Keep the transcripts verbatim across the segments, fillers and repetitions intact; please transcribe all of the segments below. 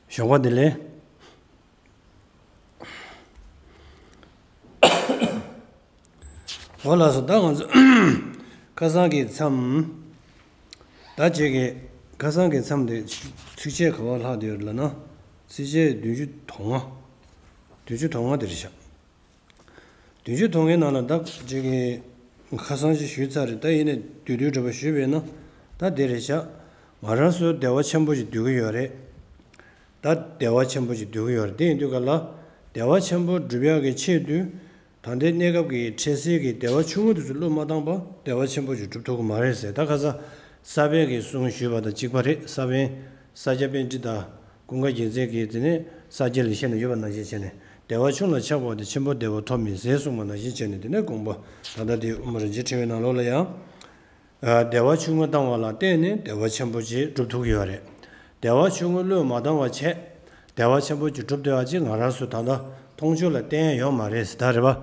ཞོགས་པ་བདེ་ལེགས། འོ་ལགས་སོ། ད་ང་ཚོ་ཁ་སང་གི་མཚམས། ད་ཅིག་གི་ཁ་སང་གི་མཚམས་དེ་ཚིགས་བཅད་ག་པར་ལྷག་བསྡད་ཡོད་ལབ་ན། ཚིགས་བཅད་བདུན་ཅུ་དོན་ལྔ། བདུན་ཅུ་དོན་ལྔ་དེ་རེད་ཤག་བདུན་ཅུ་དོན་ལྔའི་ནང་ལ་ད་ཅིག་གི་ཁ་སང་ཅིག་ཞུས་ཚར་རེད། ད་ཡིན་ནའི་བསྡུས་བསྡུས་འདྲ་པོ་ཞུས་པས་ན། ད་དེ་རེད་ཤག་ང་རང་ཚོ་བདེ་བ་ཆེན་པོ་ཞིག་འདོད་ཀྱི་ཡོད་རེད། ད་བདེ་བ་ཆེན་པོ་ཞིག་འདོད་ཀྱི་ཡོད་རེད། དེ་ཡིན་དུས་ག་ལ། བདེ་བ་ཆེན་པོ་སྒྲུབ་ཡག་གི་ཆེད་དུ། ད་ལྟའི་གནས་སྐབས་ཀྱི་འཕྲལ་སེལ་གྱི་བདེ་བ་ཆུང་ངུ་དེ་ཚོ་བློས་མ་བཏང་པ་བདེ་བ་ཆེན་པོ་ཞིག་སྒྲུབ་ཐུབ་ཀྱི་མ་རེད་ཟེར། ད་ཁ་སང་ས་པཎ་གྱི་གསུང་ཞུས་པ་དང་གཅིག་པ་རེད། ས་པཎ་ས་སྐྱ་པཎྜི་ཏ་ཀུན་དགའ་རྒྱལ་མཚན་གྱིས་དེ་ནས་ས་སྐྱ་ལེགས་བཤད་ནང་ཡོད་པ་ནང་བཞིན་བྱས་ནས། བདེ་བ་ཆུང་ལ་ཆགས་པ་དེ་ཆེན་པོ་བདེ་བ་ཐོབ་མི་སྲིད་གསུངས་པ་ནང་བཞིན་བྱས་ནས། དེ་ནས་དགོངས་པ་ད་ལྟ་དེ་དབུ་མ་རིན་ཆེན་ཕྲེང་བའི་ནང་ལོགས་ལ་ཡང་། ཨ། བདེ་བ་ཆུང་ངུ་བཏང་བ་ལ་བརྟེན་ནས་བདེ་བ་ཆེན་པོ་ཅིག་སྒྲུབ་ཐུབ་ཀྱི་ཡོད་རེད། བདེ་བ་ཆུང་ངུ་བློས་མ་བཏང་བ་བྱས། བདེ་བ་ཆེན་པོ་ཅིག་སྒྲུབ་བསྡད་པ་ཅིག་ང་རང་ཚོ་ད་ལྟ་མཐོང་ཆོས་ལ་བསྟན་ཡ་ཡོད་མ་རེད་ཟེར། ད་རེད་པ།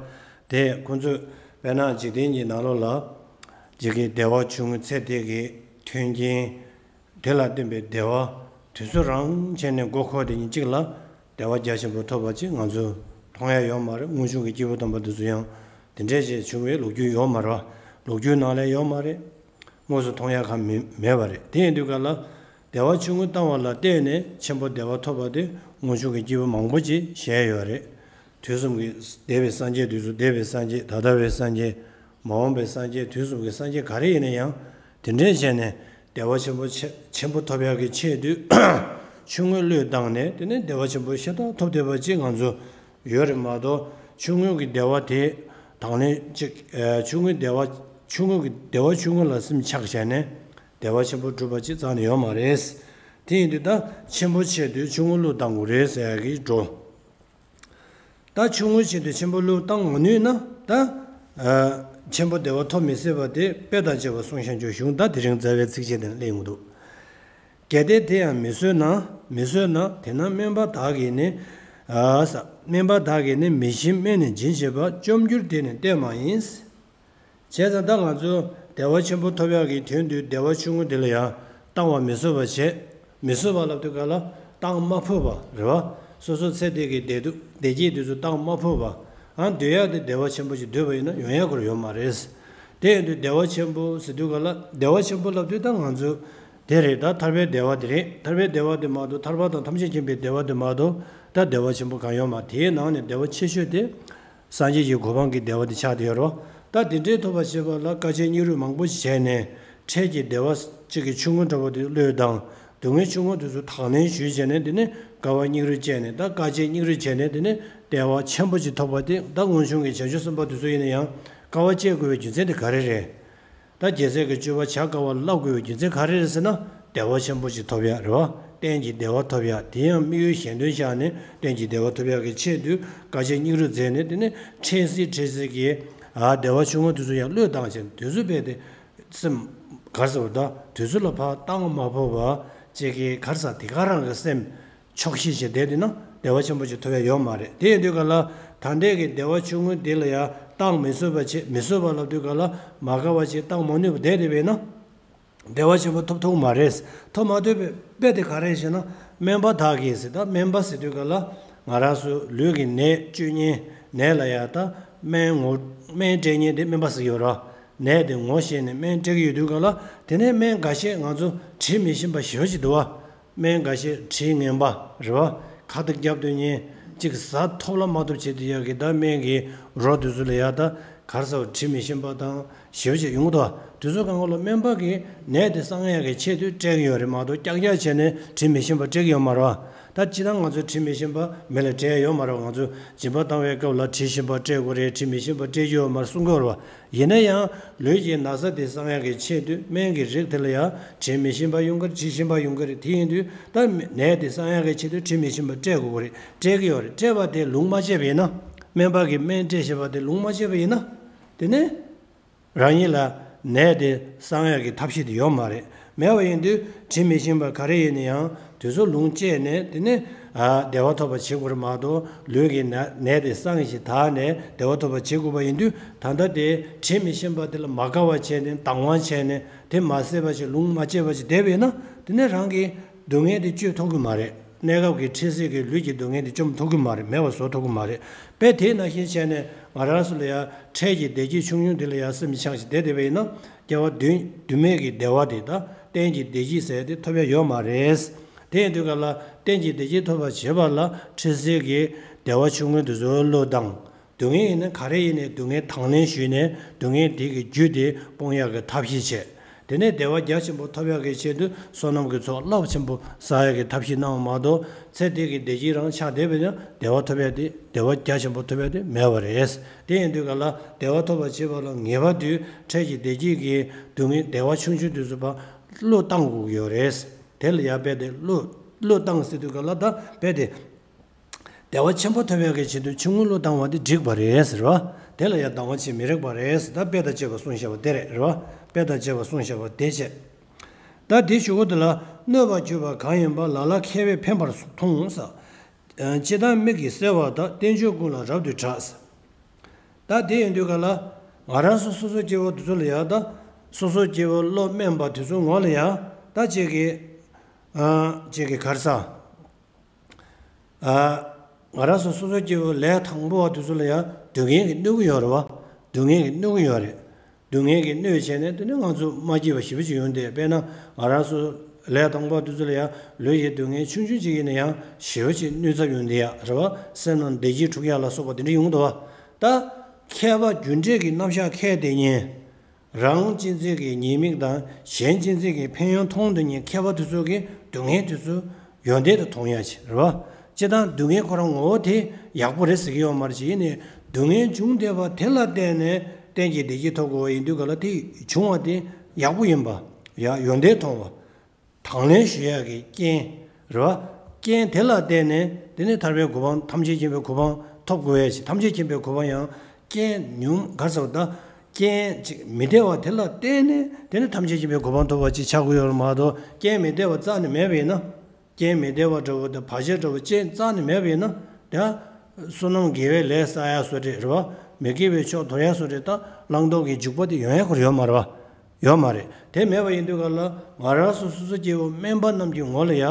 དེ་ཁོང་ཚོས་དཔེར་ན་འཇིག་རྟེན་གྱི་ནང་ལོགས་ལ་ཅིག་གི་བདེ་བ་ཆུང་ངུ་ཚེ་འདི་གི་མཐུན་རྐྱེན། དེ་ལ་བརྟེན་པའི་བདེ་བ་དེ་ཚོ་རང་བྱས་ནས་མགོ་འཁོར་དེ་ཉིད་གཅིག་ལ་བདེ་བ་རྒྱ་ཆེན་པོ་ཐོབ་པ་ཅིག་ང་ཚོས་མཐོང་ཡ་ཡོད་མ་རེད། སྔོན་བྱུང་གི་སྐྱེས་བུ་དམ་པ་དེ་ཚོ་ཡང་དེ་འདྲས་ཞིག་བྱུང་བའི་ལོ་རྒྱུས་ཡོད་མ་རེད་པ། ལོ་རྒྱུས་ནང་ལ་ཡོད་མ་རེད། དངོས་སུ་མཐོང་ཡ་གང་མི་མེད་པ་རེད། དེ་ཡིན་དུས་ག་ལ། བདེ་བ་ཆུང་ངུ་བཏང་བ་ལ་བརྟེན་ནས་ཆེན་པོ་བདེ་བ་ཐོབ་པ་དེ་སྔོན་བྱུང་གི་སྐྱེས་བུ་མང་པོ་ཅིག་བཞེས་ཡོད་རེད། དུས་གསུམ་གྱི་འདས་པའི་སངས་རྒྱས། དུས་གསུམ་འདས་པའི་སངས་རྒྱས། ད་ལྟ་བའི་སངས་རྒྱས། མ་འོངས་པའི་སངས་རྒྱས། དུས་གསུམ་གྱི་སངས་རྒྱས་ག་རེ་ཡིན་ན་ཡང་། དེ་འདྲས་བྱས་ནས་བདེ་བ་ཆེན་པོ་ཆེ་ཆེན་པོ་ཐོབ་ཡག་གི་ཆེད་དུ་ཆུང་ངུ་བློས་བཏང་ནས། དེ་ནས་བདེ་བ་ཆེན་པོ་ཤ་སྟག་ཐོབ་བསྡད་པ་ཅིག་ང་ཚོ་ཡོད་རེད་མ་གཏོགས། ཆུང་ངུ་གི་བདེ་བ་དེ་དང་ལེན་ཅིག་ཨ། ཆུང་ངུའི་བདེ་བ། ཆུང་ངུ་གི་བདེ་བ་ཆུང་ངུ་ལ་སེམས་ཆགས་བྱས་ནས་བདེ་བ་ཆེན་པོ་སྒྲུབ་པ་ཅིག་རྩ་ནས་ཡོད་མ་རེད། དེ་ཡིན་དུས་ད་ཆེན་པོ་ཆེད་དུ་ཆུང་ངུ་བློས་བཏང་དགོས་རེད་ཟེར་ཡག་གི་འགྲོ། ད་ཆུང་ངུའི་ཆེད་དུ་ཆེན་པོ་བློས་བཏང་མ་ནུས་ན། ད་ཨ། ཆེན་པོ་བདེ་བ་ཐོབ་མི་སྲིད་པ་དེ་དཔེ་དང་བཅས་པ་གསུངས་བཞག་རྒྱུ་བྱུང་། ད་དེ་རིང་རྩ་བའི་ཚིགས་བཅད་དེ་ནས་གླེང་གི་འདུག་གལ་ཏེ་དེ་ཡང་མི་བཟོད་ན། མི་བཟོད་ན། དེས་ན་སྨན་པ་དག་གིས་ནི། ཨ་ས། སྨན་པ་དག་གིས་ནི་མི་ཞིམ་སྨན་ནི་འབྱིན་བྱེད་པ། བཅོམ་འགྱུར་དེ་ནི་གཏན་མ་ཡིན། བྱས་ཙང་ད་ང་ཚོ་བདེ་བ་ཆེན་པོ་ཐོབ་ཡག་གི་དོན་དུ་བདེ་བ་ཆུང་ངུ་དེ་ལ་ཡང་བཏང་བ་མི་བཟོད་པ་བྱས། མི་བཟོད་པ་ལབ་དུས་ག་ལ་བཏང་མ་ཕོད་པ་རེད་པ། སོ་སོ་ཚེ་འདི་གི་བདེ་སྡུག་བདེ་སྐྱིད་དེ་ཚོ་བཏང་མ་ཕོད་པ། ཨ། འདོད་ཡག་དེ་བདེ་བ་ཆེན་པོ་ཞིག་འདོད་པ་ཡིན་ན་ཡོང་ཡག་ཁོ་རང་ཡོད་མ་རེད། དེ་ཡིན་དུས་བདེ་བ་ཆེན་པོ་ཟེར་དུས་ག་ལ། བདེ་བ་ཆེན་པོ་ལབ་དུས་ད་ང་ཚོ་དེ་རེད། ད་ཐར་པའི་བདེ་བ་དེ་རེད། ཐར་པའི་བདེ་བ་དེ་མ་གཏོགས། ཐར་པ་དང་ཐམས་ཅད་མཁྱེན་པའི་བདེ་བ་དེ་མ་གཏོགས་ད་བདེ་བ་ཆེན་པོ་གང་ཡོད་མ། དེའི་ནང་ནས་བདེ་བ་ཆེ་ཤོས་དེ་སངས་རྒྱས་ཀྱི་གོ་འཕང་གི་བདེ་བ་དེ་ཆགས་བསྡད་ཡོད་རེད་པ། ད་དེ་འདྲའི་ཐོབ་པ་བྱེད་པ་ལ་དཀའ་སྤྱད་སྙིང་རུས་མང་པོ་ཞིག་བྱས་ནས། འཕྲལ་གྱི་བདེ་བ་གཅིག་གི་ཆུང་ངུ་འདྲ་པོ་དེ་བློས་བཏང་། སྡུག་བསྔལ་ཆུང་ངུ་དེ་ཚོ་དང་ལེན་ཞུས་བྱས་ནས། དེ་ནས་དཀའ་བ་སྙིང་རུས་བཅས་ནས། ད་དཀའ་སྤྱད་སྙིང་རུས་བྱས་ནས། དེ་ནས་བདེ་བ་ཆེན་པོ་ཅིག་ཐོབ་པ་དེ། ད་སྔོན་བྱུང་གི་བྱང་ཆུབ་སེམས་དཔའ་དེ་ཚོ་ཡིན་ན་ཡང་དཀའ་བ་སྤྱད་དགོས་པའི་རྒྱུ་མཚན་དེ་ག་རེ་རེད། ད་རྒྱལ་སྲས་ཀྱི་སྤྱོད་པ་བྱ་དཀའ་བ་བསླབ་དགོས་པའི་རྒྱུ་མཚན་ག་རེ་རེད་ཟེར་ན། བདེ་བ་ཆེན་པོ་ཅིག་ཐོབ་ཡག་རེད་པ། གཏན་གྱི་བདེ་བ་ཐོབ་ཡག་དེ་ཡང་དམིགས་ཡུལ་གཞན་དོན་བཞག་ནས་གཏན་གྱི་བདེ་བ་ཐོབ་ཡག་གི་ཆེད་དུ་དཀའ་སྤྱད་སྙིང་རུས་མཛད་ནས། དེ་ནས་འཕྲལ་སེལ་འཕྲལ་སེལ་གྱི། ཨ། བདེ་བ་ཆུང་ངུ་དེ་ཚོ་ཡང་བློས་བཏང་བྱས། དེ་ཚོ་རྦད་དེ་སེམས་ག་རེ་ཟེར་བ། ད་དེ་ཚོ་ལ་ཕར་བཏང་མ་ཕོད་པ་ཅིག་གི། ག་རེ་ཟེར། དེ་ག་རང་གི་སེམས་ཆོག་ཤེས་བྱས་བསྡད་དེ་ན་བདེ་བ་ཆེན་པོ་ཅིག་ཐོབ་ཡག་ཡོད་མ་རེད། དེ་ཡིན་དུས་ག་ལ་ད་ལྟའི་གི་བདེ་བ་ཆུང་ངུ་དེ་ལ་ཡང་བཏང་མི་བཟོད་པ་བྱས། མི་བཟོད་པ་ལབ་དུས་ག་ལ་མ་དགའ་བ་བྱས། བཏང་མ་ནུས་པ་བསྡད་བསྡད་པས་ན། བདེ་བ་ཆེན་པོ་ཐོབ་ཐུབ་མ་རེད། ཐོབ་མ་ཐུབ་པའི་དཔེ་དེ་ག་རེ་ཞེ་ན། སྨན་པ་དག་གིས་ཟེར། ད་སྨན་པ་ཟེར་དུས་ག་ལ་ང་རང་ཚོ་ལུས་ཀྱི་ནད་བཅོས་མཁན། ནད་ལ་ཡང་ད་སྨན་ངོ་། སྨན་སྤྲད་མཁན་དེ་སྨན་པ་ཟེར་གྱི་ཡོད་རེད། ནད་དེ་ངོ་ཤེས་ནས་སྨན་སྤྲད་ཀྱི་ཡོད་དུས་ག་ལ། དེ་ནས་སྨན་འགའ་ཤས་ང་ཚོ་དྲི་མི་ཞིམ་པ་ཞེ་པོ་ཅིག་འདུག་པ། སྨན་འགའ་ཤས་དྲི་ངན་པ་རེད་པ། ཁ་ཏ་བརྒྱབ་སྡོད་མཁན། ཅིག་ཟ་ཐོབ་ལ་མ་ཐོབ་བྱེད་དུས་ཡག་གི། ད་སྨན་གྱི་རོ་དེ་ཚོ་ལ་ཡང་ད་ག་རེ་ཟེར། དྲི་མི་ཞིམ་པ་དང་ཞེ་པོ་ཅིག་ཡོང་གི་འདུག་པ། དེ་ཚོ་གང་ག་ལ་སྨན་པ་གིས་ནད་དེ་སངས་ཡག་གི་ཆེད་དུ་སྤྲད་ཀྱི་ཡོད་རེད་མ་གཏོགས། ཀྱག་ཀྱག་བྱས་ནས་དྲི་མི་ཞིམ་པ་སྤྲད་ཀྱི་ཡོད་མ་རེད་པ། ད་སྤྱིར་བཏང་ང་ཚོས་དྲི་མི་ཞིམ་པ་མི་ལ་སྤྲད་ཡག་ཡོད་མ་རེད་པ། ང་ཚོས་སྦྱིན་པ་བཏང་བའི་སྐབས་ལ་དྲི་ཞིམ་པ་སྤྲད་དགོས་རེད། དྲི་མི་ཞིམ་པ་སྤྲད་རྒྱུ་ཡོད་མ་རེད་གསུང་གི་ཡོད་རེད་པ། ཡིན་ན་ཡང་ལུས་ཀྱི་ན་ཚ་དེ་སངས་ཡག་གི་ཆེད་དུ་སྨན་གྱི་རིགས་དེ་ལ་ཡང་དྲི་མི་ཞིམ་པ་ཡོང་གི་རེད། དྲི་ཞིམ་པ་ཡོང་གི་རེད། དེ་ཡིན་དུས་ད་ནད་དེ་སངས་ཡག་གི་ཆེད་དུ་དྲི་མི་ཞིམ་པ་སྤྲད་དགོས་ཀྱི་རེད། སྤྲད་ཀྱི་ཡོད་རེད། སྤྲད་པ་དེ་ལུང་མ་བཅད་པ་ཡིན་ན། སྨན་པ་གིས་སྨན་སྤྲད་བཞག་པ་དེ་ལུང་མ་བཅད་པ་ཡིན་ན། དེ་ནས་རང་ཉིད་ལ་ནད་དེ་སངས་ཡག་གི་ཐབས་ཤེས་དེ་ཡོད་མ་རེད། མེད་པ་ཡིན་དུས་དྲི་མི་ཞིམ་པ་ག་རེ་ཡིན་ན་ཡང་དེ་ཚོ་ལུང་བཅད་ནས། དེ་ནས་ཨ་བདེ་བ་ཐོབ་པ་བྱེད་དགོས་རེད་མ་གཏོགས། ལུས་ཀྱི་ན་ནད་དེ་སངས་ཤིག་དག་ནས་བདེ་བ་ཐོབ་པ་བྱེད་དགོས་པ་ཡིན་དུས། ད་ལྟ་དེ་དྲི་མི་ཞིམ་པ་དེ་ལ་མ་དགའ་བ་བྱས་ནས། དང་བ་བྱས་ནས། དེ་མ་བཟོད་པ་ཞིག་ལུང་མ་བཅད་པ་ཞིག་བསྡད་པ་ཡིན་ན། དེ་ནས་རང་གི་སྡུག་བསྔལ་དེ་བཅོས་ཐུབ་ཀྱི་མ་རེད། གནས་སྐབས་ཀྱི་འཕྲལ་སེལ་གྱི་ལུས་ཀྱི་སྡུག་བསྔལ་དེ་བཅོམ་ཐུབ་ཀྱི་མ་རེད། མེད་པ་བཟོ་ཐུབ་ཀྱི་མ་རེད། དཔེ་དེ་ནང་བཞིན་བྱས་ནས་ང་རང་ཚོ་ལ་ཡང་འཕྲལ་གྱི་བདེ་སྐྱིད་ཆུང་ཆུང་དེ་ལ་ཡང་སེམས་ཆགས་ཤིང་བསྡད་བསྡད་པ་ཡིན་ན། སྐྱེ་བ་རྒྱུན་རྒྱུན་མེད་ཀྱི་བདེ་བ་དེ་དང་གཏན་གྱི་བདེ་སྐྱིད་ཟེར་དེ་ཐོབ་ཡ་ཡོད་མ་རེད། དེ་ཡིན་དུས་ག་ལ་གཏན་གྱི་བདེ་སྐྱིད་ཐོབ་པར་བྱེད་པ་ལ་འཕྲལ་སེལ་གྱི་བདེ་བ་ཆུང་ངུ་དེ་ཚོ་བློས་བཏང་། སྡུག་བསྔལ་ཡིན་ན་ག་རེ་ཡིན་ནའི་སྡུག་བསྔལ་དང་ལེན་ཞུས་ནས་སྡུག་བསྔལ་དེ་གི་རྒྱུ་དེ་སྤོང་ཡག་གི་ཐབས་ཤེས་བྱས། དེ་ནས་བདེ་བ་རྒྱ་ཆེན་པོ་ཐོབ་ཡག་གི་ཆེད་དུ་བསོད་ནམས་ཀྱི་ཚོགས་རླབས་ཆེན་པོ་བསགས་ཡག་གི་ཐབས་ཤེས་གནང་བ་མ་གཏོགས། ཚེ་འདི་གི་བདེ་སྐྱིད་རང་ཆགས་བསྡད་པ་ཡིན་ན་བདེ་བ་ཐོབ་ཡག་དེ་བདེ་བ་རྒྱ་ཆེན་པོ་ཐོབ་ཡག་དེ་མེད་པ་རེད། དེ་ཡིན་དུས་ག་ལ་བདེ་བ་ཐོབ་པར་བྱེད་པ་ལ་ངེས་པར་དུ་འཕྲལ་གྱི་བདེ་སྐྱིད་ཀྱི་སྡུག་བསྔལ་བདེ་བ་ཆུང་ཆུང་དེ་ཚོ་ཕར་བློས་བཏང་དགོས་ཀྱི་ཡོད་རེད། དེ་ལ་ཡ་རྦད་དེ་བློས་བློས་བཏང་ཟེར་དུས་ག་ལ་ད་རྦད་དེ་བདེ་བ་ཆེན་པོ་ཐོབ་ཡག་གི་ཆེད་དུ་ཆུང་ངུ་བློས་བཏང་བ་དེ་འགྲིག་པ་རེད་ཟེར་བ། དེ་ལ་ཡང་སྡང་བ་བྱེད་མི་རིགས་པ་རེད་ཟེར། ད་དཔེ་དང་བཅས་པ་གསུངས་བཞག་པ་དེ་རེད། རེད་བ། དཔེ་དང་བཅས་པ་གསུངས་བཞག་པ་དེ་བྱས། ད་དེ་གཞུག་གུ་དེ་ལ་གནོད་པར་གྱུར་པ་གང་ཡིན་པ་ལ་ལ་མཁས་པས་ཕན་པར་མཐོང་ཟེར། ཨ། སྤྱིར་བཏང་མིག་གིས་གསལ་བ་དག་རྟེན་འབྱུང་ཀུན་ལ་རབ་ཏུ་གྲགས་ཟེར། ད་དེ་ཡིན་དུས་ག་ལ་ང་རང་སོ་སོ་སོ་སྐྱེ་བོ་དེ་ཚོ་ལ་ཡང་ད་སོ་སོ་སྐྱེ་བོ་བློ་དམན་པ་དེ་ཚོ་ངོ་ལ་ཡང་ད་ཅིག་གི་ཨ། ཅིག་གི་ག་རེ་ཟ། ཨ། ང་རང་ཚོ་སོ་སོ་སྐྱེ་བོ་ལས་དང་པོ་བ་དེ་ཚོ་ལ་ཡང་སྡུག་བསྔལ་གྱིས་གནོད་ཀྱི་ཡོད་རེད་བ། སྡུག་བསྔལ་གྱིས་གནོད་ཀྱི་ཡོད་རེད། སྡུག་བསྔལ་གྱིས་གནོད་བྱས་ནས་དེ་ནས་ང་ཚོ་མ་སྐྱིད་པ་ཞེ་པོ་ཅིག་ཡོང་དུས། དཔེར་ན་ང་རང་ཚོ་ལས་དང་པོ་བ་དེ་ཚོ་ལ་ཡང་ལུས་ཀྱི་སྡུག་བསྔལ་ཆུང་ཆུང་ཅིག་ཡིན་ན་ཡང་ཞེ་པོ་ཅིག་གནོད་ཚབས་ཡོང་དུས་ཡ་རེད་བ། སེམས་ནང་བདེ་སྐྱིད་འཁྲུག་ཡ་ལ་སོགས་པ་དེ་འདྲ་ཡོང་གི་འདུག་བ། ད་མཁས་པ་རྒྱུ་འབྲས་ཀྱི་རྣམ་གཞག་མཁས་དེ་ཉིད། རང་གཅེས་འཛིན་གྱི་ཉེས་དམིགས་དང་གཞན་གཅེས་འཛིན་གྱི་ཕན་ཡོན་མཐོང་དུ་ཉིད་མཁས་པ་དེ་ཚོ་གིས་སྡུག་བསྔལ་དེ་ཚོ་ཡོན་ཏན་དུ་མཐོང་ཡ་ཅིག་རེད་བ། སྤྱིར་བཏང་སྡུག་བསྔལ་ཁོ་རང་ངོ་བོ་དེ་ཡག་པོ་རེད་ཟེར་གྱི་ཡོད་མ་རེད། ཅིག་ཡིན་ནའི་སྡུག་བསྔལ་བྱུང་བསྡད་པ་དེ་ལ་བརྟེན་ནས་གཏན་གྱི་བདེ་སྐྱིད་ཐོབ་དགོས་པ་ཡིན་དུས་ག་ལ་དེ་བྱུང་བ་དེ་ཡག་པོ་ཡིན་པ། ཡ། ཡོན་ཏན་མཐོང་བ། དང་ལེན་ཞུ་ཡག་གི་རྐྱེན་རེད་བ། རྐྱེན་དེ་ལ་བརྟེན་ནས་དེ་ནས་ཐར་པའི་གོ་འཕང་། ཐམས་ཅད་མཁྱེན་པའི་གོ་འཕང་ཐོབ་དགོས་ཡ་ཅིག་ཐམས་ཅད་མཁྱེན་པའི་གོ་འཕང་ཡང་རྐྱེན་ཉུང་ག་རེ་ཟེར་བ། ད་རྐྱེན་ཅིག་མི་བདེ་བ་དེ་ལ་བརྟེན་ནས་དེ་ནས་ཐམས་ཅད་མཁྱེན་པའི་གོ་འཕང་ཐོབ་པ་ཅིག་ཆགས་ཀྱི་ཡོད་རེད་མ་གཏོགས། རྐྱེན་མི་བདེ་བ་རྩ་ནས་མེད་པ་ཡིན་ན། རྐྱེན་མི་བདེ་བ་འདྲ་བོ་དང་བར་ཆད་འདྲ་བོ་ཅིག་རྩ་ནས་མེད་པ་ཡིན་ན། ད་བསོད་ནམས་དགེ་བའི་ལས་བསགས་ཡ་བཟོ་འདྲ་རེད་བ། མི་དགེ་བའི་ཕྱོགས་དོར་ཡ་བཟོ་འདྲ། ད་བླང་དོར་གྱི་འཇུག་པ་དེ་ཡོང་ཡ་ཁོ་རང་ཡོད་མ་རེད་བ། ཡོད་མ་རེད། དེ་མེད་པ་ཡིན་དུས་ག་ལ་ང་རང་སོ་སོ་སོ་སྐྱེ་བོ་དམན་པ་རྣམས་ཀྱི་ངོ་ལ་ཡ་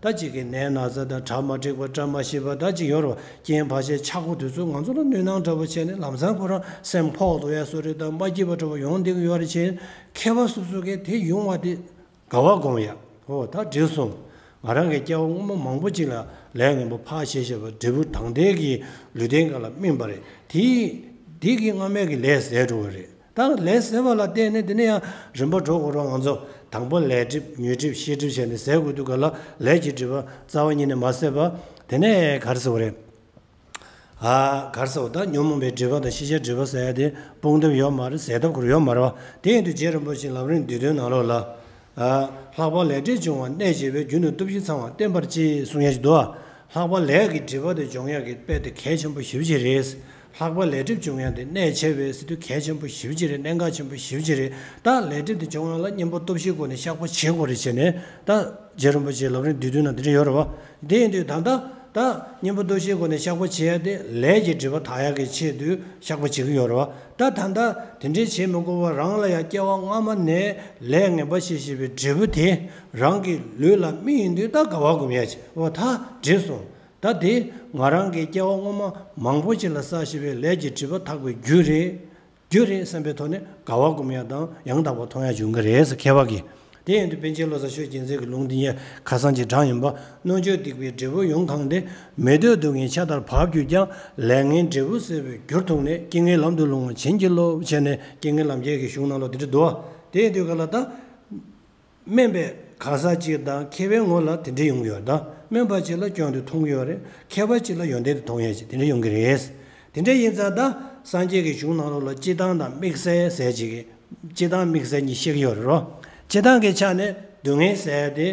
ད་ཅིག་གི་ནད་ན་ཚ་དང་གྲ་མ་འགྲིག་པ། བཀྲ་མ་ཤིས་པ། ད་ཅིག་ཡོད་རེད་བ། རྐྱེན་བར་ཆད་ཆག་སྒོ་དེ་ཚོ་ང་ཚོ་ལ་གནོད་སྣང་འདྲ་བོ་བྱས་ནས་ལམ་སང་ཁོ་རང་སེམས་ཕོག་ཐུག་ཡ་བཟོ་འདྲ་དང་མ་སྐྱིད་པ་འདྲ་བོ་ཡོང་བསྡད་ཀྱི་ཡོད་རེད། ཅེས་མཁས་པ་སོ་སོ་གིས་དེ་ཡོང་བ་དེ་དགའ་བ་སྒོམ་ཡ། ཨོ། ད་འགྲིག་སོང་། ང་རང་གི་སྐྱེ་བ་སྔོན་མ་མང་པོ་ཅིག་ལ་ལས་ངན་པ་ཕར་བྱས་བྱས་པ་འབྲས་བུ་ད་ལྟའི་གི་ལུས་རྟེན་སྒང་ལ་སྨིན་པ་རེད། དེ་དེ་གི་སྔ་མའི་གི་ལས་ཟད་འགྲོ་བ་རེད། ད་ལས་ཟད་པ་ལ་བརྟེན་ནས་དེ་ནས་ཡང་རིམ་པ་འགྲོ་དགོས་རེད། ང་ཚོ་དང་པོ་ལས་སྒྲིབ་ཉོན་སྒྲིབ་ཤེས་སྒྲིབ་བྱས་ནས་ཟད་དགོས་དུས་ག་ལ་ལས་ཀྱི་སྒྲིབ་པ་རྩ་བ་ཉིད་ནས་མ་ཟད་པ། དེ་ནས་ག་རེ་ཟེར་བ་རེད། ཨ། ག་རེ་ཟེར་བ། ད་ཉོན་མོངས་པའི་སྒྲིབ་པ་དང་ཤེས་བྱའི་སྒྲིབ་པ་ཟེར་ཡ་དེ་སྤོང་ཐབས་ཡོད་མ་རེད། ཟད་ཐབས་ཁོ་རང་ཡོད་མ་རེད་བ། དེ་ཡིན་དུས་རྗེ་རིན་པོ་ཆེས་ལམ་རིམ་བསྡུས་དོན་ནང་ལོགས་ལ། ཨ། ལྷག་པར་ལས་སྒྲིབ་སྦྱོང་བར་གནད་བྱེད་པས། རྒྱུ་ནི་སྟོབས་བཞི་ཚང་བར་བསྟན་པར་བྱེད། གསུང་ཡ་ཞིག་འདུག་ཨ། ལྷག་པར་ལས་ཀྱི་སྒྲིབ་པ་དེ་སྦྱོང་ཡ་གི་དཔེ་དེ་གལ་ཆེན་པོ་ཞེ་པོ་ཅིག་རེད། ལྷག་པར་ལས་སྒྲིབ་སྦྱོང་ཡ་དེ་གནད་ཆེ་བས་ཟེར་དུས་གལ་ཆེན་པོ་ཞེ་པོ་ཅིག་རེད། གནད་འགག་ཆེན་པོ་ཞེ་པོ་ཅིག་རེད། ད་ལས་སྒྲིབ་དེ་སྦྱོང་ཡ་ལ་གཉེན་པོ་སྟོབས་བཞིའི་སྒོ་ནས་བཤགས་པ་བྱེད་དགོས་རེད་བྱས་ནས། ད་རྗེ་རིན་པོ་ཆེའི་ལམ་རིམ་བསྡུས་དོན་ནང་དེ་འདྲ་ཡོད་རེད་བ། དེ་ཡིན་དུས་ད་ལྟ་ད་གཉེན་པོ་སྟོབས་བཞིའི་སྒོ་ནས་བཤགས་པ་བྱེད་ཡ་དེ་ལས་ཀྱི་སྒྲིབ་པ་དག་ཡ་གི་ཆེད་དུ་བཤགས་པ་བྱེད་ཀྱི་ཡོད་རེད་བ། ད་ད་ལྟ་དེ་འདྲའི་བྱེད་མི་དགོས་པར་རང་ལ་ཡང་སྐྱེ་བ་སྔ་མ་ནས་ལས་ངན་པ་བྱས་བྱས་པའི་འབྲས་བུ་དེ་རང་གི་ལུས་ལ་སྨིན་ཡོང་དུས་ད་དགའ་བ་སྒོམ་ཡ་བྱེད། འོ། ད་འགྲིག་སོང་། ད་དེ་ང་རང་གི་སྐྱེ་བ་སྔོན་མ་མང་པོ་ཅིག་ལ་བསགས་བྱས་པའི་ལས་ཀྱི་སྒྲིབ་པ་དག་པའི་རྒྱུ་རེད། རྒྱུ་རེད་བསམ་པའི་ཐོག་ནས་དགའ་བ་སྒོམ་ཡ་དང་ཡང་དག་པར་མཐོང་ཡ་འབྱུང་གི་རེད་ཟེར། མཁས་པ་གིས། དེ་ཡིན་དུས་པཎ་ཆེན་བློ་བཟང་ཆོས་རྒྱལ་མཚན་གྱི་ལུང་འདི་ཡང་ཁ་སང་ཅིག་དྲངས་ཡིན་པ། རྣམ་འགྱུར་སྡིག་པའི་འབྲས་བུ་ཡོངས་གང་སྟེ། མི་འདོད་སྡུག་བསྔལ་ཆ་ལྟར་བབ་གྱུར་ཀྱང་། ལས་ངན་འབྲས་བུ་སད་པའི་རྒྱུར་ཐུག་ནས། རྐྱེན་ངན་ལམ་དུ་ལྷུང་བ་བྱིན་གྱིས་རློབས། བྱས་ནས་རྐྱེན་ངན་ལམ་བརྒྱད་ཀྱི་གཞུང་ནང་ལོགས་དེ་འདྲ་འདུག་བ། དེ་ཡིན་དུས་ག་ལ་ད། དམན་པའི་གང་ཟག་ཅིག་དང་མཁས་པའི་ངོ་ལ་དེ་འདྲ་ཡོང་གི་ཡོད་རེད། ད་དམན་པ་ཅིག་ལ་སྐྱོན་དེ་མཐོང་གི་ཡོད་རེད། མཁས་པ་ཅིག་ལ་ཡོན་ཏན་དེ་མཐོང་ཡས་ཅིག་དེ་འདྲ་ཡོང་གི་རེད། དེ་འདྲ་ཡིན་ཙང་ད་སངས་རྒྱས་ཀྱི་གཞུང་ནང་ལོགས་ལ་སྤྱི་བཏང་དང་དམིགས་བསལ་ཟེར་ཅིག་གི། སྤྱི་བཏང་དམིགས་བསལ་གཉིས་བཤད་ཀྱི་ཡོད་རེད་རོ། སྤྱི་བཏང་གི་ཆ་ནས་སྡུག་བསྔལ་ཟེར་དེ།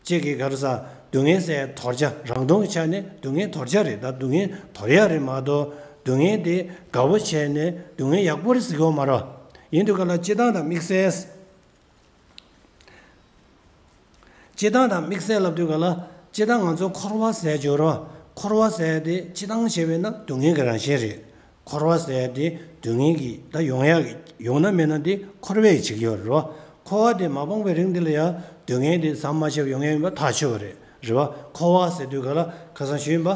གཅིག་གིས་ག་རེ་ཟ། སྡུག་བསྔལ་ཟེར་དོར་བྱ། རང་སྟོང་གི་ཆ་ནས་སྡུག་བསྔལ་དོར་བྱ་རེད། ད་སྡུག་བསྔལ་དོར་ཡ་རེད་མ་གཏོགས། སྡུག་བསྔལ་དེ་དགའ་བོ་བྱས་ནས་སྡུག་བསྔལ་ཡག་པོ་རེད་ཟེར་གྱི་ཡོད་མ་རེད། ཡིན་དུས་ག་ལ་སྤྱི་བཏང་དང་དམིགས་བསལ། སྤྱི་བཏང་དང་དམིགས་བསལ་ལབ་དུས་ག་ལ། སྤྱི་བཏང་ང་ཚོ་འཁོར་བ་ཟེར་ཡ་ཅིག་ཡོད་རེད་བ། འཁོར་བ་ཟེར་ཡ་དེ་སྤྱི་བཏང་བྱས་པས་ན་སྡུག་བསྔལ་གྱི་རང་བཞིན་རེད། འཁོར་བ་ཟེར་ཡ་དེ་སྡུག་བསྔལ་གྱི་ད་ཡོང་ཡ་གི་ཡོང་ན་མེད་ན་དེ་འཁོར་བས་བྱེད་ཀྱི་ཡོད་རེད་བ། འཁོར་བ་དེ་མ་སྤངས་པའི་རིང་དེ་ལ་ཡང་སྡུག་བསྔལ་དེ་ཟམ་མ་ཆད་པར་ཡོང་ཡ་ཡིན་པ་ཐག་ཆོད་པ་རེད། རེད་བ། འཁོར་བ་ཟེར་དུས་ག་ལ་ཁ་སང་ཞུས་ཡིན་པ།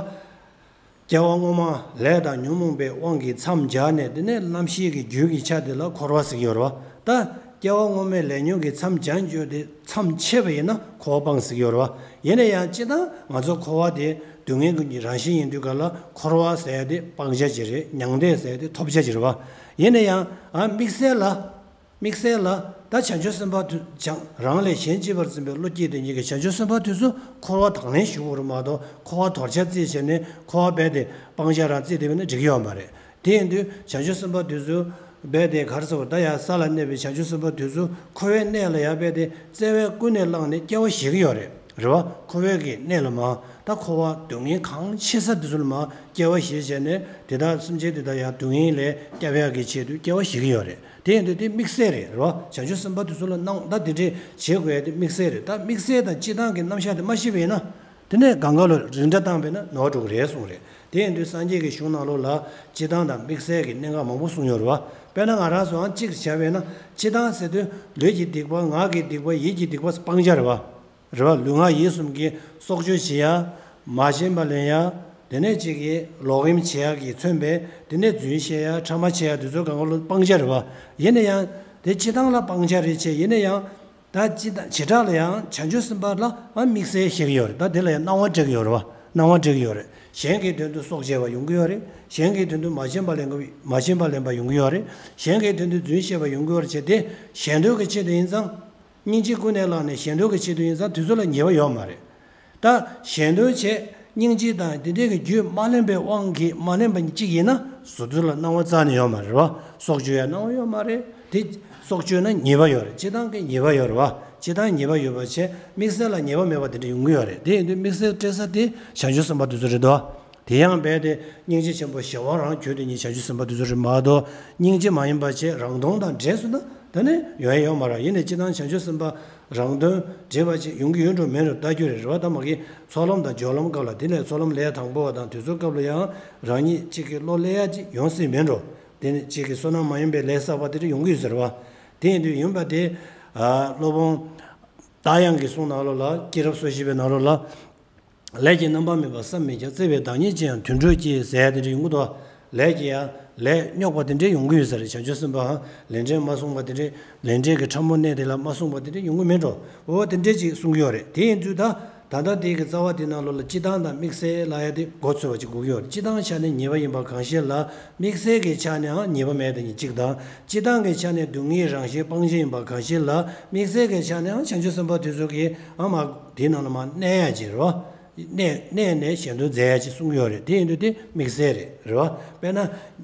སྐྱེ་བ་སྔོན་མ་ལས་དང་ཉོན་མོངས་པའི་དབང་གིས་མཚམས་སྦྱར་ནས། དེ་ནས་རྣམ་ཤེས་ཀྱི་རྒྱུན་གྱི་ཆ་དེ་ལ་འཁོར་བ་ཟེར་གྱི་ཡོད་རེད་བ། ད་སྐྱེ་བ་སྔོན་མའི་ལས་ཉོན་གྱི་མཚམས་སྦྱར་འགྱུར་དེ་མཚམས་ཆད་པ་ཡིན་ན་འཁོར་བ་སྤངས་ཟེར་གྱི་ཡོད་རེད་བ། ཡིན་ན་ཡང་སྤྱིར་བཏང་ང་ཚོ་འཁོར་བ་དེ་སྡུག་བསྔལ་གྱི་རང་བཞིན་ཡིན་དུས་ག་ལ་འཁོར་བ་ཟེར་ཡ་དེ་སྤང་བྱ་ཅིག་རེད། མྱང་འདས་ཟེར་ཡ་དེ་ཐོབ་བྱ་ཅིག་རེད་བ། ཡིན་ན་ཡང་ཨ་དམིགས་བསལ་ལ། དམིགས་བསལ་ལ་ད་བྱང་ཆུབ་སེམས་དཔའ་དུས་བྱང་རང་ལས་གཞན་གཅེས་པར་འཛིན་པའི་བློ་སྐྱེས་དེ་ཉིད་ཀྱིས་བྱང་ཆུབ་སེམས་དཔའ་དེ་ཚོ་འཁོར་བ་དང་ལེན་ཞུ་དགོས་རེད་མ་གཏོགས། འཁོར་བ་དོར་བྱ་རྩིས་བྱས་ནས་འཁོར་བ་རྦད་དེ་སྤང་བྱ་རང་རྩིས་བསྡད་པ་ན་འགྲིག་གི་ཡོད་མ་རེད། དེ་ཡིན་དུས་བྱང་ཆུབ་སེམས་དཔའ་དེ་ཚོ་རྦད་དེ་ག་རེ་ཟེར་བ། ད་ཡང་ས་ལ་གནས་པའི་བྱང་ཆུབ་སེམས་དཔའ་དེ་ཚོ་འཁོར་བའི་གནས་ལ་ཡང་རྦད་དེ་བརྩེ་བས་ཀུན་ནས་བསླངས་ནས་སྐྱེ་བ་བཞེས་ཀྱི་ཡོད་རེད། རེད་བ། འཁོར་བའི་གི་གནས་ལ་མར་ད་འཁོར་བ་སྡུག་བསྔལ་གང་ཆེ་ས་དེ་ཚོ་ལ་མར་སྐྱེ་བ་བཞེས་བྱས་ནས། དེ་དག་སེམས་ཅན་དེ་དག་ཡང་སྡུག་བསྔལ་ལས་སྐྱོབ་ཡག་གི་ཆེད་དུ་སྐྱེ་བ་བཞེས་ཀྱི་ཡོད་རེད། དེ་ཡིན་དུས་དེ་དམིགས་བསལ་རེད། རེད་བ། བྱང་ཆུབ་སེམས་དཔའ་དེ་ཚོ་ལ་གནང་ད་དེ་འདྲས་བྱེད་དགོས་ཡ་དེ་དམིགས་བསལ་རེད། ད་དམིགས་བསལ་དང་སྤྱིར་བཏང་གི་རྣམ་གཞག་དེ་མ་ཤེས་པ་ཡིན་ན། དེ་ནས་གང་ག་ལ་རིགས་འདྲ་བཏང་བས་ན་ནོར་འགྲོ་གི་རེད་གསུངས་རེད། དེ་ཡིན་དུས་སངས་རྒྱས་ཀྱི་གཞུང་ནང་ལོགས་ལ་སྤྱིར་བཏང་དང་དམིགས་བསལ་གྱི་གནད་འགག་མང་པོ་གསུངས་ཡོད་རེད་བ། དཔེར་ན་ང་རང་ཚོའང་གཅིག་བྱས་པས་ན་སྤྱིར་བཏང་ཟེར་དུས་ལུས་ཀྱི་སྡིག་པ། ངག་གི་སྡིག་པ། ཡིད་ཀྱི་སྡིག་པ་སྤང་བྱ་རེད་བ། རེད་བ། ལུས་ངག་ཡིད་གསུམ་གྱི་སྲོག་གཅོད་བྱེད་ཡ། མ་བྱིན་པ་ལེན་ཡ། དེ་ནས་གཅིག་གིས་ལོག་གཡེམ་བྱེད་ཡ་གི་མཚོན་པས། དེ་ནས་རྫུན་བཤད་ཡ། ཕྲ་མ་བྱེད་ཡ་དེ་ཚོ་གང་ག་ལ་སྤང་བྱ་རེད་བ། ཡིན་ན་ཡང་དེ་སྤྱིར་བཏང་ལ་སྤང་བྱ་རེད་བྱས། ཡིན་ན་ཡང་ད་སྤྱི་བྱེ་བྲག་ལ་ཡང་བྱང་ཆུབ་སེམས་དཔའ་ལ་ཨ་དམིགས་བསལ་བཤད་ཀྱི་ཡོད་རེད། ད་དེ་ལ་ཡང་སྣང་བ་སྤྲད་ཀྱི་ཡོད་རེད་བ། སྣང་བ་སྤྲད་ཀྱི་ཡོད་རེད། གཞན་གྱི་དོན་དུ་སྲོག་བཅད་པ་ཡོང་གི་ཡོད་རེད། གཞན་གྱི་དོན་དུ་མ་བྱིན་པ་ལེན་གྱི་མ་བྱིན་པ་ལེན་པ་ཡོང་གི་ཡོད་རེད། གཞན་གྱི་དོན་དུ་རྫུན་བཤད་པ་ཡོང་གི་ཡོད་རེད་བྱས། དེ་གཞན་དོན་གྱི་ཆེད་དུ་ཡིན་ཙང་། སྙིང་རྗེ་ཀུན་ནས་བསླངས་ནས་གཞན་དོན་གྱི་ཆེད་དུ་ཡིན་ཙང་དེ་ཚོ་ལ་ཉེས་པ་ཡོད་མ་རེད། ད་གཞན་དོན་བྱས། སྙིང་རྗེ་དང་དེ་འདྲའི་གི་རྒྱུད་མ་ལེན་པའི་དབང་གིས་མ་ལེན་པ་གཅིག་ཡིན་ན་ཟུར་དུ་ལ་སྣང་བ་རྩ་ནས་ཡོད་མ་རེད་བ། སྲོག་གཅོད་ཡ་སྣང་བ་ཡོད་མ་རེད། དེ་སྲོག་གཅོད་ན་ཉེས་པ་ཡོད་རེད། སྤྱིར་བཏང་གི་ཉེས་པ་ཡོད་རེད་བ། སྤྱིར་བཏང་ཉེས་པ་ཡོད་པ་བྱས། དམིགས་བསལ་ལ་ཉེས་པ་མེད་པ་དེ་འདྲ་ཡོང་གི་ཡོད་རེད། དེ་ཡིན་དུས་དམིགས་བསལ་སྤྲད་ས་དེ་བྱང་ཆུབ་སེམས་དཔའ་དེ་ཚོ་རེད་དོ། དེ་ཡང་རྦད་དེ་སྙིང་རྗེ་ཆེན་པོ་གཞན་དབང་རང་གྱུར་དེ་ཉིད་བྱང་ཆུབ་སེམས་དཔའ་དེ་ཚོ་རེད་མ་གཏོགས། སྙིང་རྗེ་མ་ཡིན་པ་བྱས་རང་སྟོང་དང་འདྲེས་སོང་ན་ད་ནི་ཡོང་ཡ་ཡོད་མ་རེད། ཡིན་ནའི་སྤྱིར་བཏང་བྱང་ཆུབ་སེམས་དཔའ་རང་དོན་འདྲེས་པ་ཅིག་ཡོང་གི་ཡོད་འགྲོ་མེད་འགྲོ་ལྟ་རྒྱུ་རེད། རེད་བ། ད་མ་གི་ཚོགས་ལམ་དང་སྦྱོར་ལམ་སྐབས་ལ། དེ་ནས་ཚོགས་ལམ་ལས་དང་པོ་བ་དང་དེ་ཚོའི་སྐབས་ལ་ཡང་རང་ཉིད་གཅིག་གི་བློ་སླེབས་ཡ་ཅིག་ཡོང་སྲིད་མེད་འགྲོ། དེ་ནི་གཅིག་གི་བསོད་ནམས་མ་ཡིན་པའི་ལས་བསགས་པ་དེ་འདྲ་ཡོང་གི་ཡོད་ཟེར་བ། དེ་ཡིན་དུས་ཡིན་པ་དེ། ཨ་སློབ་དཔོན་རྟ་དབྱངས་ཀྱི་གསུང་ནང་ལོགས་ལ། སྐྱེས་རབས་སོ་བཞི་པའི་ནང་ལོགས་ལ། ལས་ཀྱི་རྣམ་པར་སྨིན་པ་བསམ་མི་ཁྱབ། བརྩེ་བའི་བདག་ཉིད་ཅན་ཡང་དུད་འགྲོའི་སྐྱེ་ཟེར་ཡ་དེ་འདྲ་ཡོང་གི་འདུག། ལས་ཀྱི་ཡང་ལས་རྙོག་པ་དེ་འདྲའི་ཡོང་གི་ཡོད་ས་རེད། བྱང་ཆུབ་སེམས་དཔའ་ལས་འབྲས་མ་བསྲུངས་པ་དེ་འདྲའི། ལས་འབྲས་ཀྱི་ཕྲ་མོ་གནས་དེ་ལ་མ་བསྲུངས་པ་དེ་འདྲའི་ཡོང་གི་མེད་འགྲོ། འོ་དེ་འདྲའི་ཅིག་གསུང་གི་ཡོད་རེད། དེ་ཡིན་དུས་ད་ད་ལྟ་དེ་གི་རྩ་བ་དེ་ནང་ལོགས་ལ་སྤྱིར་བཏང་དང་དམིགས་བསལ་ལབ་ཡ་དེ་མགོ་ཚོས་པ་ཅིག་དགོས་ཀྱི་ཡོད་རེད། སྤྱིར་བཏང་ཆ་ནས་ཉེས་པ་ཡིན་པ་གང་ཞིག་ལ། དམིགས་བསལ་གྱི་ཆ་ནའང་ཉེས་པ་མེད་དེ་ཉིད་གཅིག་དང་། སྤྱིར་བཏང་གི་ཆ་ནས་སྡུག་བསྔལ་རང་བཞིན་སྤང་བྱ་ཡིན་པ་གང་ཞིག་ལ། དམིགས་བསལ་གྱི་ཆ་ནའང་བྱང་ཆུབ་སེམས་དཔའ་དེ་ཚོ་གིས་ཨ་མ་དེའི་ནང་ལ་མར་གནས་ཡ་ཅིག་རེད་བ། གནས་གནས་ནས་གཞན་དོན་མཛད་ཡ་ཅིག་གསུང་གི་ཡོད་རེད། དེ་ཡིན་དུས་དེ་དམིགས་བསལ་རེད། རེད་བ། དཔེར་ན་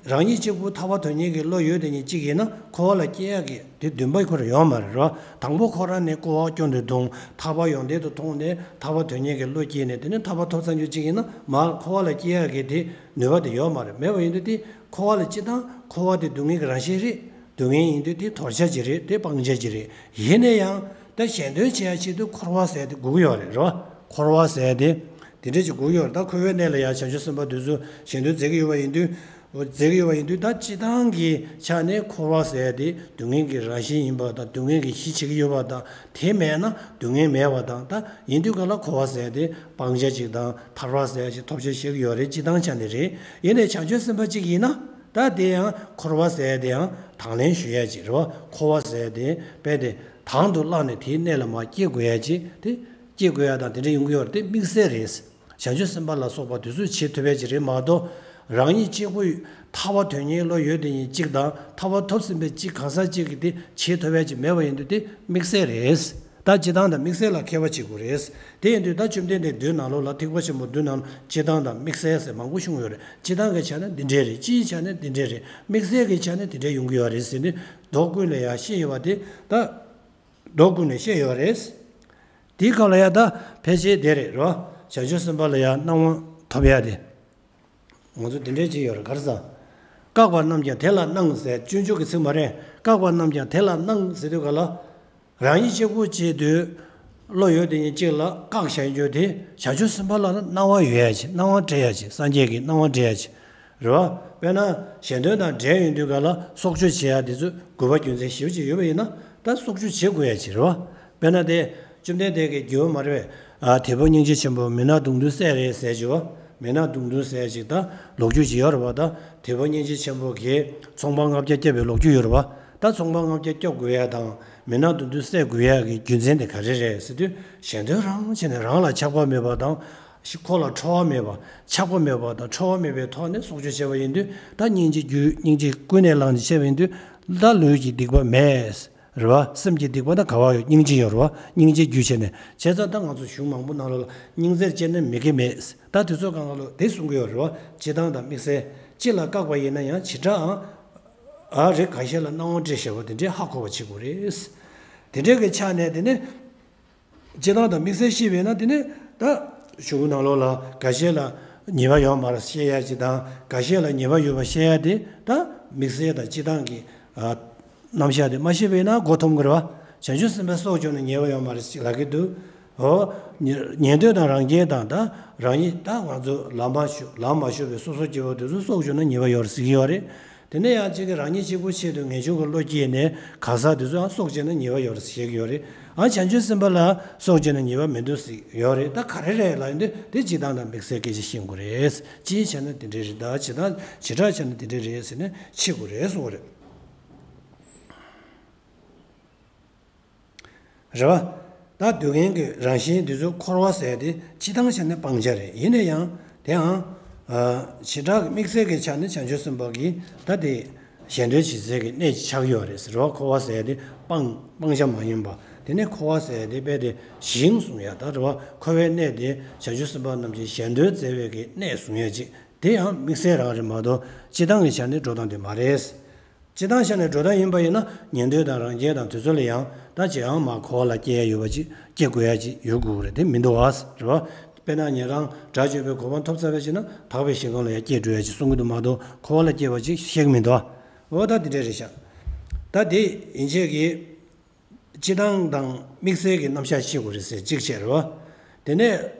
རང་ཉིད་གཅིག་པུ་ཐར་པ་དོན་གཉེར་གྱི་བློ་ཡོད་དེ་ཉིད་གཅིག་ཡིན་ན་འཁོར་བ་ལ་སྐྱེ་ཡ་གི་དེ་འདུན་པ་ཁོ་རང་ཡོད་མ་རེད། རེད་བ། དང་པོ་ཁོ་རང་ནས་སྐུ་དབང་སྐྱོན་དུ་བརྡུང་། ཐར་པ་ཡོན་ཏན་དུ་མཐོང་ནས་ཐར་པ་དོན་གཉེར་གྱི་བློ་སྐྱེས་ནས། དེ་ནས་ཐར་པ་ཐོབ་ཚར་རྒྱུ་གཅིག་ཡིན་ན་མར་འཁོར་བ་ལ་སྐྱེ་ཡ་གི་དེ་ནུས་པ་དེ་ཡོད་མ་རེད། མེད་པ་ཡིན་དུས་དེ་འཁོར་བ་ལ་སྤྱིར་བཏང་འཁོར་བ་དེ་སྡུག་བསྔལ་གྱི་རང་བཞིན་རེད། སྡུག་བསྔལ་ཡིན་དུས་དེ་དོར་བྱ་ཅིག་རེད། དེ་སྤང་བྱ་ཅིག་རེད། ཡིན་ན་ཡང་ད་གཞན་དོན་བྱེད་ཡ་ཆེད་དུ་འཁོར་བ་ཟེར་དེ་དགོས་ཀྱི་ཡོད་རེད། རེད་བ། འཁོར་བ་ཟེར་དེ་དེ་འདྲ་ཅིག་དགོས་ཀྱི་ཡོད་རེད། ད་འཁོར་བའི་གནས་ལ་ཡང་བྱང་ཆུབ་སེམས་དཔའ་དེ་ཚོ་གཞན་དོན་མཛད་ཀྱི་ཡོད་པ་ཡིན་དུས། མཛད་ཀྱི་ཡོད་པ་ཡིན་དུས། ད་སྤྱིར་བཏང་གི་ཆ་ནས་འཁོར་བ་ཟེར་དེ་སྡུག་བསྔལ་གྱི་རང་བཞིན་ཡིན་པ་དང་། སྡུག་བསྔལ་གྱི་གཞི་བྱེད་ཀྱི་ཡོད་པ་དང་། དེ་མེད་ན་སྡུག་བསྔལ་མེད་པ་དང་། ད་ཡིན་དུས་ག་ལ་འཁོར་བ་ཟེར་དེ་སྤང་བྱ་ཅིག་དང་ཐར་པ་ཟེར་ཅིག་ཐོབ་བྱ་བཤད་ཀྱི་ཡོད་རེད། སྤྱིར་བཏང་ཆ་ནས་རེད། ཡིན་ནའི་བྱང་ཆུབ་སེམས་དཔའ་ཅིག་ཡིན་ན་ད་དེ་ཡང་འཁོར་བ་ཟེར་དེ་ཡང་དང་ལེན་ཞུ་ཡ་ཅིག་རེད་བ། འཁོར་བ་ཟེར་དེ་རྦད་དེ་དང་དུ་བླངས་ནས་དེའི་གནས་ལ་མར་སྐྱེ་དགོས་ཡ་ཅིག་དེ། སྐྱེ་དགོས་ཡ་དང་དེ་འདྲ་ཡོང་གི་ཡོད་རེད། དེ་དམིགས་བསལ་རེད། བྱང་ཆུབ་སེམས་དཔའ་ལ་སོགས་པ་དེ་ཚོས་བྱེད་ཐུབ་ཡ་ཅིག་རེད་མ་གཏོགས། རང་ཉིད་གཅིག་པུས་ཐར་པ་དོན་གཉེར་བློ་ཡོད་དེ་ཉིད་གཅིག་དང་། ཐར་པ་ཐོབ་ཟིན་པའི་གཅིག་གང་ཟག་གཅིག་གིས་དེ་བྱེད་ཐུབ་ཡ་ཅིག་མེད་པ་ཡིན་དུས་དེ་དམིགས་བསལ་རེད། ད་སྤྱིར་བཏང་དང་དམིགས་བསལ་ལ་ཁྱད་པར་བྱེད་དགོས་རེད། དེ་ཡིན་དུས་ད་བཅོམ་ལྡན་འདས་མདུན་ནང་ལོགས་ལ། ཐེག་པ་ཆེན་པོ་མདུན་ནང་སྤྱིར་བཏང་དང་དམིགས་བསལ་ཟེར་མང་པོ་གསུངས་ཡོད་རེད། སྤྱིར་བཏང་གི་ཆ་ནས་འདི་འདྲས་རེད། སྤྱིའི་ཆ་ནས་འདི་འདྲས་རེད། དམིགས་བསལ་གྱི་ཆ་ནས་འདི་འདྲས་ཡོང་གི་ཡོད་རེད་ཟེར་ནས་མདོ་ཀུན་ལས་ཡང་བཤད་ཡོད་པ་དེ་ད། མདོ་ཀུན་ནས་བཤད་ཡོད་རེད། དེའི་སྐབས་ལ་ཡང་ད་ཕལ་ཆེར་དེ་རེད་རོ། བྱང་ཆུབ་སེམས་དཔའ་ལ་ཡང་སྣང་བ་ཐོབ་ཡ་དེ། ང་ཚོ་དེ་འདྲའི་ཅིག་ཡོད་རེད། ག་རེ་ཟེར། བཀག་པ་རྣམས་ཀྱང་དེ་ལ་སྣང་ཟེར། སྤྱོད་འཇུག་གི་ཚིག་མ་རེད། བཀག་པ་རྣམས་ཀྱང་དེ་ལ་སྣང་ཟེར་དུས་ག་ལ། རང་ཉིད་གཅིག་པུ་བྱེད་དུས་བློ་ཡོད་དེ་ཉིད་གཅིག་ལ་བཀག་བཞག་རྒྱུ་དེ། བྱང་ཆུབ་སེམས་དཔའ་ལ་ནི་སྣང་བ་ཡོད་ཡ་ཅིག་སྣང་བ་སྤྲད་ཡ་ཅིག་སངས་རྒྱས་ཀྱི་སྣང་བ་སྤྲད་ཡ་ཅིག་རེད་བ། དཔེར་ན་གཞན་དོན་དང་འབྲེལ་ཡོད་དུས་ག་ལ་སྲོག་གཅོད་བྱེད་ཡ་དེ་ཚོ་དགོས་པ་རྒྱུ་མཚན་ཞིབ་ཅིག་ཡོད་པ་ཡིན་ན་ད་སྲོག་གཅོད་བྱེད་དགོས་ཡ་ཅིག་རེད་བ། དཔེར་ན་དེ་བཅོམ་ལྡན་འདས་ཀྱི་རྒྱུད་མ་རེད་ ཨ་དེ་ཕོ་སྙིང་རྗེ་ཆེན་པོ་མི་ནག་མདུང་ཐུང་བསད་རེད་ཟེར་གྱི་བ། མི་ནག་མདུང་ཐུང་བསད་ཅིག་ད་ལོ་རྒྱུས་ཅིག་ཡོད་རེད་བ། ད་དེ་ཕོ་སྙིང་རྗེ་ཆེན་པོ་གིས་ཚོང་པ་ལྔ་བརྒྱ་བསྐྱབས་པའི་ལོ་རྒྱུས་ཡོད་རེད་བ། ད་ཚོང་པ་ལྔ་བརྒྱ་སྐྱོབ་དགོས་ཡ་དང་མི་ནག་མདུང་ཐུང་བསད་དགོས་ཡ་གི་རྒྱུ་མཚན་དེ་ག་རེ་རེད་ཟེར་དུས། གཞན་དོན་རང་བྱས་ནས་རང་ལ་ཆགས་པ་མེད་པ་དང་། ཁོ་ལ་ཁྲོ་བ་མེད་པ། ཆགས་པ་མེད་པ་དང་ཁྲོ་བ་མེད་པའི་ཐོག་ནས་སྲོག་སྐྱོབ་བྱས་པ་ཡིན་དུས། ད་སྙིང་རྗེ་རྒྱུ་སྙིང་རྗེ་ཀུན་ནས་བསླངས་ནས་བྱས་པ་ཡིན་དུས། ད་ལུས་ཀྱི་སྡིག་པ་མེད། རེད་བ། སེམས་ཀྱི་སྡིག་པ་ད་ག་བ་ཡོད། སྙིང་རྗེ་ཡོད་རེད་བ། སྙིང་རྗེ་རྒྱུ་བྱས་ནས་བྱས་ཙང་ད་ང་ཚོ་གཞུང་མང་པོ་ནང་ལོགས་ལ་སྙིང་བརྩེར་སྐྱེས་ན་མི་དགེ་མེད། ད་དེ་ཚོ་གང་ག་ལོ་དེ་གསུང་གི་ཡོད་རེད་བ། སྤྱིར་བཏང་དང་དམིགས་བསལ་སྤྱི་ལ་བཀག་པ་ཡིན་ན་ཡང་བྱེ་བྲག་ཨང་། ཨ་རེ་འགའ་ཤས་ལ་སྣང་བ་འདྲེས་བཞག་པ་དེ་འདྲས་ཧ་གོ་བ་བྱེད་དགོས་རེད། དེ་འདྲས་ཀྱི་ཆ་ནས་དེ་ནི། སྤྱིར་བཏང་དང་དམིགས་བསལ་ཤེས་པས་ན་དེ་ནི་ད་གཞུང་ནང་ལོགས་ལ་འགའ་ཤས་ལ་ཉེས་པ་ཡོད་མ་རེད་བཤད་ཡ་ཅིག་དང་། འགའ་ཤས་ལ་ཉེས་པ་ཡོད་པ་བཤད་ཡ་དེ་ད་དམིགས་བསལ་དང་སྤྱིར་བཏང་གི་ཨ་རྣམ་གཞག་དེ་མ་ཤེས་པས་ན་མགོ་འཐོམ་གི་རེད་བ། བྱང་ཆུབ་སེམས་དཔའི་སྲོག་སྐྱོབ་ན་ཉེས་པ་ཡོད་མ་རེད་ཅིག་ལབ་ཀྱི་འདུག་འོ། ཉན་ཐོས་དང་རང་རྒྱལ་དང་ད་རང་ཉིད་ད་ང་ཚོ་ལམ་མ་ཞུགས་ལམ་མ་ཞུགས་པའི་སོ་སོ་སྐྱེ་བོ་དེ་ཚོ་སྲོག་སྐྱོབ་ན་ཉེས་པ་ཡོད་རེད་ཟེར་གྱི་ཡོད་རེད། དེ་ནས་ཡང་གཅིག་གིས་རང་ཉིད་གཅིག་པུ་ཆེད་དུ་ངེས་འབྱུང་གི་བློ་སྐྱེས་ནས་གང་ཟག་དེ་ཚོའང་སྲོག་བཅད་ན་ཉེས་པ་ཡོད་རེད་ཟེར་གྱི་ཡོད་རེད། ཨ་བྱང་ཆུབ་སེམས་དཔའ་ལ་སྲོག་བཅད་ན་ཉེས་པ་མི་འདུག་ཟེར་གྱི་ཡོད་རེད། ད་ག་རེ་རེད་ལབ་ཡོང་དུས་དེ་སྤྱིར་བཏང་དང་དམིགས་བསལ་སྐད་ཆ་ཤེས་དགོས་རེད། སྤྱིའི་ཆ་ནས་དེ་འདྲས་རེད། ད་བྱེད་སྟངས་བྱེ་བྲག་ཆ་ནས་དེ་འདྲས་རེད་ཟེར་ནས་ཕྱེ་དགོས་རེད་གསུངས་པ་རེད། རེད་བ། ད་སྡུག་བསྔལ་གྱི་རང་བཞིན་འདི་ཚོ་འཁོར་བ་ཟེར་ཏེ་སྤྱིར་བཏང་བྱས་ན་སྤང་བྱ་རེད། ཡིན་ན་ཡང་དེའང་། ཨ། བྱེ་བྲག་གི་དམིགས་བསལ་གྱི་ཆ་ནས་བྱང་ཆུབ་སེམས་དཔའ་གིས་ད་དེ་གཞན་དོན་བྱེད་སའི་གི་གནས་ཆགས་ཡོད་རེད་ཟེར་བ། འཁོར་བ་ཟེར་ཏེ་སྤང་སྤང་བྱ་མ་ཡིན་པ། དེ་ནས་འཁོར་བ་ཟེར་ཏེ་རྦད་དེ་ཞིང་བཟུང་ཡ་ད་རེད་བ། འཁོར་བའི་གནས་དེ་བྱང་ཆུབ་སེམས་དཔའ་རྣམས་ཀྱི་གཞན་དོན་མཛད་པའི་གི་གནས་བཟུང་ཡ་ཅིག་དེ་ཡང་དམིགས་བསལ་རང་རེད་མ་གཏོགས་སྤྱིར་བཏང་གི་ཆ་ནས་འགྲོ་སྟངས་དེ་མ་རེད། སྤྱིར་བཏང་བྱས་ནས་འགྲོ་སྟངས་ཡིན་པ་ཡིན་ན་ཉན་ཐོས་དང་རང་རྒྱལ་དང་དེ་ཚོ་ལ་ཡང་ད་ཅི་ཡང་མ་འཁོར་བ་ལ་སྐྱེ་ཡ་ཡོད་པ་ཅིག་སྐྱེ་དགོས་ཡ་ཅིག་ཡོད་དགོས་རེད། དེ་མི་འདུག་ཨ་རེད་བ། དཔེར་ན་ཉན་རང་དགྲ་བཅོམ་པའི་གོ་འཕང་ཐོབ་ཚར་བ་ཅིག་ན་དག་པའི་ཞིང་ཁམས་ལ་ཡང་སྐྱེ་འགྲོ་ཡ་ཅིག་གསུང་གི་འདུག་མ་གཏོགས་འཁོར་བ་ལ་སྐྱེ་བ་ཅིག་བཤད་གི་མི་འདུག་ཨ། འོ་ད་དེ་འདྲས་རེད་ཤག་ད་དེ་ཡིན་ཆད་ཀྱི་སྤྱིར་བཏང་དང་དམིགས་བསལ་གྱི་རྣམ་གཞག་ཤེས་དགོས་རེད་ཟེར་གཅིག་བྱས་རེད་བ། དེ་ནས་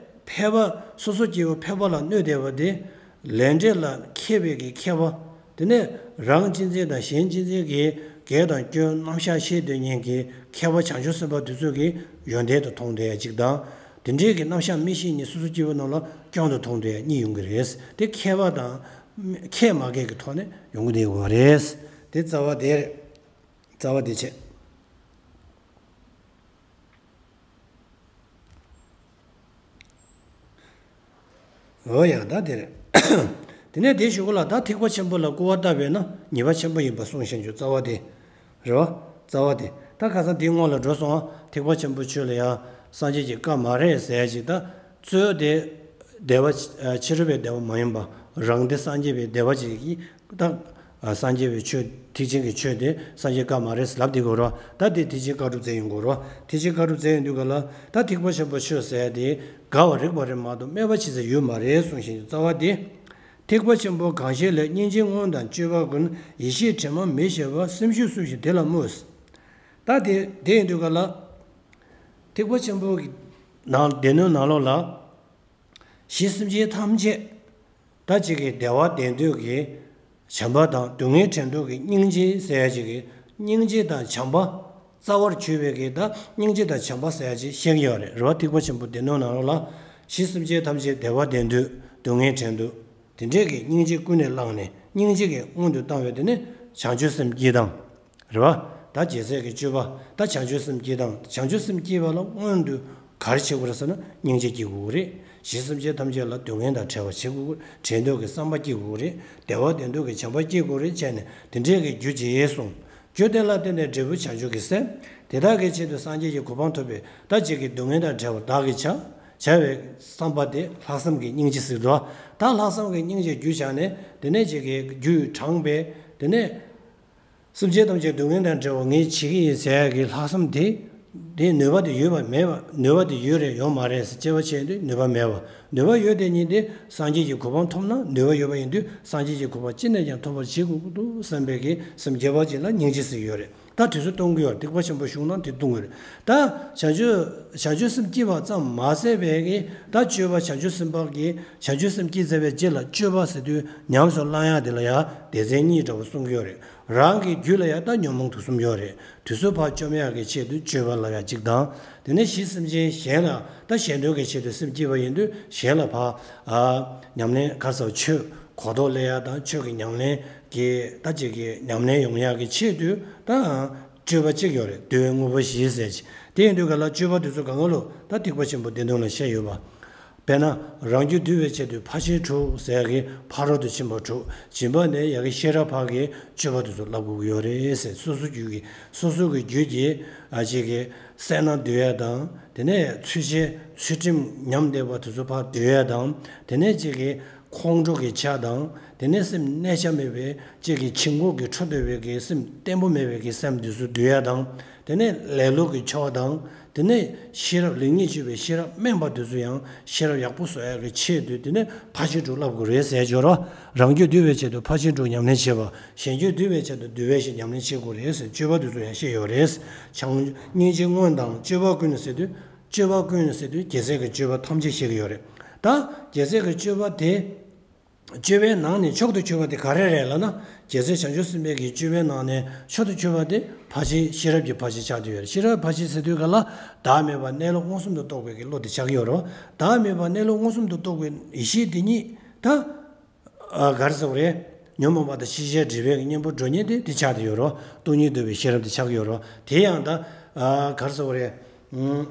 ཕལ་པ་སོ་སོ་སྐྱེ་བོ་ཕལ་པ་ལ་གནོད་བསྡད་པ་དེ་ལས་འབྲས་ལ་མཁས་པའི་གི་མཁས་པ། དེ་ནས་རང་གཅེས་འཛིན་དང་གཞན་གཅེས་འཛིན་གྱི་གེགས་དང་སྐྱོན་རྣམ་གཞག་ཤེས་འདོད་མཁན་གྱི་མཁས་པ་བྱང་ཆུབ་སེམས་དཔའ་དེ་ཚོ་གིས་ཡོན་ཏན་དུ་མཐོང་བསྡད་ཡ་གཅིག་དང་། དེ་འདྲའི་གི་རྣམ་གཞག་མི་ཤེས་མཁན་སོ་སོ་སྐྱེ་བོ་རྣམས་ལ་སྐྱོན་དུ་མཐོང་བསྡད་ཡ་གཉིས་ཡོང་གི་རེད། དེ་མཁས་པ་དང་མཁས་མ་མཁས་ཀྱི་ཐོག་ནས་ཡོང་གི་བསྡད་ཡོད་རེད། དེ་རྩ་བ་དེ་རེད། རྩ་བ་དེ་བྱས། འོ་ཡ་ད་དེ་རེད། དེ་ནས་དེ་གཞུག་གུ་ལ་ད་ཐེག་པ་ཆེན་པོ་ལ་སྐུར་བ་བཏབ་པས་ན་ཉེས་པ་ཆེན་པོ་ཡིན་པ་གསུངས་བཞིན་དུ་རྩ་བ་དེ། རེད་བ། རྩ་བ་དེ། ད་ཁ་སང་དེའི་སྔོན་ལ་འགྲོ་སོང་ང་ཐེག་པ་ཆེན་པོ་ཆོས་ལ་ཡང་སངས་རྒྱས་ཀྱི་བཀའ་མ་རེད་ཟེར་ཡ་ཅིག་ད་རྩོད་དེ། བདེ་བ་ཕྱི་རོལ་པའི་བདེ་བ་མ་ཡིན་པ། རང་སྡེ་སངས་རྒྱས་པའི་བདེ་བ་ཅིག་གིས་ད། སངས་རྒྱས་པའི་ཆོས་ཐེག་ཆེན་གྱི་ཆོས་དེ་སངས་རྒྱས་བཀའ་མ་རེད་ལབ་བསྡད་དགོས་རེད་བ། ད་དེ་ཐེག་ཆེན་བཀའ་སྒྲུབ་མཛད་ཡོང་དགོས་རེད་བ། ཐེག་ཆེན་བཀའ་སྒྲུབ་མཛད་ཡོང་དུས་ག་ལ་ད་ཐེག་པ་ཆེན་པོ་ཆོས་ཟེར་ཡ་དེ་དགའ་བར་རིགས་པ་རེད་མ་གཏོགས་སྨད་པ་བྱེད་ས་ཡོད་མ་རེད་གསུངས་བཞིན་དུ་རྩ་བ་དེ། ཐེག་པ་ཆེན་པོ་གང་ཞིག་ལས། སྙིང་རྗེ་སྔོན་དང་སྤྱོད་པ་ཀུན། ཡེ་ཤེས་དྲི་མ་མེད་ཞི་བ། སེམས་ཤུགས་སྲུངས་ཤིག་དེ་ལ་སྨོད། ད་དེ་དེ་ཡིན་དུས་ག་ལ། ཐེག་པ་ཆེན་པོ་གི་ནང་སྡེ་སྣོད་ནང་ལོགས་ལ། གཞི་སེམས་ཅན་ཐམས་ཅད་ད་ཅིག་གི་བདེ་བ་དེང་དུས་ཀྱི་བྱམས་པ་དང་སྡུག་བསྔལ་བྲལ་འདོད་ཀྱི་སྙིང་རྗེ་ཟེར་ཡ་ཅིག་གི་སྙིང་རྗེ་དང་བྱམས་པ་རྩ་བར་གྱུར་པའི་གི་ད་སྙིང་རྗེ་དང་བྱམས་པ་ཟེར་ཡ་ཅིག་བཤད་ཀྱི་ཡོད་རེད། རེད་བ། ཐེག་པ་ཆེན་པོ་སྡེ་སྣོད་ནང་ལོགས་ལ་གཞི་སེམས་ཅན་ཐམས་ཅད་བདེ་བ་དེང་དུས་སྡུག་བསྔལ་བྲལ་འདོད། དེ་འདྲས་ཀྱི་སྙིང་རྗེ་ཀུན་ནས་བསླངས་ནས་སྙིང་རྗེ་གི་སྔོན་དུ་བཏང་བའི་དེ་ནི་བྱང་ཆུབ་སེམས་བསྐྱེད་སྟངས། རེད་བ། ད་རྒྱལ་སྲས་ཀྱི་སྤྱོད་པ་ད་བྱང་ཆུབ་སེམས་བསྐྱེད་སྟངས། བྱང་ཆུབ་སེམས་བསྐྱེད་པ་ལ་སྔོན་དུ་ག་རེ་བྱེད་དགོས་རེད་ཟེར་ན་སྙིང་རྗེ་བསྐྱེད་དགོས་ཀྱི་རེད། གཞི་སེམས་ཅན་ཐམས་ཅད་ལ་སྡུག་བསྔལ་དང་བྲལ་བ་བྱེད་དགོས་ཀྱི་རེད། བྲལ་འདོད་ཀྱི་བསམ་པ་བསྐྱེད་དགོས་ཀྱི་རེད། བདེ་བ་དེང་དུས་ཀྱི་བྱམས་པ་བསྐྱེད་དགོས་རེད་བྱས་ནས་དེ་འདྲས་ཀྱི་རྒྱུ་བྱེད་ཡས་གསུངས། རྒྱུ་དེ་ལ་བརྟེན་ནས་འབྲས་བུ་བྱང་ཆུབ་ཀྱི་སེམས། དེ་དག་གི་ཆེད་དུ་སངས་རྒྱས་ཀྱི་གོ་འཕང་ཐོབ་པའི་ད་ཅིག་གི་སྡུག་བསྔལ་དང་བྲལ་བ་བདག་གིས་བྱ། བྱ་བའི་བསམ་པ་དེ་ལྷག་བསམ་གྱི་སྙིང་རྗེ་ཟེར་འདུག་ད་ལྷག་བསམ་གྱི་སྙིང་རྗེ་རྒྱུ་བྱས་ནས་དེ་ནས་ཅིག་གི་རྒྱུད་དྲངས་པས་དེ་ནས། སེམས་ཅན་ཐམས་ཅད་སྡུག་བསྔལ་དང་བྲལ་བ་ངས་བྱེད་ཀྱི་ཡིན་ཟེར་ཡ་གི་ལྷག་བསམ་དེ། དེ་ནུས་པ་དེ་ཡོད་པ་མེད་པ། ནུས་པ་དེ་ཡོད་རེད་ཡོད་མ་རེད་ཟེར་དཔྱད་པ་བྱས་དུས་ནུས་པ་མེད་པ། ནུས་པ་ཡོད་དེ་ཉིད་དེ་སངས་རྒྱས་ཀྱི་གོ་འཕང་ཐོབ་ན་ནུས་པ་ཡོད་པ་ཡིན་དུས་སངས་རྒྱས་ཀྱི་གོ་འཕང་ཅི་ནས་ཀྱང་ཐོབ་པར་བྱེད་དགོས་ཀྱི་འདུག་བསམ་པའི་གི་སེམས་བསྐྱེད་པ་ཅིག་ལ་སྙིང་རྗེ་ཟེར་གྱི་ཡོད་རེད། ད་ ད་དེ་ཚོ་གཏོང་གི་ཡོད། ཐེག་པ་ཆེན་པོ་བཞུགས་ན་དེ་གཏོང་གི་རེད། ད་བྱང་ཆུབ་བྱང་ཆུབ་སེམས་སྐྱེས་པ་ཙམ་མ་ཟད་པའི་གི་ད་སྤྱོད་པ་བྱང་ཆུབ་སེམས་དཔའ་གི་བྱང་ཆུབ་སེམས་སྐྱེས་ཚར་བའི་རྗེས་ལ་སྤྱོད་པ་ཟེར་དུས་ཉམས་སུ་བླང་ཡག་དེ་ལ་ཡང་སྡེ་ཚན་གཉིས་འདྲ་བོ་གསུང་གི་ཡོད་རེད། རང་གི་རྒྱུད་ལ་ཡང་ད་ཉོན་མོངས་དུག་གསུམ་ཡོད་རེད། དེ་ཚོ་ཕར་བཅོམ་ཡག་གི་ཆེད་དུ་སྤྱོད་པ་ལབ་ཡག་གཅིག་དང་། དེ་ནས་གཞི་སེམས་ཅན་གཞན་ལ་ད་གཞན་དོན་གྱི་ཆེད་དུ་སེམས་བསྐྱེད་པ་ཡིན་དུས་གཞན་ལ་ཕར་ཨ་ཉམས་ལེན་ག་ཟེར་ཆོས་གོ་རྟོགས་སླེབས་ཡག་དང་ཆོས་ཀྱི་ཉམས་ལེན་གྱི་ད་ཅིག་གི་ཉམས་ལེན་ཡོང་ཡག་གི་ཆེད་དུ་ད་སྤྱོད་པ་གཅིག་ཡོད་རེད། འདུལ་བའི་དངོས་པོ་བཞི་ཟེར་གྱི། དེ་ཡིན་དུས་ག་ལ་སྤྱོད་པ་དེ་ཚོ་གང་ག་ལོ་ད་ཐེག་པ་ཆེན་པོ་བདེན་དོན་ལ་བཤད་ཡོད་པ། དཔེར་ན། རང་རྒྱུད་འདུལ་བའི་ཆེད་དུ་ཕར་ཕྱིན་དྲུག་ཟེར་གྱི་ཕ་རོལ་ཏུ་ཕྱིན་པ་དྲུག་སྦྱིན་པ་ནས་ཡ་གི་ཤེས་རབ་ཕར་གྱི་སྤྱོད་པ་དེ་ཚོ་བསླབ་དགོས་ཀྱི་ཡོད་རེད་ཟེར། སོ་སོ་རྒྱུད་ཀྱི་སོ་སོ་གི་རྒྱུད་ཀྱི་ཨ་ཅིག་གི་སེར་སྣ་འདུལ་ཡ་དང་། དེ་ནས་ཚུལ་འཆལ་ཚུལ་ཁྲིམས་ཉམས་བསྡད་པ་དེ་ཚོ་ཕར་འདུལ་ཡ་དང་། དེ་ནས་ཅིག་གི་ཁོང་ཁྲོ་གི་ཆ་དང་། དེ་ནས་སེམས་གནས་ཆ་མེད་པའི་ཅིག་གི་ཕྱིན་གོག་གི་འཕྲོ་འདོད་པའི་གི་སེམས་བརྟན་པོ་མེད་པའི་གི་སེམས་དེ་ཚོ་འདུལ་ཡ་དང་། དེ་ནས་ལེ་ལོ་གི་ཕྱོགས་དང་། དེ་ནས་ཤེས་རབ་ལེགས་ཉེས་དཔྱོད་པའི་ཤེས་རབ་དམན་པ་དེ་ཚོ་ཡང་ཤེས་རབ་ཡག་པོ་བཟོ་ཡག་གི་ཆེད་དུ་དེ་ནས་ཕར་ཕྱིན་དྲུག་བསླབ་དགོས་རེད་ཟེར་སྦྱོར་བ། རང་རྒྱུད་འདུལ་བའི་ཆེད་དུ་ཕར་ཕྱིན་དྲུག་ཉམས་ལེན་བྱེད་པ། གཞན་རྒྱུད་འདུལ་བའི་ཆེད་དུ་འདུལ་བའི་བཞི་ཉམས་ལེན་བྱེད་དགོས་རེད་ཟེར། སྤྱོད་པ་དེ་ཚོ་ཡང་བཤད་ཡོད་རེད། བྱང་སྙིང་རྗེ་སྔོན་དང་སྤྱོད་པ་ཀུན་ཟེར་དུས། སྤྱོད་པ་ཀུན་ཟེར་དུས་རྒྱལ་སྲས་ཀྱི་སྤྱོད་པ་ཐམས་ཅད་བཤད་ཀྱི་ཡོད་རེད། ད་རྒྱལ་སྲས་ཀྱི་སྤྱོད་པ་དེ། སྤྱོད་པའི་ནང་ནས་མཆོག་ཏུ་གྱུར་པ་དེ་ག་རེ་རེད་ལབ་ན། རྒྱལ་སྲས་བྱང་ཆུབ་སེམས་དཔའི་གི་སྤྱོད་པའི་ནང་ནས་མཆོག་ཏུ་གྱུར་པ་དེ་ཕར་ཕྱིན་ཤེས་རབ་ཀྱི་ཕར་ཕྱིན་ཆགས་བསྡད་ཡོད་རེད། ཤེས་རབ་ཕར་ཕྱིན་ཟེར་དུས་ག་ལ་བདག་མེད་པ་གནས་ལུགས་མངོན་སུམ་དུ་རྟོགས་པའི་གི་བློ་དེ་ཆགས་ཀྱི་ཡོད་རེད། བདག་མེད་པ་གནས་ལུགས་མངོན་སུམ་དུ་རྟོགས་པའི་ཡེ་ཤེས་དེ་ཉིད་ད། ཨ་ག་རེ་ཟེར་བ་རེད། ཉོན་མོངས་པ་དང་ཕྱིན་ཆད་འབྲེལ་བའི་གཉེན་པོ་འགྲོ་ཉེན་དེ་དེ་ཆགས་བསྡད་ཡོད་རེད། སྟོང་ཉིད་འདུལ་བའི་ཤེས་རབ་དེ་ཆགས་ཀྱི་ཡོད་རེད། དེ་ཡང་ད་ཨ་ག་རེ་ཟེར་བ་རེད། ཨུམ།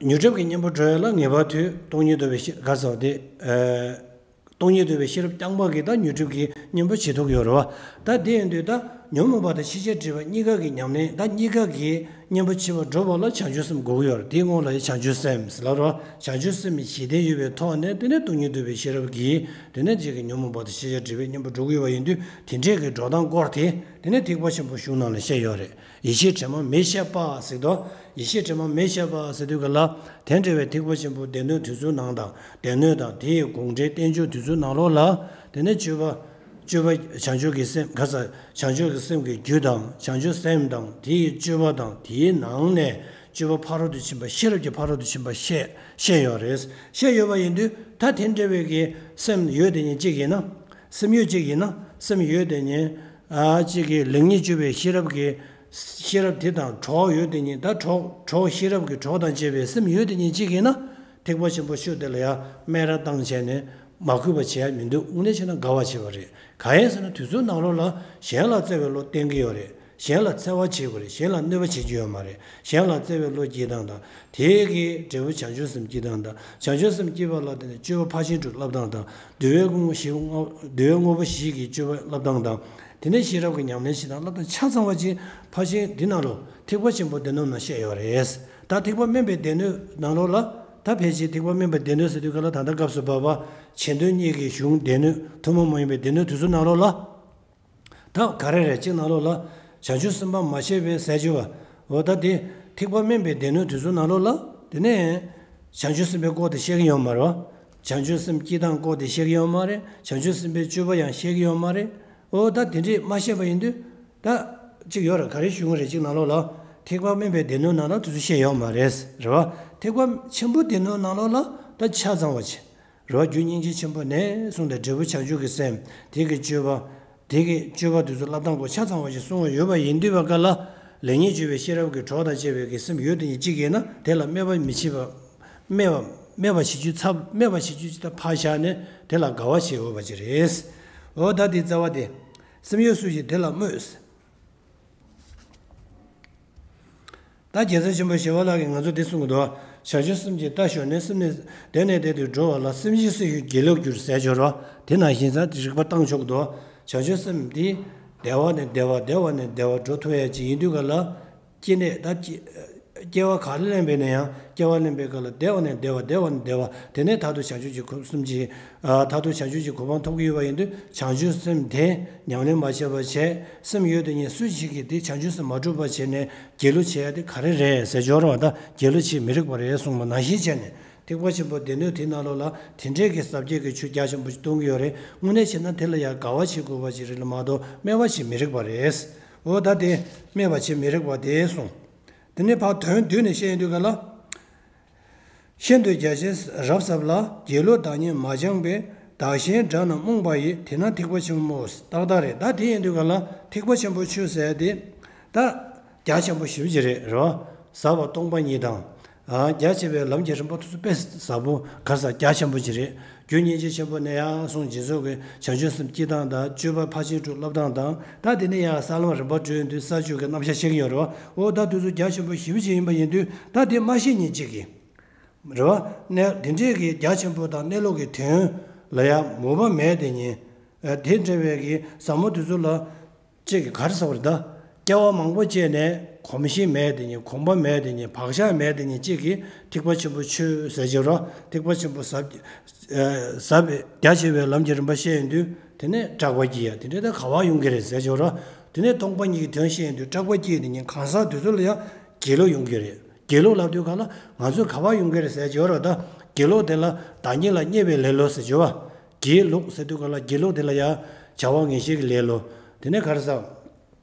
ཉོན་སྒྲིབ་ཀྱི་གཉེན་པོ་སྒྲོལ་ཡ་ལ་ངེས་པར་དུ་སྟོང་ཉིད་འདུལ་བའི་ཤེས་ག་རེ་ཟེར་བ་དེ། ཨ་སྟོང་ཉིད་འདུལ་བའི་ཤེས་རབ་རྐྱང་པ་གིས་ད་ཉོན་སྒྲིབ་ཀྱི་གཉེན་པོ་བྱེད་ཐུབ་ཀྱི་ཡོད་རེད་བ། ད་དེ་ཡིན་དུས་ད་ཉོན་མོངས་པ་དང་ཕྱིན་ཆད་འབྲེལ་བ་གཉིས་ཀ་གི་ཉམས་ལེན། ད་གཉིས་ཀ་གི་གཉེན་པོ་བྱེད་པར་འགྲོ་བ་ལ་བྱང་ཆུབ་སེམས་དགོས་ཀྱི་ཡོད་རེད། དེའི་སྔོན་ལ་ཡང་བྱང་ཆུབ་སེམས་ཟེར་ལབ་རེད་བ། བྱང་ཆུབ་སེམས་ཀྱི་གཞི་རྟེན་ཡོད་པའི་ཐོག་ནས་དེ་ནས་སྟོང་ཉིད་འདུལ་བའི་ཤེས་རབ་ཀྱིས་དེ་ནས་རྗེས་ཀྱི་ཉོན་མོངས་པ་དང་ཕྱིན་ཆད་འབྲེལ་བའི་གཉེན་པོ་འགྲོ་གི་ཡོད་པ་ཡིན་དུས། དེ་འདྲས་ཀྱི་འགྲོ་སྟངས་སྐོར་དེ་དེ་ནས་ཐེག་པ་ཆེན་པོ་གཞུང་ནང་ལ་བཤད་ཡོད་རེད། ཡེ་ཤེས་དྲི་མ་མེད་ཤེས་པ་ཟེར་དུས། ཡེ་ཤེས་དྲི་མ་མེད་ཤེས་པ་ཟེར་དུས་ག་ལ། དེ་འདྲ་བའི་ཐེག་པ་ཆེན་པོའི་སྡེ་སྣོད་དེ་ཚོའི་ནང་དང་། སྡེ་སྣོད་དང་དེ་ཡི་དགོངས་འགྲེལ་བསྟན་བཅོས་དེ་ཚོའི་ནང་ལོགས་ལ། དེ་ནས་སྤྱོད་པ། སྤྱོད་པ་བྱང་ཆུབ་ཀྱི་སེམས་ག་ས། བྱང་ཆུབ་ཀྱི་སེམས་ཀྱི་རྒྱུ་དང་བྱང་ཆུབ་སེམས་དང་དེ་ཡི་སྤྱོད་པ་དང་དེའི་ནང་ནས་སྤྱོད་པ་ཕ་རོལ་ཏུ་ཕྱིན་པ་ཤེས་རབ་ཀྱི་ཕ་རོལ་ཏུ་ཕྱིན་པ་བཤད་བཤད་ཡོད་རེད། བཤད་ཡོད་པ་ཡིན་དུས་ད་དེ་འདྲ་བའི་གི་སེམས་ཡོད་དེ་ཉིད་གཅིག་ཡིན་ན། སེམས་ཡོད་གཅིག་ཡིན་ན། སེམས་ཡོད་དེ་ཉིད་ཨ་གཅིག་གི་ལེགས་ཉེས་དཔྱོད་པའི་ཤེས་རབ་ཀྱི། ཤེས་རབ་དེ་དང་གྲོགས་ཡོད་དེ་ཉིད། ད་གྲོགས་གྲོགས་ཤེས་རབ་ཀྱི་གྲོགས་དང་བཅས་པའི་སེམས་ཡོད་དེ་ཉིད་གཅིག་ཡིན་ན། ཐེག་པ་ཆེན་པོ་ཤོག་དེ་ལ་ཡང་སྨད་ར་བཏང་བྱས་ནས་མ་གུས་པ་བྱེད་ཡ་མི་འདུག། དངོས་གནས་བྱས་ན་དགའ་བ་བྱེད་པ་རེད། གང་ཡིན་ཟེར་ན་དུས་ཚོད་ནང་ལོགས་ལ་གཞན་ལ་བརྩེ་བའི་བློ་བསྟན་གྱི་ཡོད་རེད། གཞན་ལ་བརྩེ་བ་བྱེད་དགོས་རེད། གཞན་ལ་གནོད་པ་བྱེད་རྒྱུ་ཡོད་མ་རེད། གཞན་ལ་བརྩེ་བའི་བློ་སྐྱེ་སྟངས་དང་། དེ་གི་འབྲས་བུ་བྱང་ཆུབ་སེམས་སྐྱེ་སྟངས་དང་། བྱང་ཆུབ་སེམས་སྐྱེས་པ་ལ་དེ་ནས་སྤྱོད་པ་ཕར་ཕྱིན་དྲུག་བསླབ་སྟངས་དང་། འདུལ་བའི་དངོས་པོ་བཞི། འདུལ་བའི་དངོས་པོ་བཞི་གི་སྤྱོད་པ་བསླབ་སྟངས་དང་། དེ་ནས་ཤེས་རབ་ཀྱི་ཉམས་ལེན་བྱེད་སྟངས་བསླབ་སྟངས་ཆ་ཚང་བ་ཅིག་ཕར་ཕྱིན་འདི་ནང་ལོགས་ཐེག་པ་ཆེན་པོའི་སྡེ་སྣོད་ནང་བཤད་ཡོད་རེད། ད་ཐེག་པ་དམན་པའི་སྡེ་སྣོད་ནང་ལོགས་ལ། ད་ཕལ་ཆེར་ཐེག་པ་དམན་པའི་སྡེ་སྣོད་ཟེར་དུས་ག་ལ་ད་ལྟ་སྐབས་སུ་བབ་པ་ཆེ་འདོད་གཉིས་ཀྱི་གཞུང་སྡེ་སྣོད་ཐུན་མོང་མ་ཡིན་པའི་སྡེ་སྣོད་དེ་ཚོ་ནང་ལོགས་ལ། ད་ག་རེ་རེད། གཅིག་ནང་ལོགས་ལ་བྱང་ཆུབ་སེམས་དཔའ་མ་བྱས་པའི་ཟས་སྤྱོད་པ། འོ་ད་དེ་ཐེག་པ་དམན་པའི་སྡེ་སྣོད་དེ་ཚོ་ནང་ལོགས་ལ། དེ་ནས་བྱང་ཆུབ་སེམས་དཔའི་སྐོར་དེ་བཤད་ཀྱི་ཡོད་མ་རེད། བྱང་ཆུབ་སེམས་སྐྱེ་སྟངས་སྐོར་དེ་བཤད་ཀྱི་ཡོད་མ་རེད། བྱང་ཆུབ་སེམས་དཔའི་སྤྱོད་པ་ཡང་བཤད་ཀྱི་ཡོད་མ་རེད། འོ་ད་དེ་འདྲས་མ་བཤད་པ་ཡིན་དུས། ད་གཅིག་ཡོད་རེད། ག་རེ་ཞུ་གི་རེད། གཅིག་ནང་ལོགས་ལ་ཐེག་པ་དམན་པའི་སྡེ་སྣོད་ནང་ལ་དེ་ཚོ་བཤད་ཡོད་མ་རེད། རེད་བ། ཐེག་པ་ཆེན་པོ་སྡེ་སྣོད་ནང་ལོགས་ལ་ད་ཆ་ཚང་བ་བྱས། རེད་བ། རྒྱུ་སྙིང་རྗེ་ཆེན་པོ་ནས་བཟུང་སྟེ་འབྲས་བུ་བྱང་ཆུབ་ཀྱི་སེམས། དེ་གི་སྤྱོད་པ། དེ་གི་སྤྱོད་པ་དེ་ཚོ་བསླབ་སྟངས་སྐོར་ཆ་ཚང་བ་ཞིག་གསུངས་པ་ཡོད་པ་ཡིན་དུས་པ་ག་ལ། ལེགས་ཉེས་དཔྱོད་པའི་ཤེས་རབ་ཀྱི་གྲོགས་དང་བཅས་པའི་གི་སེམས་ཡོད་དེ་ཉིད་གཅིག་ཡིན་ན། དེ་ལ་སྨད་པ་མི་བྱེད་པ། སྨད་པ་སྨད་པ་བྱེད་རྒྱུ་ཚབ། སྨད་པ་བྱེད་རྒྱུ་ཅི་ལྟར་ཕར་བཞག་ནས་དེ་ལ་དགའ་བ་བྱེད་འོས་པ་ཅིག་རེད། འོ་ད་དེ་རྩ་བ་དེ། སེམས་ཡོད་སུ་ཞིག་དེ་ལ་སྨོད། ད་རྒྱལ་སྲས་ཆེན་པོ་ཞི་བ་ལྷ་གིས་ང་ཚོ་འདི་གསུང་གི་འདུག། བྱང་ཆུབ་སེམས་ཀྱིས་ལྟ་ཞོག་ནས། སེམས་ནི་བདེ་ནས་བདེ་དུ་འགྲོ་བ་ལ། སེམས་ཅན་སྲིད་ཞིའི་དགེ་ལེགས་འགྱུར་ཟེར་སྦྱོར་བ། དེ་ནང་བཞིན་ས་དེ་རིགས་པ་བཏང་ཆོག་གི་འདུག། བྱང་ཆུབ་སེམས་འདི་བདེ་བ་ནས་བདེ་བ། བདེ་བ་ནས་བདེ་བ་འགྲོ་ཐུབ་ཡ་ཅིག་ཡིན་དུས་ག་ལ། སྐྱེ་གནས་ད་སྐྱེ་སྐྱེ་བ་ག་ལ་ལེན་པས་ན་ཡང་སྐྱེ་བ་ལེན་པའི་སྐབས་ལ་བདེ་བ་ནས་བདེ་བ། བདེ་བ་ནས་བདེ་བ། དེ་ནས་མཐར་ཐུག་བྱང་ཆུབ་ཀྱི་གོ་སེམས་ཀྱི། ཨ་མཐར་ཐུག་བྱང་ཆུབ་ཀྱི་གོ་འཕང་ཐོབ་ཀྱི་ཡོད་པ་ཡིན་དུས། བྱང་ཆུབ་སེམས་དེ་ཉམས་ལེན་མ་བྱས་པ་བྱས། སེམས་ཡོད་དེ་ཉིད་སུ་ཞིག་གིས་དེ་བྱང་ཆུབ་སེམས་མ་གྲུབ་པ་བྱས་ནས་དགེ་ལུགས་བྱས་ཡ་དེ་ག་རེ་རེད་ཟེར་སྦྱོར་བ་དང་། དགེ་ལུགས་བྱེད་མི་རིགས་པ་རེད་གསུངས་པ་ནང་བཞིན་བྱས་ནས། ཐེག་པ་ཆེན་པོ་སྡེ་སྣོད་དེའི་ནང་ལོགས་ལ་དེ་འདྲའི་གི་ཟབ་རྒྱས་ཀྱི་ཆོས་རྒྱ་ཆེན་པོ་ཞིག་གཏོང་གི་ཡོད་རེད། དངོས་གནས་བྱས་ན་དེ་ལ་ཡང་དགའ་བ་བྱེད་དགོས་པ་ཞིག་རེད་ལ་མ་གཏོགས་སྨད་པ་བྱེད་མི་རིགས་པ་རེད། འོ་ད་དེ་སྨྲས་པ་བྱེད་མི་རིགས་པ་དེ་གསུངས། དེ་ནས་ཕར་དོན་བསྡུས་ནས་བཤད་ཡོང་དུས་ག་ལ། ཤིན་ཏུ་རྒྱ་ཆེ་རབ་ཟབ་ལ། དགེ་ལུགས་བདག་ཉིད་མ་སྦྱངས་པས། བདག་གཞན་དགྲ་རྣམས་རྨོངས་པ་ཡིས། དེས་ན་ཐེག་པ་ཆེན་པོ་སྨོས། ཏག་ཏག་རེད། ད་དེ་ཡིན་དུས་ག་ལ་ཐེག་པ་ཆེན་པོའི་ཆོས་ཟེར་དེ་ད་རྒྱ་ཆེན་པོ་ཞེ་པོ་ཅིག་རེད། རེད་བ། ཟབ་པ་སྟོང་པ་ཉིད་དང་། ཨ། རྒྱ་ཆེ་བའི་ལམ་གྱི་རིམ་པ་དེ་ཚོ་དཔེ་ཟབ་པོ་ག་ས་རྒྱ་ཆེན་པོ་ཅིག་རེད། རྒྱུ་སྙིང་རྗེ་ཆེན་པོ་ནས་ཡར་སོང་། རྗེས་ཚོགས་ཀྱི་བྱང་ཆུབ་སེམས་བསྐྱེད་སྟངས་དང་། སྤྱོད་པ་ཕར་ཕྱིན་དྲུག་བསླབ་སྟངས་དང་། ད་དེ་ནས་ཡར་ས་ལམ་རིམ་པ་བགྲོད་དུས་ས་བཅུ་གི་རྣམ་གཞག་བཤད་ཀྱི་ཡོད་རེད་བ། འོ་ད་དེ་ཚོ་རྒྱ་ཆེན་པོ་ཞེ་པོ་ཅིག་ཡིན་པ་ཡིན་དུས། ད་དེ་མ་ཤེས་མཁན་གཅིག་གིས་རེད་བ། གནས་དེ་འདྲའི་གི་རྒྱ་ཆེན་པོ་དང་གནས་ལུགས་ཀྱི་དོན་ལ་ཡང་མོས་པ་མེད་དེ་ཉིད། ཨ། དེ་འདྲ་བའི་གི་ཟབ་མོ་དེ་ཚོ་ལ་གཅིག་གིས་ག་རེ་ཟེར་བ་རེད། ད་སྐྱེ་བ་མང་པོ་སྐྱེས་ནས་གོམས་གཤིས་མེད་དེ་ཉིད། གོམས་པ་མེད་དེ་ཉིད། བག་ཆགས་མེད་དེ་ཉིད་གཅིག་གིས་ཐེག་པ་ཆེན་པོའི་ཆོས་ཟེར་གྱི་རེད། ཐེག་པ་ཆེན་པོ་ཟབ། ཨ། ཟབ་པའི་རྒྱ་ཆེ་བའི་ལམ་གྱི་རིམ་པ་བཤད་ཡོང་དུས། དེ་ནས་སྐྲག་པ་སྐྱེ་ཡ་དེ་འདྲ་ད་ག་པར་ཡོང་གི་རེད་ཟེར་གྱི་རེད། དེ་ནས་སྟོང་པ་ཉིད་ཀྱི་དོན་བཤད་ཡོང་དུས་སྐྲག་པ་སྐྱེ་དེ་ཉིད། གང་ཟག་དེ་ཚོ་ལ་ཡང་དགེ་ལུགས་ཡོང་གི་རེད། དགེ་ལུགས་ལབ་དུས་ག་ལ་ང་ཚོས་ག་པར་ཡོང་གི་རེད་ཟེར་གྱི་རེད། ད་དགེ་ལུགས་དེ་ལ་བདག་ཉིད་ལ་བརྙས་པའི་ལེ་ལོ་ཟེར་གྱི་རེད་བ། དགེ་ལུགས་ཟེར་དུས་ག་ལ་དགེ་ལུགས་དེ་ལ་ཡང་བྱ་བ་ངན་ཞེན་གྱི་ལེ་ལོ། དེ་ནས་ག་རེ་ཟེར།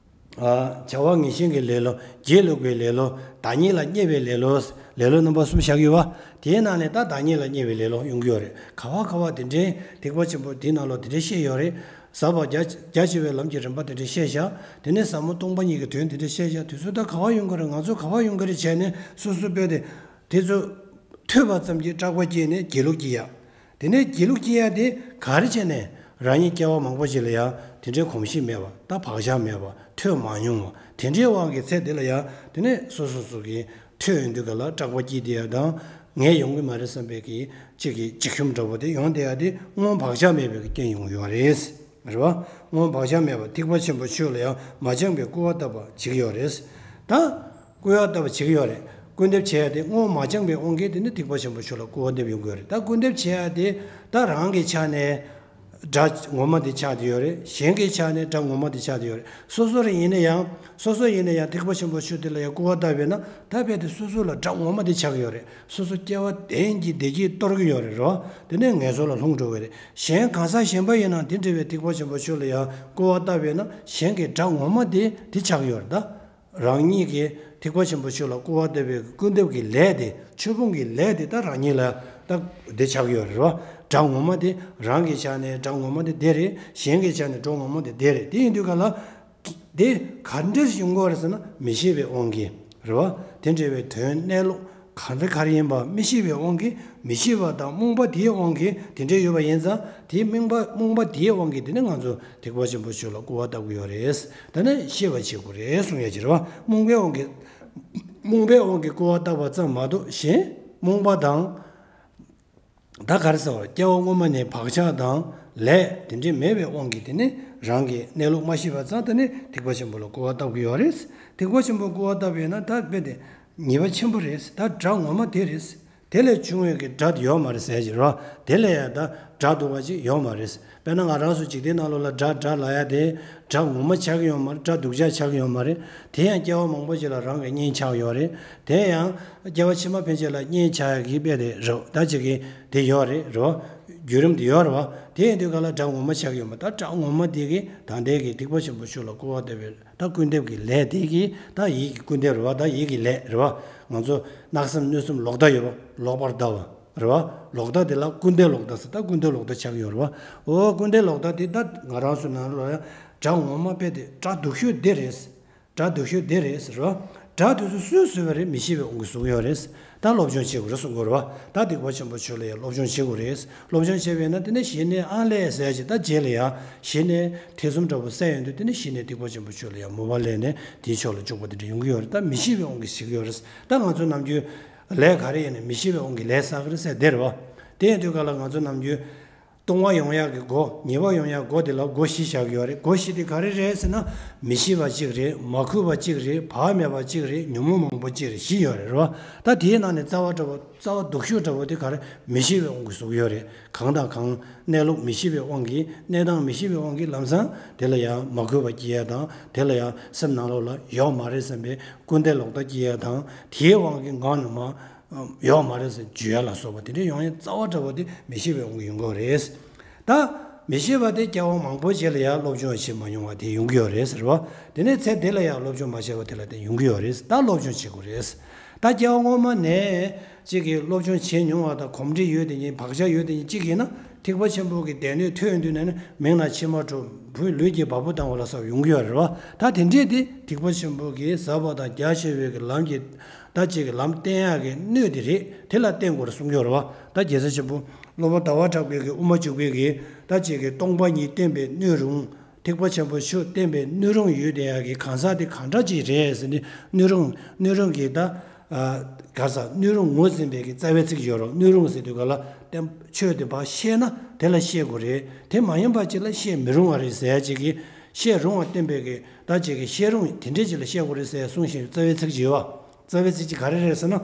ཨ། བྱ་བ་ངན་ཞེན་གྱི་ལེ་ལོ། སྒྱིད་ལུག་པའི་ལེ་ལོ། བདག་ཉིད་ལ་བརྙས་པའི་ལེ་ལོ། ལེ་ལོ་རྣམ་པ་གསུམ་བཞག་ཡོད་པ། དེའི་ནང་ནས་ད་བདག་ཉིད་ལ་བརྙས་པའི་ལེ་ལོ་ཡོང་གི་ཡོད་རེད། ག་པར་ག་པར་དེ་འདྲའི་ཐེག་པ་ཆེན་པོ་དེའི་ནང་ལོགས་དེ་འདྲའི་བཤད་ཡོད་རེད། ཟབ་པ་རྒྱ་རྒྱ་ཆེ་བའི་ལམ་གྱི་རིམ་པ་དེ་འདྲའི་བཤད་བཞག། དེ་ནས་ཟབ་མོ་སྟོང་པ་ཉིད་ཀྱི་དོན་དེ་འདྲའི་བཤད་བཞག། དེ་ཚོ་ད་ག་པར་ཡོང་གི་རེད། ང་ཚོ་ག་པར་ཡོང་གི་རེད་བྱས་ནས་སོ་སོ་དཔེ་དེ། དེ་ཚོ་ཐོས་པ་ཙམ་གྱིས་སྐྲག་པ་སྐྱེས་ནས་སྒྱིད་ལུག་སྐྱེ་ཡ། དེ་ནས་སྒྱིད་ལུག་སྐྱེ་ཡ་དེ་ག་རེ་བྱས་ནས། རང་ཉིད་སྐྱེ་བ་མང་པོ་ཞིག་ལ་ཡང་དེ་འདྲའི་གོམས་གཤིས་མེད་པ། ད་བག་ཆགས་མེད་པ། ཐོས་མ་མྱོང་བ། དེ་འདྲའི་དབང་གི་ཚེ་དེ་ལ་ཡང་དེ་ནས་སོ་སོ་སོ་གིས་ཐོས་ཡོང་དུས་ག་ལ་སྐྲག་པ་སྐྱེ་བསྡད་ཡ་དང་། ངས་ཡོང་གི་མ་རེད་བསམ་པའི་གི་གཅིག་གི་འཇིགས་ཞུམ་འདྲ་པོ་དེ་ཡོང་བསྡད་ཡ་དེ་སྔོན་བག་ཆགས་མེད་པའི་གི་རྐྱེན་ཡོང་གི་ཡོད་རེད། རེད་བ། སྔོན་བག་ཆགས་མེད་པ། ཐེག་པ་ཆེན་པོའི་ཆོས་ལ་ཡང་མ་སྦྱངས་པའི་སྐུར་བ་བཏབ་པ་བྱེད་ཀྱི་ཡོད་རེད། ད་སྐུར་བ་བཏབ་པ་བྱེད་ཀྱི་ཡོད་རེད། སྐུར་འདེབས་བྱེད་ཡ་དེ་སྔོན་མ་སྦྱངས་པའི་དབང་གིས་དེ་ནི་ཐེག་པ་ཆེན་པོའི་ཆོས་ལ་སྐུར་བ་འདེབས་ཡོང་གི་ཡོད་རེད། ད་སྐུར་འདེབས་བྱེད་ཡ་དེ་ད་རང་གི་ཆ་ནས་དགྲ་ངོ་མ་དེ་ཆགས་བསྡད་ཡོད་རེད། གཞན་གྱི་ཆ་ནས་དགྲ་ངོ་མ་དེ་ཆགས་བསྡད་ཡོད་རེད། སོ་སོ་རེ་ཡིན་ན་ཡང་། སོ་སོ་ཡིན་ན་ཡང་ཐེག་པ་ཆེན་པོའི་ཆོས་དེ་ལ་ཡང་སྐུར་བ་བཏབ་པས་ན། ད་རྦད་དེ་སོ་སོ་ལ་དགྲ་ངོ་མ་དེ་ཆགས་ཀྱི་ཡོད་རེད། སོ་སོ་སྐྱེ་བ་དོན་གྱི་བདེ་སྐྱིད་གཏོར་གྱི་ཡོད་རེད། རོ། དེ་ནས་ངན་སོང་ལ་ལྷུང་འགྲོ་གི་རེད། གཞན་གང་ཟག་གཞན་པ་ཡིན་ན་དེ་འདྲ་བའི་ཐེག་པ་ཆེན་པོའི་ཆོས་ལ་ཡང་སྐུར་བ་བཏབ་པས་ན། གཞན་གྱི་དགྲ་ངོ་མ་དེ་དེ་ཆགས་ཀྱི་ཡོད་རེད་ད། རང་ཉིད་ཀྱིས་ཐེག་པ་ཆེན་པོའི་ཆོས་ལ་སྐུར་བ་བཏབ་པའི་སྐུར་འདེབས་ཀྱི་ལས་དེ། ཆོས་སྤོང་གི་ལས་དེ་ད་རང་ཉིད་ལ་ད་དེ་ཆགས་ཀྱི་ཡོད་རེད་བ། དགྲ་ངོ་མ་དེ་རང་གི་ཆ་ནས་དགྲ་ངོ་མ་དེ་དེ་རེད། གཞན་གྱི་ཆ་ནས་དགྲ་ངོ་མ་དེ་དེ་རེད། དེ་ཡིན་དུས་ག་ལ། དེ་ག་འདྲས་ཡོང་གི་རེད་ཟེར་ན། མི་ཤེས་པའི་དབང་གིས་རེད་བ། དེ་འདྲ་བའི་དོན་གནས་ལུགས་ག་འདྲ་ག་རེ་ཡིན་པ་མི་ཤེས་པའི་དབང་གིས། མི་ཤེས་པ་དང་རྨོངས་པ་དེའི་དབང་གིས་དེ་འདྲ་ཡོད་པ་ཡིན་ཙང་། དེའི་རྨོངས་པ་རྨོངས་པ་དེའི་དབང་གིས་དེ་ནི་ང་ཚོ་ཐེག་པ་ཆེན་པོའི་ཆོས་ལ་སྐུར་བ་བཏབ་ཀྱི་ཡོད་རེད། ད་ནི་ཤེས་པ་བྱེད་དགོས་རེད་གསུང་ཡ་ཅིག་རེད་བ། རྨོངས་པའི་དབང་གིས། རྨོངས་པའི་དབང་གིས་སྐུར་བ་བཏབ་པ་ཙམ་མ་གཏོགས། གཞན་རྨོངས་པ་དང་། ད་ག་རེ་ཟེར་བ། སྐྱེ་བ་སྔོན་མ་ནས་བག་ཆགས་དང་ལས་དེ་འདྲའི་མེད་པའི་དབང་གིས་དེ་ནི་རང་གི་གནས་ལུགས་མ་ཤེས་པ་ཙང་། དེ་ནི་ཐེག་པ་ཆེན་པོ་ལ་སྐུར་བ་བཏབ་ཀྱི་ཡོད་རེད། ཐེག་པ་ཆེན་པོ་སྐུར་བ་བཏབ་པས་ན་ད་རྦད་དེ་ཉེས་པ་ཆེན་པོ་རེད། ད་དགྲ་ངོ་མ་དེ་རེད། དེ་ལས་བྱུང་བའི་གི་དགྲ་དེ་ཡོད་མ་རེད་ཟེར་གྱི་རོ། དེ་ལས་ཡང་ད་དགྲ་སྡུག་པ་ཅིག་ཡོད་མ་རེད། དཔེར་ན་ང་རང་ཚོ་འཇིག་རྟེན་ནང་ལོགས་ལ་དགྲ་དགྲ་ལབ་ཡ་དེ། དགྲ་ངོ་མ་ཆགས་ཀྱི་ཡོད་མ་རེད། དགྲ་སྡུག་ཅག་ཆགས་ཀྱི་ཡོད་མ་རེད། དེ་ཡང་སྐྱེ་བ་མང་པོ་ཅིག་ལ་རང་གི་གཉེན་ཆགས་ཡོད་རེད། དེ་ཡང་སྐྱེ་བ་ཕྱི་མ་ཕན་ཆད་ལ་གཉེན་ཆགས་ཡ་གི་དཔེ་དེ་རེད། ད་ཅིག་གི་དེ་ཡོད་རེད་རོ། བརྒྱུད་རིམ་དེ་ཡོད་རེད་བ། དེ་ཡིན་དུས་ག་ལ་དགྲ་ངོ་མ་ཆགས་ཀྱི་ཡོད་མ་རེད། ད་དགྲ་ངོ་མ་དེ་གིས་ད་ལྟའི་གི་ཐེག་པ་ཆེན་པོའི་ཆོས་ལ་སྐུར་བ་བཏབ་པའི་ད་སྐུར་འདེབས་ཀྱི་ལས་དེ་གིས། ད་ཡིད་ཀྱི་སྐུར་འདེབས་རེད་བ། ད་ཡིད་ཀྱི་ལས་རེད་བ། ང་ཚོ་གནག་སེམས་གནོད་སེམས་ལོག་ལྟ་ཡོད་བ། ལོག་པར་ལྟ་བ་རེད་བ། ལོག་ལྟ་དེ་ལ་ཀུན་ལྡན་ལོག་ལྟ་ཟེར། ད་ཀུན་ལྡན་ལོག་ལྟ་ཆགས་ཀྱི་ཡོད་རེད་བ། འོ་ཀུན་ལྡན་ལོག་ལྟ་དེ་ད་ང་རང་ཚོའི་ནང་ལ་ཡང་དགྲ་ངོ་མ་དཔེ་དེ་དགྲ་སྡུག་ཤོས་དེ་རེད། དགྲ་སྡུག་ཤོས་དེ་རེད་ཟེར་བ། དགྲ་དེ་ཚོ་སུས་བཟོས་པ་རེད། མི་ཤེས་པའི་དབང་གིས་བཟོ་གི་ཡོད་རེད། ད་སློབ་སྦྱོང་བྱེད་དགོས་རེད་གསུང་གི་ཡོད་རེད་བ། ད་ཐེག་པ་ཆེན་པོའི་ཆོས་ལ་ཡང་སློབ་སྦྱོང་བྱེད་དགོས་རེད། སློབ་སྦྱོང་བྱས་པས་ན་དེ་ནས་ཞི་གནས་ཨ་ལས་ཟེར་ཅིག་ད་རྗེས་ལ་ཡང་ཞི་གནས་ཐེ་ཚོམ་འདྲ་པོ་སད་ཡོང་དུས། དེ་ནས་ཞི་གནས་ཐེག་པ་ཆེན་པོའི་ཆོས་ལ་ཡང་མོས་པ་སླེབས་ནས་དེའི་ཕྱོགས་ལ་འཇུག་པ་དེ་འདྲ་ཡོང་གི་ཡོད་རེད། ད་མི་ཤེས་པའི་དབང་གིས་བྱེད་ཀྱི་ཡོད་རེད། ད་ང་ཚོ་ནམ་རྒྱུན་ལས་ག་རེ་ཡིན་ནའི་མི་ཤེས་པའི་དབང་གིས་ལས་བསགས་ཀྱི་རེད་ཟེར་དེ་རེད་བ། དེ་ཡིན་དུས་ག་ལ་ང་ཚོ་ནམ་རྒྱུན་ལྟུང་བ་ཡོང་ཡག་གི་སྒོ། ཉེས་པ་ཡོང་ཡག་སྒོ་དེ་ལ་སྒོ་བཞི་བཞག་གི་ཡོད་རེད། སྒོ་བཞི་དེ་ག་རེ་རེད་ཟེར་ན། མི་ཤེས་པ་གཅིག་རེད། མ་གུས་པ་གཅིག་རེད། བག་མེད་པ་གཅིག་རེད། ཉོན་མོངས་མང་པོ་གཅིག་རེད། བཞི་ཡོད་རེད་རོ། ད་དེའི་ནང་ནས་རྩ་བ་འདྲ་པོ། རྩ་བ་སྡུག་ཤོས་འདྲ་པོ་དེ་ག་རེ། མི་ཤེས་པའི་དབང་གིས་བཟོ་གི་ཡོད་རེད། གང་དང་གང་གནས་ལུགས་མི་ཤེས་པའི་དབང་གིས། གནས་སྟངས་མི་ཤེས་པའི་དབང་གིས་ལམ་སང་དེ་ལ་ཡང་མ་གུས་པ་སྐྱེ་ཡ་དང་། དེ་ལ་ཡང་སེམས་ནང་ལོགས་ལ་ཡོད་མ་རེད་བསམ་པའི་ཀུན་ལྡན་ལོག་ལྟ་སྐྱེ་ཡ་དང་། དེའི་དབང་གིས་ངག་ནས་མ། ཡོད་མ་རེད་ཟེར་བརྗོད་ཡ་ལ་སོགས་པ་དེ་འདྲའི་ཡོང་ཡ་རྩ་བ་འདྲ་པོ་དེ་མི་ཤེས་པའི་དབང་གིས་ཡོང་གི་རེད། ད་ མི་ཤེས་པ་དེ་སྐྱེ་བ་མང་པོ་ཅིག་ལ་ཡང་སློབ་སྦྱོང་བྱེད་མ་མྱོང་བ་དེ་ཡོང་གི་ཡོད་རེད་ཟེར་བ། དེ་ནས་ཚེ་འདི་ལ་ཡང་སློབ་སྦྱོང་མ་བྱས་པ་དེ་ལ་དེ་ཡོང་གི་ཡོད་རེད། ད་སློབ་སྦྱོང་བྱེད་དགོས་རེད། ད་སྐྱེ་བ་སྔོན་མ་ནས་གཅིག་གིས་སློབ་སྦྱོང་བྱེད་མྱོང་བ་དང་གོམས་འདྲིས་ཡོད་དེ་ཡིན་བག་ཆགས་ཡོད་དེ་ཡིན་གཅིག་ཡིན་ན་ཐེག་པ་ཆེན་པོ་གི་སྡེ་སྣོད་ཐོན་དུས་ནས་ནི་མིང་ལ་ཕྱི་མ་དྲུག་བུའི་ལུས་ཀྱི་བ་སྤུ་ལྡང་བ་ལ་སོགས་ཡོང་གི་ཡོད་རེད་བ། ད་དེ་འདྲས་དེ་ཐེག་པ་ཆེན་པོ་གི་ཟབ་པ་དང་རྒྱ་ཆེ་བའི་གི་ལམ་གྱི་ད་གཅིག་གི་ལམ་བསྟན་ཡག་གི་སྣོད་དེ་རེད། དེ་ལ་བརྟེན་དགོས་རེད་གསུང་གི་ཡོད་རེད་བ། ད་རྒྱལ་སྲས་ཆེན་པོ་སློབ་དཔོན་ཟླ་བ་གྲགས་པའི་གི་དབུ་མ་འཇུག་པའི་གི་ད་གཅིག་གི་སྟོང་པ་ཉིད་བསྟན་པའི་སྣོད་རུང་། ཐེག་པ་ཆེན་པོ་ཆོས་བསྟན་པའི་སྣོད་རུང་ཡོད་དེ་ཡག་གི་གང་ཟག་དེ་གང་འདྲ་ཅིག་རེད་ཟེར་ནས་སྣོད་རུང་སྣོད་རུང་གི་ད་ག་ས་སྣོད་རུང་ངོས་ཟིན་པའི་གི་རྩ་བའི་ཚིག་ཡོད་རོགས། སྣོད་རུང་ཟེར་དུས་ག་ལ་བསྟན་ཆོས་དེ་ཕར་ཤེས་ན་དེ་ལ་ཤེས་དགོས་རེད། དེ་མ་ཡིན་པ་ཅིག་ལ་ཤེས་མི་རུང་བ་རེད་ཟེར་ཡ་ཅིག་གི་ཤེས་རུང་བ་བསྟན་པའི་གི་ད་ཅིག་གི་ཤེས་རུང་དེ་འདྲས་ཅིག་ལ་ཤེས་དགོས་རེད་ཟེར་གསུངས་བཞིན་རྩ་བའི་ཚིག་ཅིག་ཡོད་བ། རྩ་བའི་ཚིག་ཅིག་ག་རེ་རེད་ཟེར་ན།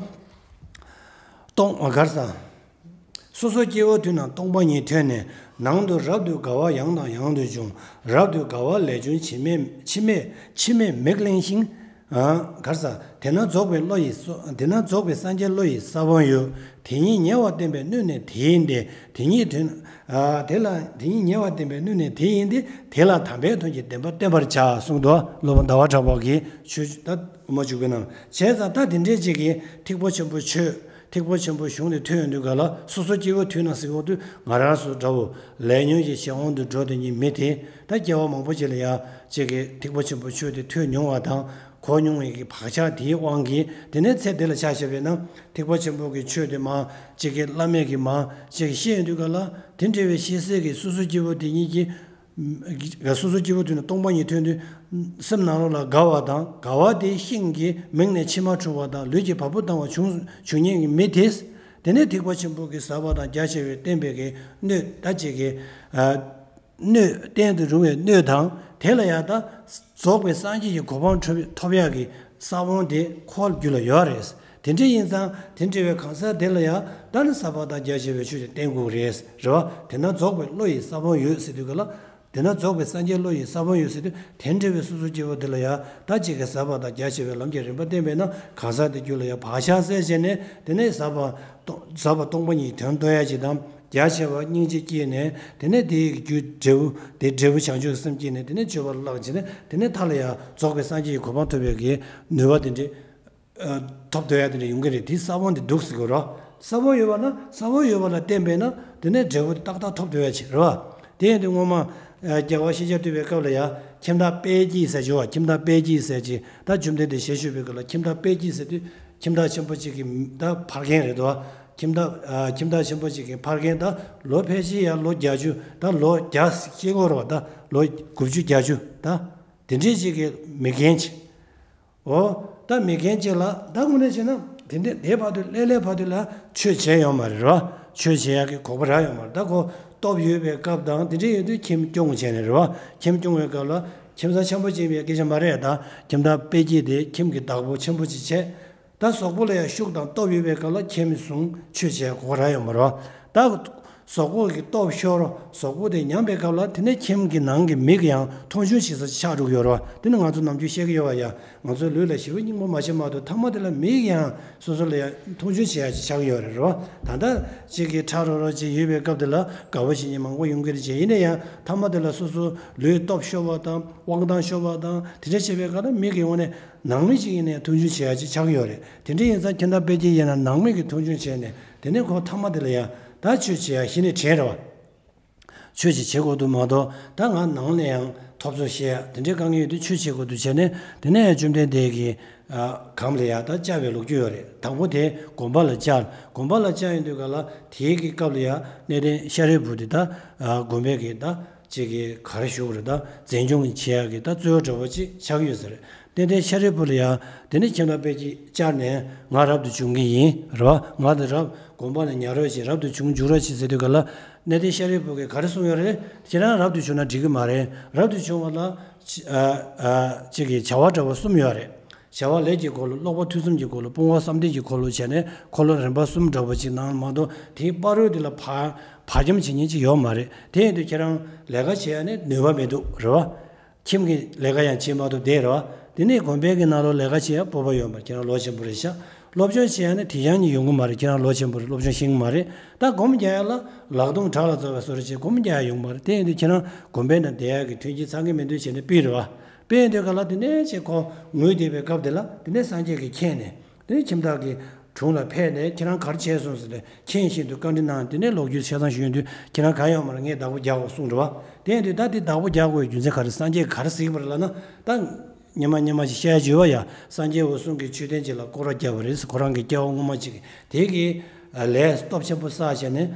སྟོང་གར་ས། སོ་སོ་སྐྱེ་བོ་དུས་ན་སྟོང་པ་ཉིད་ཐོས་ནས་ནང་དུ་རབ་ཏུ་དགའ་བ་ཡང་དང་ཡང་དུ་འབྱུང་། རབ་ཏུ་དགའ་བ་ལས་བྱུང་འཆི་མེད་འཆི་མེད་འཆི་མེད་མིག་གླེང་ཞིང་། གར་ས། དེ་ན་རྫོགས་པའི་བློ་ཡི་ས་དེ་ན་རྫོགས་པའི་སངས་རྒྱས་བློ་ཡི་ས་བོན་ཡོད། དེ་ཉིད་ཉེ་བར་བསྟན་པའི་སྣོད་ནི་དེ་ཡིན་ཏེ། དེ་ཉིད་དོན་དེ་ལ་དེ་ཉིད་ཉེ་བར་བསྟན་པའི་སྣོད་ནི་དེ་ཡིན་ཏེ། དེ་ལ་དམ་པའི་དོན་གྱི་བདེན་པ་བསྟན་པར་བྱ་གསུངས་འདུག་སློབ་དཔོན་ཟླ་བ་གྲགས་པ་གིས་ཆོས་ད་དབུ་མ་འཇུག་པའི་ནང་བྱས་ཙང་ད་དེ་འདྲས་ཅིག་གིས་ཐེག་པ་ཆེན་པོ་ཆོས། ཐེག་པ་ཆེན་པོའི་གཞུང་དེ་ཐོས་ཡོང་དུས་ག་ལ་སོ་སོ་སྐྱེ་བོ་དུས་ན་ཟེར་གོ་དུས་ང་རང་ཚོ་འདྲ་བོ་ལས་ཉོན་གྱི་གཞན་དབང་དུ་འགྲོ་དེ་ཉིད་མི་དེ་ད་སྐྱེ་བ་མང་པོ་ཅིག་ལ་ཡ་གཅིག་གིས་ཐེག་པ་ཆེན་པོའི་ཆོས་དེ་ཐོས་མྱོང་བ་དང་གོ་མྱོང་བའི་གི་བག་ཆགས་དེའི་དབང་གིས་དེ་ནས་ཚེ་འདི་ལ་ཆ་བཞག་པས་ན་ཐེག་པ་ཆེན་པོ་གི་ཆོས་དེ་མ་གཅིག་གིས་བླ་མེད་ཀྱི་མ་གཅིག་གིས་ཤེས་ཡོང་དུས་ག་ལ་དེ་འདྲ་བའི་ཤེས་གསལ་གྱི་སོ་སོ་སྐྱེ་བོ་དེ་ཉིད་ཀྱི། སོ་སོ་སྐྱེ་བོ་དུས་ན་སྟོང་པ་ཉིད་ཐོན་དུས། སེམས་ནང་ལོགས་ལ་དགའ་བ་དང་དགའ་བ་དེའི་ཤིང་གི་མིང་ནས་མཆི་མ་འཁྲུ་བ་དང་ལུས་ཀྱི་བ་སྤུ་ལྡང་བ་བྱུང་བྱུང་ཉེན་གྱི་མི་དེས། དེ་ནས་ཐེག་པ་ཆེན་པོ་གི་ཟབ་པ་དང་རྒྱ་ཆེ་བའི་བསྟན་པའི་གི་སྣོད་ད་ཅིག་གི་སྣོད་བསྟན་དུ་རུང་བའི་སྣོད་དང་དེ་ལ་ཡང་ད་རྫོགས་པའི་སངས་རྒྱས་ཀྱི་གོ་འཕང་ཐོབ་ཐོབ་ཡག་གི་ས་བོན་དེ་ཁོ་རྒྱུད་ལ་ཡོད་རེད། དེ་འདྲ་ཡིན་ཙང་དེ་འདྲ་བའི་གང་ཟག་དེ་ལ་ཡང་ད་ནི་ཟབ་པ་དང་རྒྱ་ཆེ་བའི་ཆོས་ཀྱང་བསྟན་དགོས་རེད་རེད་བ། དེ་ན་རྫོགས་པའི་བློ་ཡི་ས་བོན་ཡོད་ཟེར་དུས་ག་ལ། དེ་ན་རྫོགས་པའི་སངས་རྒྱས་བློ་ཡི་ས་བོན་ཡོད་ཟེར་དུས་དེ་འདྲ་བའི་སོ་སོ་སྐྱེ་བོ་དེ་ལ་ཡང་ད་ཅིག་གི་ཟབ་པ་དང་རྒྱ་ཆེ་བའི་ལམ་གྱི་རིམ་པ་བསྟན་པས་ན་གང་ཟག་དེ་རྒྱུད་ལ་ཡང་བག་ཆགས་སད་བྱས་ནས་དེ་ནས་ཟབ་པ་སྟོང་ཟབ་པ་སྟོང་པ་ཉིད་དོན་རྟོགས་ཡ་ཅིག་དང་རྒྱ་ཆེ་བ་སྙིང་རྗེ་སྐྱེས་ནས་དེ་ནས་དེའི་རྒྱུ་འབྲས་བུ་དེ་འབྲས་བུ་བྱང་ཆུབ་སེམས་སྐྱེས་ནས་དེ་ནས་སྤྱོད་པ་ལ་བརྟག་བྱས་ནས་དེ་ནས་མཐའ་ལ་ཡང་རྫོགས་པའི་སངས་རྒྱས་ཀྱི་གོ་འཕང་ཐོབ་པའི་གི་ནུས་པ་དེ་འདྲའི་ཐོབ་འདོད་ཡ་དེ་འདྲ་ཡོང་གི་རེད། དེ་ས་བོན་དེ་འདུག་ཟེར་དགོས་རོ། ས་བོན་ཡོད་པ་ན་ས་བོན་ཡོད་པ་ལ་བརྟེན་པས་ན་དེ་ནས་འབྲས་བུ་དེ་ཏག་ཏག་ཐོབ་འདོད་ཡ་ཅིག་རེད་བ། དེ་ཡིན་དུས་སྔོན་མ་རྒྱལ་བ་ཤཱཀྱ་ཐུབ་པའི་སྐབས་ལ་ཡ་ཁྱིམ་བདག་དཔལ་སྐྱེས་ཟེར་བྱུང་བ། ཁྱིམ་བདག་དཔལ་སྐྱེས་ཟེར་ཅིག་ད་བཅོམ་ལྡན་འདས་ཞལ་བཞུགས་པའི་སྐབས་ལ་ཁྱིམ་བདག་དཔལ་སྐྱེས་ཟེར་དུས་ཁྱིམ་བདག་ཆེན་པོ་ཅིག་གི་ད་ཕ་རྒན་རེད་དོ། ཁྱིམ་བདག་ཁྱིམ་བདག་ཆེན་པོ་ཅིག་གི་ཕ་རྒན་ད་ལོ་ཕལ་ཆེར་ཡ་ལོ་བརྒྱད་ཅུ་ད་ལོ་བརྒྱ་སྐྱེ་གོ་རོ། ད་ལོ་དགུ་བཅུ་བརྒྱད་ཅུ་ད་དེ་འདྲས་ཅིག་གི་མི་རྒན་ཅིག་འོ། ད་མི་རྒན་ཅིག་ལ་ད་དངོས་གནས་བྱས་ན་དེ་འདྲ་དེ་བར་དུ་ལས་ལས་བར་དུ་ལ་ཆོས་བྱས་ཡོད་མ་རེད་རོ། ཆོས་བྱེད་ཡག་གི་གོ་སྐབས་རག་ཡོད་མ་རེད། ད་ཁོ་སྟོབས་ཡོད་པའི་སྐབས་དང་དེ་འདྲ་ཡོད་དུས་ཁྱིམ་སྐྱོང་བྱས་ནས་རེད་བ། ཁྱིམ་སྐྱོང་བའི་སྐབས་ལ་ཁྱིམ་ཚང་ཆེན་པོ་ཅིག་ཡིན་པའི་སྐད་ཆ་མ་རེད། ད་ཁྱིམ་བདག་དཔལ་སྐྱེས་དེ་ཁྱིམ་གྱི་བདག་པོ་ཆེན་པོ་ཅིག་བྱས། ད་གཟུགས་པོ་ལ་ཡང་ཤུགས་དང་སྟོབས་ཡོད་པའི་སྐབས་ལ་ཁྱིམ་བཟུང་ཆོས་བྱེད་གོ་སྐབས་རག་ཡོད་མ་རེད་བ། ད་གཟུགས་པོ་གི་སྟོབས་ཤོར་གཟུགས་པོ་དེ་ཉམས་པའི་སྐབས་ལ་དེ་ནས་ཁྱིམ་གྱི་ནང་གི་མི་གི་ཡང་མཐོང་ཆུང་བྱེད་ས་ཆགས་འགྲོ་གི་ཡོད་རེད་བ། དེ་ནི་ང་ཚོ་ནམ་རྒྱུན་བཤད་ཀྱི་ཡོད་བ་ཡ། ང་ཚོའི་ལུས་ལ་ཞེ་པོ་སྙིང་པོ་མ་བྱེད་མ་གཏོགས་མཐའ་མ་དེ་ལ་མི་གི་ཡང་སོ་སོ་ལ་ཡང་མཐོང་ཆུང་བྱེད་ཡ་ཅིག་ཆགས་ཀྱི་ཡོད་རེད་རེད་བ། ད་ལྟ་གཅིག་གི་ཁྲ་རོ་རོ་ཅིག་ཡོད་པའི་སྐབས་དེ་ལ་དགའ་བོ་བྱེད་མཁན་མང་པོ་ཡོང་གི་རེད་ཅེས། ཡིན་ན་ཡང་མཐའ་མ་དེ་ལ་སོ་སོ་ལུས་སྟོབས་ཤོར་བ་དང་དབང་ཐང་ཤོར་བ་དང་དེ་འདྲ་བྱེད་པའི་སྐབས་ལ་མི་གི་ངོས་ནས་ནང་མི་ཅིག་ཡིན་ནའི་མཐོང་ཆུང་བྱེད་ཡ་ཅིག་ཆགས་ཀྱི་ཡོད་རེད། དེ་འདྲ་ཡིན་ཙང་ཁྱིམ་བདག་དཔལ་སྐྱེས་ཡིན་ན་ནང་མི་གི་མཐོང་ཆུང་བྱས་ནས་དེ་ནས་ཁོ་མཐའ་མ་དེ་ལ་ཡང་ད་ཆོས་བྱེད་ཡ་གཞི་ནས་དྲན་རེད་བ། ཆོས་ཅིག་བྱེད་དགོས་འདུག་མ་གཏོགས་ད་ང་ནང་ནས་ཡང་ཐོབ་ཚོད་བཤད་ཡ་དེ་འདྲའི་དཀའ་ངལ་ཡོད་དུས་ཆོས་བྱེད་དགོས་འདུག་བྱས་ནས་དེ་ནས་ཡང་བཅོམ་ལྡན་འདས་ཀྱི་གམ་ལ་ཡང་ད་བཅར་བའི་ལོ་རྒྱུས་ཡོད་རེད། དང་པོ་དེ་དགོན་པ་ལ་བཅར། དགོན་པ་ལ་བཅར་ཡོང་དུས་ག་ལ་དེའི་གི་སྐབས་ལ་ཡང་གནས་བརྟན་ཤཱ་རིའི་བུ་དེ་ད་དགོན་པའི་གི་ད་ཅིག་གི་ག་རེ་ཞུ་དགོས་རེད། ད་འཛིན་སྐྱོང་བྱེད་ཡག་གི་ད་གཙོ་བོ་འདྲ་བོ་ཅིག་ཆགས་ཀྱི་ཡོད་ས་རེད། གནས་བརྟན་ཤཱ་རིའི་བུ་ལ་ཡང་དེ་ནས་ཁྱིམ་བདག་དཔལ་སྐྱེས་བཅར་ནས་ང་རབ་ཏུ་བྱུང་གི་ཡིན་རེད་བ། ང་དེ་རབ་དགོན་པ་ལ་ཉར་རོགས་བྱེད། རབ་ཏུ་བྱུང་འཇུག་རོགས་བྱེད་ཟེར་དུས་ག་ལ་གནས་བརྟན་ཤཱ་རིའི་བུ་གིས་ག་རེ་གསུངས་ཡོད་རེད། ཁྱེད་རང་རབ་ཏུ་བྱུང་ན་འགྲིག་གི་མ་རེད། རབ་ཏུ་བྱུང་བ་ལ་ཅི་ཨ་ཨ་ཅིག་གི་བྱ་བ་འདྲ་བ་གསུམ་ཡོད་རེད། བྱ་བ་ལས་ཀྱི་འཁོར་ལོ། ཀློག་པ་ཐོས་བསམ་གྱི་འཁོར་ལོ། སྤོང་བ་བསམ་གཏན་གྱི་འཁོར་ལོ་བྱས་ནས་འཁོར་ལོ་རིམ་པ་གསུམ་འདྲ་བོ་ཅིག་གནང་མ་གཏོགས་དེའི་བར་རོལ་དེ་ལ་ཕར་ཕར་འཁྱམ་བྱེད་མཁན་ཅིག་ཡོད་མ་རེད། དེ་ཡིན་དུས་ཁྱེད་རང་ལས་ཀ་བྱེད་ཡ་ནི་ནུས་པ་མི་འདུག་རེད་བ། ཁྱིམ་གྱི་ལས་ཀ་ཡང་བྱེད་མ་ཐུབ་བསྡད་རེད་བ། དེ་ནས་དགོན་པའི་གི་ནང་ལོགས་ལས་ཀ་བྱེད་ཡ་སྤོབས་པ་ཡོད་མ་རེད། ཁྱེད་རང་ལོ་ཆེན་པོ་རེད་ཤག་སློབ་སྦྱོང་བྱེད་ཡ་ནི་དེ་ཡང་ནི་ཡོང་གི་མ་རེད། ཁྱེད་རང་ལོ་ཆེན་པོ་རེད། སློབ་སྦྱོང་ཤེས་ཀྱི་མ་རེད། ད་སྒོམ་རྒྱག་ཡ་ལ་ལག་སྟོང་བྲག་ལ་རྫོགས་པའི་བཟོ་འདྲ་བྱས་སྒོམ་རྒྱག་ཡ་ཡོང་གི་མ་རེད། དེ་ཡིན་དུས་ཁྱེད་རང་དགོན་པའི་ནང་བསྡད་ཡ་གི་མཐུན་རྐྱེན་ཚང་གི་མི་འདུག་བྱས་ནས་ཕུད་རེད་བ། དཔེ་ཡིན་དུས་ག་ལ་དེ་ནས་ཅིག་ཁོ་ངུས་བསྡད་པའི་སྐབས་དེ་ལ་དེ་ནས་སངས་རྒྱས་ཀྱིས་མཁྱེན་ནས། དེ་ནས་ཁྱིམ་བདག་གི་དྲུང་ལ་ཕེབས་ནས་ཁྱེད་རང་ག་རེ་བྱས་སོང་ཟེར་ནས་མཁྱེན་བཞིན་དུ་བཀའ་འདྲི་གནང་། དེ་ནས་ལོ་རྒྱུས་ཆ་ཚང་ཞུས་དུས་ཁྱེད་རང་གང་ཡོང་མ་རེད། ངས་བདག་པོ་རྒྱག་དགོས་གསུངས་རེད་བ། དེ་ཡིན་དུས་ད་དེ་བདག་པོ་རྒྱག་དགོས་རྒྱུ་མཚན་ག་རེ། སངས་རྒྱས་ཀྱིས་ག་རེ་གཟིགས་པ་རེད་ལབ་ན། ད་སྔོན་མ་སྔོན་མ་ཞིག་བཤད་བརྗོད་པ་ཡ། སངས་རྒྱས་འོད་སྲུང་གིས་མཆོད་རྟེན་གཅིག་ལ་སྐོར་ར་བརྒྱབ་པ་རེད། ཁོ་རང་གི་སྐྱེ་བ་སྔོན་མ་གཅིག་གི་དེ་གི་ལས་སྟོབས་ཆེན་པོ་བསགས་བྱས་ནས་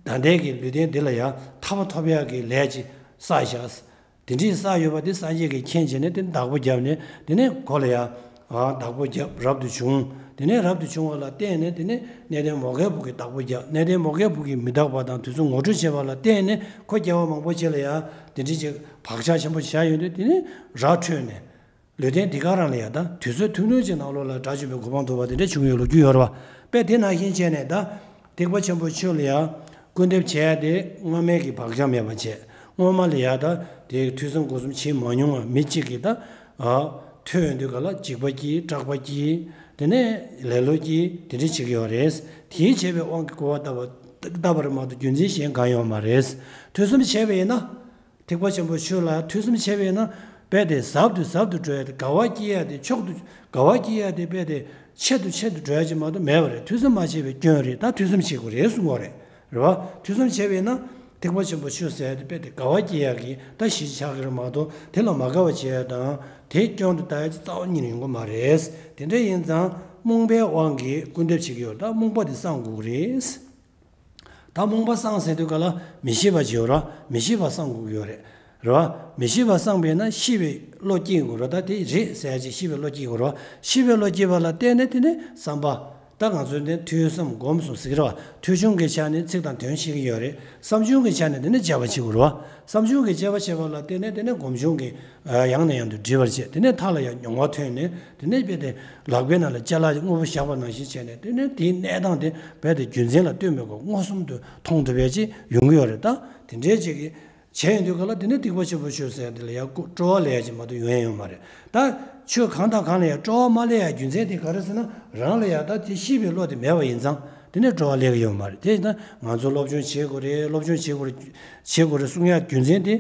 ད་ལྟའི་གི་ལུས་རྟེན་འདི་ལ་ཡ་ཐར་པ་ཐོབ་ཡག་གི་ལས་ཅིག་བསགས་བཞག་དེ་འདྲའི་བསགས་ཡོད་པ་དེ་སངས་རྒྱས་ཀྱིས་མཁྱེན་བྱས་ནས་དེ་བདག་པོ་བརྒྱབ་ནས། དེ་ནས་ཁོ་ལ་ཡང་བདག་པོ་བརྒྱབ། རབ་ཏུ་བྱུང་། དེ་ནས་རབ་ཏུ་བྱུང་བ་ལ་བརྟེན་ནས་དེ་ནས་གནས་བརྟན་མོའུ་འགལ་བུ་གིས་བདག་པོ་བརྒྱབ། གནས་བརྟན་མོའུ་འགལ་བུ་གིས་མི་རྟག་པ་དང་དུས་གསུམ་ངོ་སྤྲོད་བྱས་པ་ལ་བརྟེན་ནས་ཁོ་སྐྱེ་བ་མང་པོ་ཅིག་ལ་ཡང་དེ་འདྲའི་ཅིག་བག་ཆགས་ཆེན་པོ་བཞག་ཡོད་དུས། དེ་ནས་ར་འཕྲོད་ནས་ལུས་རྟེན་འདི་ག་རང་ལ་ཡང་ད་དུས་ཚོད་ཐུང་ཐུང་ཅིག་ནང་ལོགས་ལ་དགྲ་བཅོམ་པའི་གོ་འཕང་ཐོབ་པ་དེ་འདྲ་བྱུང་ཡོད་ལོ་རྒྱུས་ཡོད་རེད་བ། དཔེ་དེ་ནང་བཞིན་བྱས་ནས་ད། ཐེག་པ་ཆེན་པོའི་ཆོས་ལ་ཡང་སྐུར་འདེབས་བྱས་ཏེ་སྔོན་མའི་གི་བག་ཆགས་མེད་པ་བྱས། སྔོན་མ་ལ་ཡང་ད་དེ་ཐོས་བསམ་སྒོམ་གསུམ་བྱེད་མ་མྱོང་བ་མི་གཅིག་གིས་ད་ཨ་ཐོས་ཡོང་དུས་ག་ལ་འཇིགས་པ་སྐྱེས། སྐྲག་པ་སྐྱེས། དེ་ནས་ལེ་ལོ་སྐྱེས། དེ་འདྲ་བྱེད་ཀྱི་ཡོད་རེད། དེའི་བྱས་པའི་དབང་གིས་གོ་བ་བཏབ་པ་བཏབ་པ་རེད་མ་གཏོགས་རྒྱུ་མཚན་གཞན་གང་ཡོད་མ་རེད། ཐོས་བསམ་བྱས་པ་ཡིན་ན། ཐེག་པ་ཆེན་པོའི་ཆོས་ལ་ཐོས་བསམ་བྱས་པས་ན། རྦད་དེ་ཟབ་ཏུ་ཟབ་ཏུ་འགྲོ་ཡ་དེ། དགའ་བ་སྐྱེ་ཡ་དེ། མཆོག་ཏུ་དགའ་བ་སྐྱེ་ཡ་དེ་རྦད་དེ་ཆེད་དུ་ཆེད་དུ་འགྲོ་ཡ་ཅིག་མ་གཏོགས་མེད་པ་རེད། ཐོས་བསམ་མ་བྱས་པའི་སྐྱོན་རེད། ད་ཐོས་བསམ་བྱེད་དགོས་རེད་གསུང་གི་ཡོད་རེད། རེད་བ། ཐོས་བསམ་བྱས་པས་ན་ཐེག་པ་ཆེན་པོའི་ཆོས་ཟེར་ཡ་དེ་རྦད་དེ་དགའ་བ་སྐྱེ་ཡ་གི་ད་གཞི་ཆགས་ཀྱི་རེད་མ་གཏོགས་དེ་ལ་མ་དགའ་བ་བྱེད་ཡ་དང་དེ་སྐྱོན་དུ་ལྟ་ཡ་ཅིག་རྩ་བ་ཉིད་ནས་ཡོང་གི་མ་རེད། དེ་འདྲ་ཡིན་ཙང་རྨོངས་པའི་དབང་གིས་སྐུར་འདེབས་བྱེད་ཀྱི་ཡོད་རེད། ད་རྨོངས་པ་དེ་སངས་དགོས་ཀྱི་རེད། ད་རྨོངས་པ་སངས་ཟེར་དུས་ག་ལ་མི་ཤེས་པ་ཅིག་ཡོད་རེད། མི་ཤེས་པ་སངས་དགོས་ཀྱི་ཡོད་རེད། རེད་བ། མི་ཤེས་པ་སངས་པས་ན་ཤེས་པའི་བློ་སྐྱེ་དགོས་རེད། ད་དེ་རེད་ཟེར་ཡ་ཅིག་ཤེས་པའི་བློ་སྐྱེ་དགོས་རེད་བ། ཤེས་པའི་བློ་སྐྱེས་པ་ལ་བརྟེན་ནས་དེ་ནས་བསམ་པ། ད་ང་ཚོས་ནི་ཐོས་བསམ་སྒོམ་གསུམ་ཟེར་གྱི་རེད་བ། ཐོས་བྱུང་གི་ཆ་ནས་ཚིག་དང་དོན་ཤེས་ཀྱི་ཡོད་རེད། བསམ་བྱུང་གི་ཆ་ནས་དེ་ནས་དཔྱད་པ་བྱེད་དགོས་རེད་བ། བསམ་བྱུང་གི་དཔྱད་པ་བྱེད་པ་ལ་བརྟེན་ནས་དེ་ནས་སྒོམ་བྱུང་གི་ཡང་ནས་ཡང་དུ་འདྲིས་པར་བྱེད། དེ་ནས་མཐའ་ལ་ཡང་མྱོང་བ་ཐོན་ནས་དེ་ནས་རྦད་དེ་ལག་པའི་ནང་ལ་ཅ་ལག་དངོས་པོ་བཞག་པ་ནང་བཞིན་བྱས་ནས་དེ་ནས་དེའི་གནས་སྟངས་དེ་རྦད་དེ་རྒྱུ་མཚན་ལ་ལྟོས་མེད་པར་མངོན་སུམ་དུ་མཐོང་ཐུབ་པ་ཅིག་ཡོང་གི་ཡོད་རེད། ད་དེ་འདྲའི་ཅིག་གི་བྱས་ཡོང་དུས་ག་ལ་དེ་ནས་ཐེག་པ་ཆེན་པོའི་ཆོས་ཟེར་ཡ་དེ་ལ་ཡང་སྤྲོ་བ་སླེབས་ཡ་ཅིག་མ་གཏོགས་ཡོང་ཡ་ཡོད་མ་རེད། ད་ཆོས་གང་དང་གང་ལ་ཡང་སྤྲོ་བ་མ་སླེབས་ཡ་རྒྱུ་མཚན་དེ་ག་རེ་ཟེར་ན། རང་ལ་ཡང་ད་དེ་ཤེས་པའི་བློ་དེ་མེད་པ་ཡིན་ཙང་དེ་ནས་སྤྲོ་བ་སླེབས་ཀྱི་ཡོད་མ་རེད། དེ་ཡིན་ཙང་ང་ཚོ་སློབ་སྦྱོང་བྱེད་དགོས་རེད། སློབ་སྦྱོང་བྱེད་དགོས་རེད། བྱེད་དགོས་རེད་གསུང་ཡ་རྒྱུ་མཚན་དེ།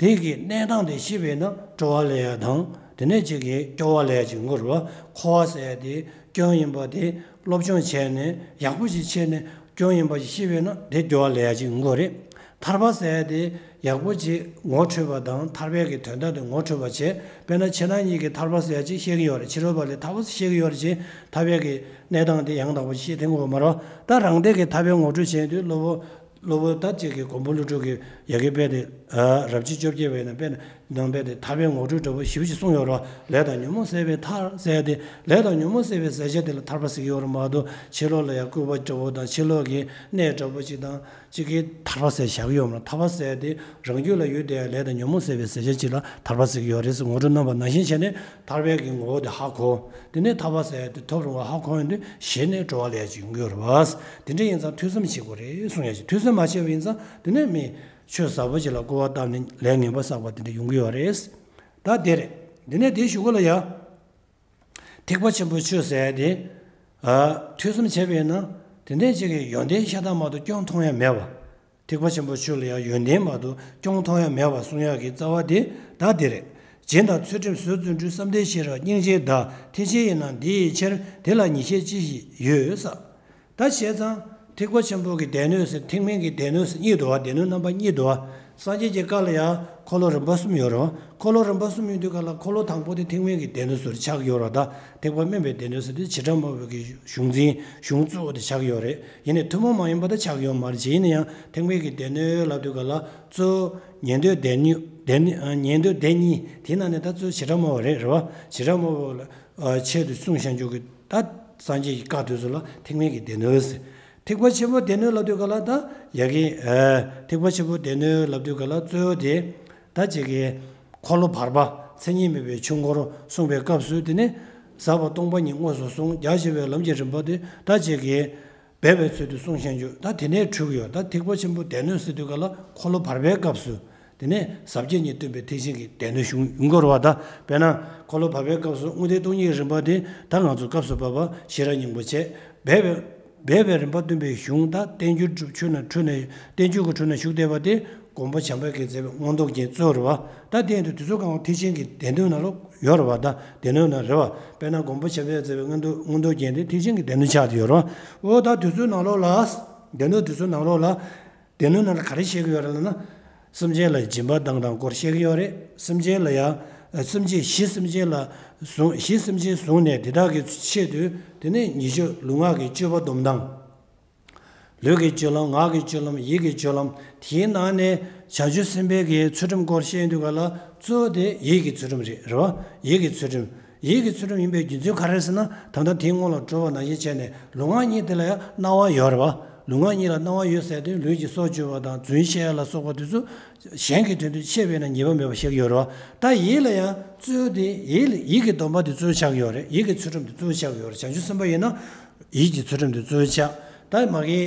དེ་གི་གནས་སྟངས་དེ་ཤེས་པས་ན་སྤྲོ་བ་སླེབས་ཡ་དང་དེ་ནས་ཅིག་གི་སྐྱོ་བ་སླེབས་ཡ་ཅིག་ཡོང་གི་རེད་བ། འཁོར་བ་ཟེར་ཡ་དེ་སྐྱོན་ཡིན་པ་དེ་སློབ་སྦྱོང་བྱས་ནས་ཡག་པོ་ཞིག་བྱས་ནས་སྐྱོན་ཡིན་པ་ཞིག་ཤེས་པས་ན་དེ་སྐྱོ་བ་སླེབས་ཡ་ཅིག་ཡོང་གི་རེད། ཐར་པ་ཟེར་ཡ་དེ་ཡག་པོ་ཅིག་ངོ་འཕྲོད་པ་དང་ཐར་པའི་གི་དོན་དག་དེ་ངོ་འཕྲོད་པ་བྱས། དཔེར་ན་ཕྱི་ནང་གཉིས་ཀྱི་ཐར་པ་ཟེར་ཡ་ཅིག་ཤེས་ཀྱི་ཡོད་རེད། ཕྱི་རོལ་པ་ལས་ཐར་པ་ཟེར་ཤེས་ཀྱི་ཡོད་རེད་ཅེས་ཐར་པའི་གི་གནས་སྟངས་དེ་ཡང་དག་པོ་ཤེས་ཐུབ་ཀྱི་ཡོད་མ་རེད། ད་རང་སྡེ་གི་ཐར་པའི་ངོ་སྤྲོད་བྱས་དུས་སློབ་བུ། སློབ་བུ་ད་ཅིག་གི་མགོན་པོ་ཀླུ་སྒྲུབ་ཀྱི་ཡ་གི་དཔེ་དེ། རབ་བྱེད་བཅོ་བརྒྱད་པའི་ནང་དཔེ་ནང་དཔེ་དེ་ཐར་པའི་ངོ་སྤྲོད་འདྲ་པོ་ཞེ་པོ་ཅིག་གསུངས་ཡོད་རེད་བ། ལས་དང་ཉོན་མོངས་ཟད་པའི་མཐར་ཟེར་ཏེ་ལས་དང་ཉོན་མོངས་ཟད་པའི་ཟད་བྱ་དེ་ལ་ཐར་པ་ཟེར་གྱི་ཡོད་རེད་མ་གཏོགས་ཕྱི་ལོགས་ལ་ཡ་སྐུད་པ་འདྲ་པོ་དང་ཕྱི་ལོགས་ཀྱི་གནས་འདྲ་པོ་ཅིག་དང་ཅིག་གིས་ཐར་པ་ཟེར་བཞག་གི་ཡོད་མ་རེད། ཐར་པ་ཟེར་ཏེ་རང་རྒྱུད་ལ་ཡོད་བསྡད་ཡ་ལས་དང་ཉོན་མོངས་ཟད་པའི་ཟད་བྱ་ཅིག་ལ་ཐར་པ་ཟེར་གྱི་ཡོད་རེད་ཟེར་ངོ་སྤྲོད་གནང་བ་ནང་བཞིན་བྱས་ནས་ཐར་པའི་གི་ངོ་བོ་དེ་ཧ་གོ། དེ་ནས་ཐར་པ་ཟེར་ཡ་དེ་ཐོབ་རུང་བ་ཧ་གོ་ཡོང་དུས་གཞི་ནས་སྤྲོ་བ་ལས་ཅིག་ཡོང་གི་ཡོད་རེད་བ། དེ་འདྲ་ཡིན་ཙང་ཐོས་བསམ་བྱེད་དགོས་རེད་གསུང་ཡ་ཅིག་ཐོས་བསམ་མ་བྱས་པ་ཡིན་ཙང་དེ་ནས་མི་ཆོས་ཟབ་པོ་ཅིག་ལ་སྐུར་བ་བཏབ་ནས་ལས་ངན་པ་བསགས་པ་དེ་འདྲ་ཡོང་གི་ཡོད་རེད། ད་དེ་རེད། དེ་ནས་དེའི་གཞུག་གུ་ལ་ཡ། ཐེག་པ་ཆེན་པོའི་ཆོས་ཟེར་ཡ་དེ། ཨ། ཐོས་བསམ་བྱས་པས་ན། དེ་འདྲ་ཅིག་གི་ཡོན་ཏན་ཤ་སྟག་མ་གཏོགས་སྐྱོན་མཐོང་ཡ་མེད་པ། ཐེག་པ་ཆེན་པོའི་ཆོས་ལ་ཡང་ཡོན་ཏན་མ་གཏོགས་སྐྱོན་མཐོང་ཡ་མེད་པ་གསུང་ཡག་གི་རྩ་བ་དེ་ད་འདི་རེད། སྦྱིན་དང་ཚུལ་ཁྲིམས་ཟོལ་བརྩོན་འགྲུས་བསམ་གཏན་ཤེས་རབ་སྙིང་རྗེའི་བདག་ཐེག་ཆེན་ཡིན་ན་འདི་ཡི་ཕྱིར་དེ་ལ་ཉེས་བཤད་ཅི་ཞིག་ཡོད་ས། ད་བྱས་ཙང་ཐེག་པ་ཆེན་པོ་གི་སྡེ་སྣོད་ཟེར་ཐེག་དམན་གྱི་སྡེ་སྣོད་ཟེར་གཉིས་འདུག་བ། སྡེ་སྣོད་རྣམ་པ་གཉིས་འདུག་བ། སངས་རྒྱས་ཀྱི་བཀའ་ལ་ཡང་འཁོར་ལོ་རིམ་པ་གསུམ་ཡོད་རེད་བ། འཁོར་ལོ་རིམ་པ་གསུམ་ཡོད་དུས་ག་ལ་འཁོར་ལོ་དང་པོ་དེ་ཐེག་དམན་གྱི་སྡེ་སྣོད་ཟེར་ཆགས་ཡོད་རེད་བ། ད་ཐེག་པ་དམན་པའི་སྡེ་སྣོད་ཟེར་དུས་བྱེ་བྲག་སྨྲ་བའི་གི་གཞུང་འཛིན་གཞུང་གཙོ་བོ་དེ་ཆགས་ཡོད་རེད། ཡིན་ནའི་ཐུན་མོང་མ་ཡིན་པ་ད་ཆགས་ཡོད་མ་རེད། ཅེས་ཡིན་ན་ཡང་ཐེག་དམན་གྱི་སྡེ་སྣོད་ལབ་དུས་ག་ལ་གཙོ་བོ་ཉན་ཐོས་སྡེ་གཉིས། སྡེ་གཉིས། ཉན་ཐོས་སྡེ་གཉིས་དེའི་ནང་ནས་ད་གཙོ་བོ་བྱེ་བྲག་སྨྲ་བ་རེད། རེད་བ། བྱེ་བྲག་སྨྲ་བ་ལ་ཆེད་དུ་གསུངས་བཞག་འཇུག་གི་ད་སངས་རྒྱས་ཀྱི་བཀའ་དེ་ཚོ་ལ་ཐེག་དམན་གྱི་སྡེ་སྣོད་ཟེར། ཐེག་པ་ཆེན་པོའི་སྡེ་སྣོད་ལབ་དུས་ག་ལ་ད་ཡ་གི་ཐེག་པ་ཆེན་པོའི་སྡེ་སྣོད་ལབ་དུས་ག་ལ་གཙོ་བོ་དེ་ད་ཅིག་གི་འཁོར་ལོ་བར་པ་མཚན་ཉིད་མེད་པའི་ཆོས་འཁོར་གསུངས་པའི་སྐབས་སུ་དེ་ནས་ཟབ་པ་སྟོང་པ་ཉིད་དངོས་སུ་གསུངས། རྒྱ་ཆེ་བའི་ལམ་གྱི་རིམ་པ་དེ་ད་ཅིག་གི་སྦས་པའི་ཚུལ་དུ་གསུངས་བཞག་འཇུག་ད་དེ་ནས་འཁྲུལ་གྱི་ཡོད། ད་ཐེག་པ་ཆེན་པོའི་སྡེ་སྣོད་ཟེར་དུས་ག་ལ་འཁོར་ལོ་བར་པའི་སྐབས་སུ་ དེ་ནས་ཟབ་རྒྱས་གཉིས་སྟོན་པའི་ཐེག་ཆེན་གྱི་སྡེ་སྣོད་བྱུང་ཡོང་གི་རེད་བ། ད་དཔེར་ན་འཁོར་ལོ་བར་པའི་སྐབས་སུ་དངོས་བསྟན་སྟོང་ཉིད་ཀྱི་རིམ་པ་དེ་ད་ང་ཚོ་སྐབས་སུ་བབ་པ་ཤེས་རབ་སྙིང་པོ་བྱས། སྦས་པའི་སྦས་པའི་རིམ་པ་སྟོན་པའི་གཞུང་ད་བསྟན་འགྱུར་གྲུབ་ཆོས་ནང་འཁྲུལ་ནས་བསྟན་འགྱུར་གྱི་འཁྲུལ་ནས་བཞུགས་བསྡད་པ་དེ་མགོན་པོ་བྱམས་པ་མགོན་མཛད་པའི་མངོན་རྟོགས་རྒྱན་གཙོ་རེད་བ། ད་དེ་ཡིན་དུས་དེ་ཚོ་གང་ཐེག་ཆེན་གྱི་སྡེ་སྣོད་ནང་ལོགས་ཡོད་རེད་བ། ད་སྡེ་སྣོད་ནང་རེད་བ། དཔེར་ན་མགོན་པོ་བྱམས་པས་མཛད་པའི་མངོན་རྟོགས་མངོན་རྟོགས་རྒྱན་དེ་ཐེག་ཆེན་གྱི་སྡེ་སྣོད་ཆགས་བསྡད་ཡོད་རེད་བ། འོ་ད་དེ་ཚོའི་ནང་ལོགས་ལ་སྡེ་སྣོད་དེ་ཚོའི་ནང་ལོགས་ལ། སྡེ་སྣོད་ནང་ལ་ག་རེ་བཤད་ཀྱི་ཡོད་རེད་ལབ་ན། སེམས་ཅན་ལ་སྦྱིན་པ་བཏང་སྟངས་སྐོར་བཤད་ཀྱི་ཡོད་རེད། སེམས་ཅན་ལ་ཡང་སེམས་ཅན་གཞི་སེམས་ཅན་ལ་བཟུང་གཞི་སེམས་ཅན་བཟུང་ནས་དེ་དག་གི་ཆེད་དུ་དེ་ནས་ཉེས་སྤྱོད་ལུས་ངག་གི་སྤྱོད་པ་སྡོམ་སྟངས། ལུས་ཀྱི་སྤྱོད་ལམ། ངག་གི་སྤྱོད་ལམ། ཡིད་ཀྱི་སྤྱོད་ལམ། དེའི་ནང་ནས་བྱང་ཆུབ་སེམས་དཔའི་གི་ཚུལ་ཁྲིམས་སྐོར་བཤད་དུས་ག་ལ་གཙོ་བོ་དེ་ཡིད་ཀྱི་ཚུལ་ཁྲིམས་རེད། རེད་བ། ཡིད་ཀྱི་ཚུལ་ཁྲིམས། ཡིད་ཀྱི་ཚུལ་ཁྲིམས་ཡིན་པའི་རྒྱུ་མཚན་ག་རེ་ཟེར་ན། ད་ལྟ་དེའི་སྔོན་ལ་འགྲོ་བ་ནང་བཞིན་བྱས་ནས་ལུས་ངག་གཉིས་དེ་ལ་ཡང་སྣང་བ་ཡོད་རེད་བ། ལུས་ངག་གཉིས་ལ་སྣང་བ་ཡོད་ཟེར་དུས་ལུས་ཀྱི་སྲོག་གཅོད་པ་དང་རྫུན་བཤད་ལ་སོགས་པ་དེ་ཚོ་གཞན་གྱི་དོན་དུ་བཤད་པས་ན་ཉེས་པ་མེད་པ་བཤད་ཀྱི་ཡོད་རེད་བ། ད་ཡིད་ལ་ཡང་གཙོ་བོ་དེ་ཡིད་ལ་ཡིད་ཀྱི་སྡོམ་པ་དེ་གཙོ་བོ་ཆགས་ཀྱི་ཡོད་རེད། ཡིད་ཀྱི་ཚུལ་ཁྲིམས་དེ་གཙོ་བོ་ཆགས་ཀྱི་ཡོད་རེད། བྱང་ཆུབ་སེམས་དཔའ་ཡིན་ན་ཡིད་ཀྱི་ཚུལ་ཁྲིམས་དེ་གཙོ་བོ་ཆགས། ད་མ་གི་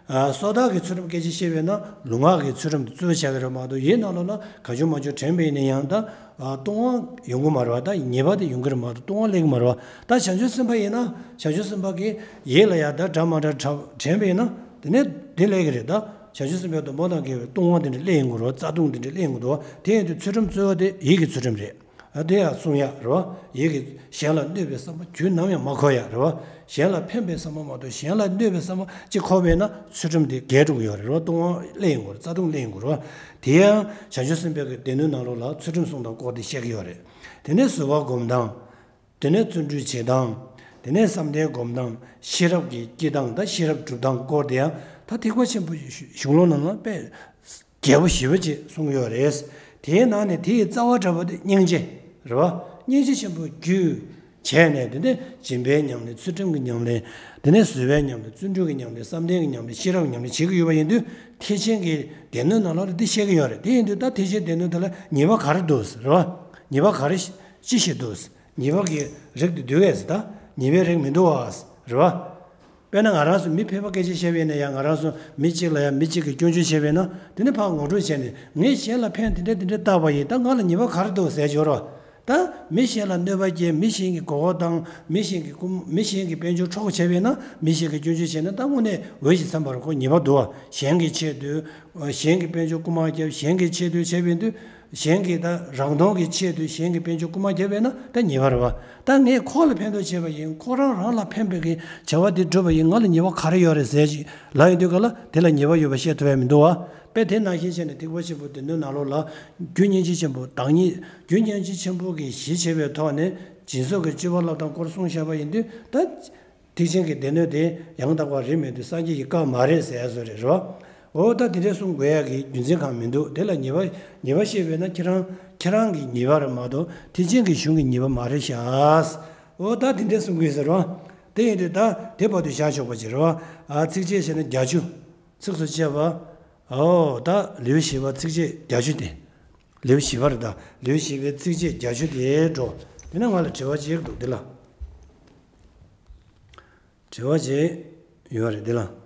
ཨ། སོ་ཐར་གྱི་ཚུལ་ཁྲིམས་སྐད་ཆ་བཤད་པས་ན་ལུས་ངག་གི་ཚུལ་ཁྲིམས་དེ་གཙོ་བོ་ཆགས་ཀྱི་རེད་མ་གཏོགས་ཡིད་ནང་ལོགས་ལ་གང་བྱུང་མང་བྱུང་དྲན་པས་ནི་ཡང་ད་ཨ། ལྟུང་བ་ཡོང་གི་མ་རེད་བ། ད་ཉེས་པ་དེ་ཡོང་གི་རེད་མ་གཏོགས་ལྟུང་བ་སླེབས་ཀྱི་མ་རེད་བ། ད་བྱང་ཆུབ་སེམས་དཔའ་ཡིན་ན་བྱང་ཆུབ་སེམས་དཔའ་གིས་ཡིད་ལ་ཡང་ད་འདྲ་མ་འདྲ་དྲན་པས་ན་དེ་ནས་དེ་སླེབས་ཀྱི་རེད། ད་བྱང་ཆུབ་སེམས་དཔའི་སྡོམ་པ་དང་འགལ་བའི་ལྟུང་བ་དེ་འདྲ་སླེབས་ཡོང་གི་རེད་བ། རྩ་ལྟུང་དེ་འདྲ་སླེབས་ཡོང་གི་འདུག་བ། དེ་ཡིན་དུས་ཚུལ་ཁྲིམས་གཙོ་བོ་དེ་ཡིད་ཀྱི་ཚུལ་ཁྲིམས་རེད། ཨ། དེ་ཡང་གསུང་ཡག་རེད་བ། ཡིད་ཀྱི་གཞན་ལ་གནོད་པའི་བསམ་པ་རྒྱུན་ནམ་ཡང་མ་འཁོར་ཡག་རེད་བ། གཞན་ལ་ཕན་པའི་བསམ་པ་མ་གཏོགས་གཞན་ལ་གནོད་པའི་བསམ་པ་གཅིག་འཁོར་བས་ན་ཚུལ་ཁྲིམས་དེ་འགལ་འགྲོ་གི་ཡོད་རེད་བ། ལྟུང་བ་སླེབས་ཡོང་གི་རེད། རྩ་ལྟུང་སླེབས་ཡོང་གི་རེད་བ། དེ་ཡང་བྱང་ཆུབ་སེམས་དཔའི་གི་སྡེ་སྣོད་ནང་ལོགས་ལ་ཚུལ་ཁྲིམས་སྲུང་སྟངས་སྐོར་དེ་བཤད་ཀྱི་ཡོད་རེད། དེ་ནས་བཟོད་པ་སྒོམ་སྟངས། དེ་ནས་བརྩོན་འགྲུས་བྱེད་སྟངས། དེ་ནས་བསམ་གཏན་སྒོམ་སྟངས། ཤེས་རབ་ཀྱི་སྐྱེ་སྟངས་དང་ཤེས་རབ་སྒྲུབ་སྟངས་སྐོར་དེ་ཡང་ད་ཐེག་པ་ཆེན་པོའི་གཞུང་ལུགས་ནང་ལ་དཔེ་རྒྱས་པོ་ཞེ་པོ་ཅིག་གསུངས་ཡོད་རེད། དེའི་ནང་ནས་དེའི་རྩ་བ་འདྲ་པོ་དེ་སྙིང་རྗེ་རེད་བ། སྙིང་རྗེ་ཆེན་པོ་རྒྱུད་བྱས་ནས་དེ་ནས་སྦྱིན་པའི་ཉམས་ལེན། ཚུལ་ཁྲིམས་ཀྱི་ཉམས་ལེན། དེ་ནས་བཟོད་པའི་ཉམས་ལེན། བརྩོན་འགྲུས་ཀྱི་ཉམས་ལེན། བསམ་གཏན་གྱི་ཉམས་ལེན། ཤེས་རབ་ཀྱི་ཉམས་ལེན་བྱེད་ཀྱི་ཡོད་པ་ཡིན་དུས་ཐེག་ཆེན་གྱི་སྡེ་སྣོད་ནང་ལོགས་ལ་འདི་བཤད་ཀྱི་ཡོད་རེད། དེ་ཡིན་དུས་ད་ཐེག་ཆེན་སྡེ་སྣོད་དེ་ལ་ཉེས་པ་ག་རེ་འདུག་རེད་བ། ཉེས་པ་ག་རེ་ཅི་ཞིག་འདུག་ཉེས་པ་གི་རིགས་དེ་འདུག་གས་ཟེར། ད་ཉེས་པའི་རིགས་མི་འདུག་བ་ཟེར་བ། དཔེར་ན་ང་རང་ཚོ་མི་ཕལ་པ་སྐད་ཆ་བཤད་པས་ན་ཡང་ང་རང་ཚོ་མི་གཅིག་ལ་ཡང་མི་གཅིག་གིས་སྐྱོན་བརྗོད་བྱས་པས་ན་དེ་ནི་ཕར་ངོ་སྤྲོད་བྱས་ནས་ངས་གཞན་ལ་ཕན་དེ་འདྲ་དེ་འདྲ་བཏགས་པ་ཡིན། ད་ང་ལ་ཉེས་པ་ག་རེ་འདུག་ཟེར་འབྱོར་བ། ད་མི་གཞན་ལ་གནོད་པ་སྐྱེལ། མི་གཞན་གྱི་མགོ་སྐོར་བཏང་། མི་གཞན་གྱི་རྐུ་མ། མི་གཞན་གྱི་དཔལ་འབྱོར་འཕྲོག་བྱས་པས་ན་མི་གཞན་གྱིས་སྐྱོན་བརྗོད་བྱས་ན་ད་དངོས་གནས་འོས་ཤིང་འཚམ་པར་ཁོ་ཉེས་པ་འདུག་བ། གཞན་གྱི་ཆེད་དུ་གཞན་གྱི་དཔལ་འབྱོར་རྐུ་མ་བརྒྱབ། གཞན་གྱི་ཆེད་དུ་བྱས་པ་ཡིན་དུས། གཞན་གྱིས་ད་རང་དོན་གྱི་ཆེད་དུ་གཞན་གྱི་དཔལ་འབྱོར་རྐུ་མ་བརྒྱབ་པས་ན་ད་ཉེས་པ་རེད་བ། ད་ངས་ཁོ་ལ་ཕན་ཐོགས་བྱས་པ་ཡིན། ཁོ་རང་རང་ལ་ཕན་པའི་གི་བྱ་བ་འདི་བསྒྲུབས་པ་ཡིན། ང་ལ་ཉེས་པ་ག་རེ་ཡོད་རེད་ཟེར་ཅིག་ལབ་ཡོང་དུས་ག་ལ་དེ་ལ་ཉེས་པ་ཡོད་པ་བཤད་ཐུབ་ཡ་མི་འདུག་བ། དཔེ་དེ་ནང་བཞིན་བྱས་ནས་ཐེག་པ་ཆེན་པོའི་སྡེ་སྣོད་ནང་ལོགས་ལ་རྒྱུ་སྙིང་རྗེ་ཆེན་པོ་བདག་ཉིད། རྒྱུ་སྙིང་རྗེ་ཆེན་པོ་གི་གཞི་བྱས་པའི་ཐོག་ནས་སྦྱིན་སོགས་ཀྱི་སྤྱོད་པ་བསླབ་སྟངས་སྐོར་གསུངས་བཞག་པ་ཡིན་དུས་ད། ཐེག་ཆེན་གྱི་སྡེ་སྣོད་དེ་ཡང་དག་པ་རིས་མེད་དུ་སངས་རྒྱས་ཀྱི་བཀའ་མ་རེད་ཟེར་ཡ་བཟོ་རེད་རོ། འོ་ད་དེ་འདྲ་གསུང་དགོས་ཡ་གི་རྒྱུ་མཚན་གང་མི་འདུག་དེ་ལ་ཉེས་པ་ཉེས་པ་བཤད་པས་ན་ཁྱེད་རང་ཁྱེད་རང་གི་ཉེས་པ་རེད་མ་གཏོགས་ཐེག་ཆེན་གྱི་གཞུང་གི་ཉེས་པ་མ་རེད་ཤག་འོ་ད་དེ་འདྲ་གསུང་དགོས་ཟེར་རོ། དེ་ཡིན་དུས་ད་དེ་བར་དུ་བཞག་ཆོག་པ་ཅིག་རེད་བ། ཨ་ཚིགས་བཅད་བྱས་ན་བརྒྱད་ཅུ། ཚིགས་སུ་བཅད་པ། འོ་ད་ལེའུ་བཞི་པ་ཚིགས་བཅད་བརྒྱད་ཅུ་དེ། ལེའུ་བཞི་པ་རེད་ད། ལེའུ་བཞི་པའི་ཚིགས་བཅད་བརྒྱད་ཅུ་དེ་འགྲོ། དེ་ནས་ང་ལ་དྲི་བ་གཅིག་འདུག་འདི་ལ། དྲི་བ་གཅིག་ཡོད་རེད་འདི་ལ།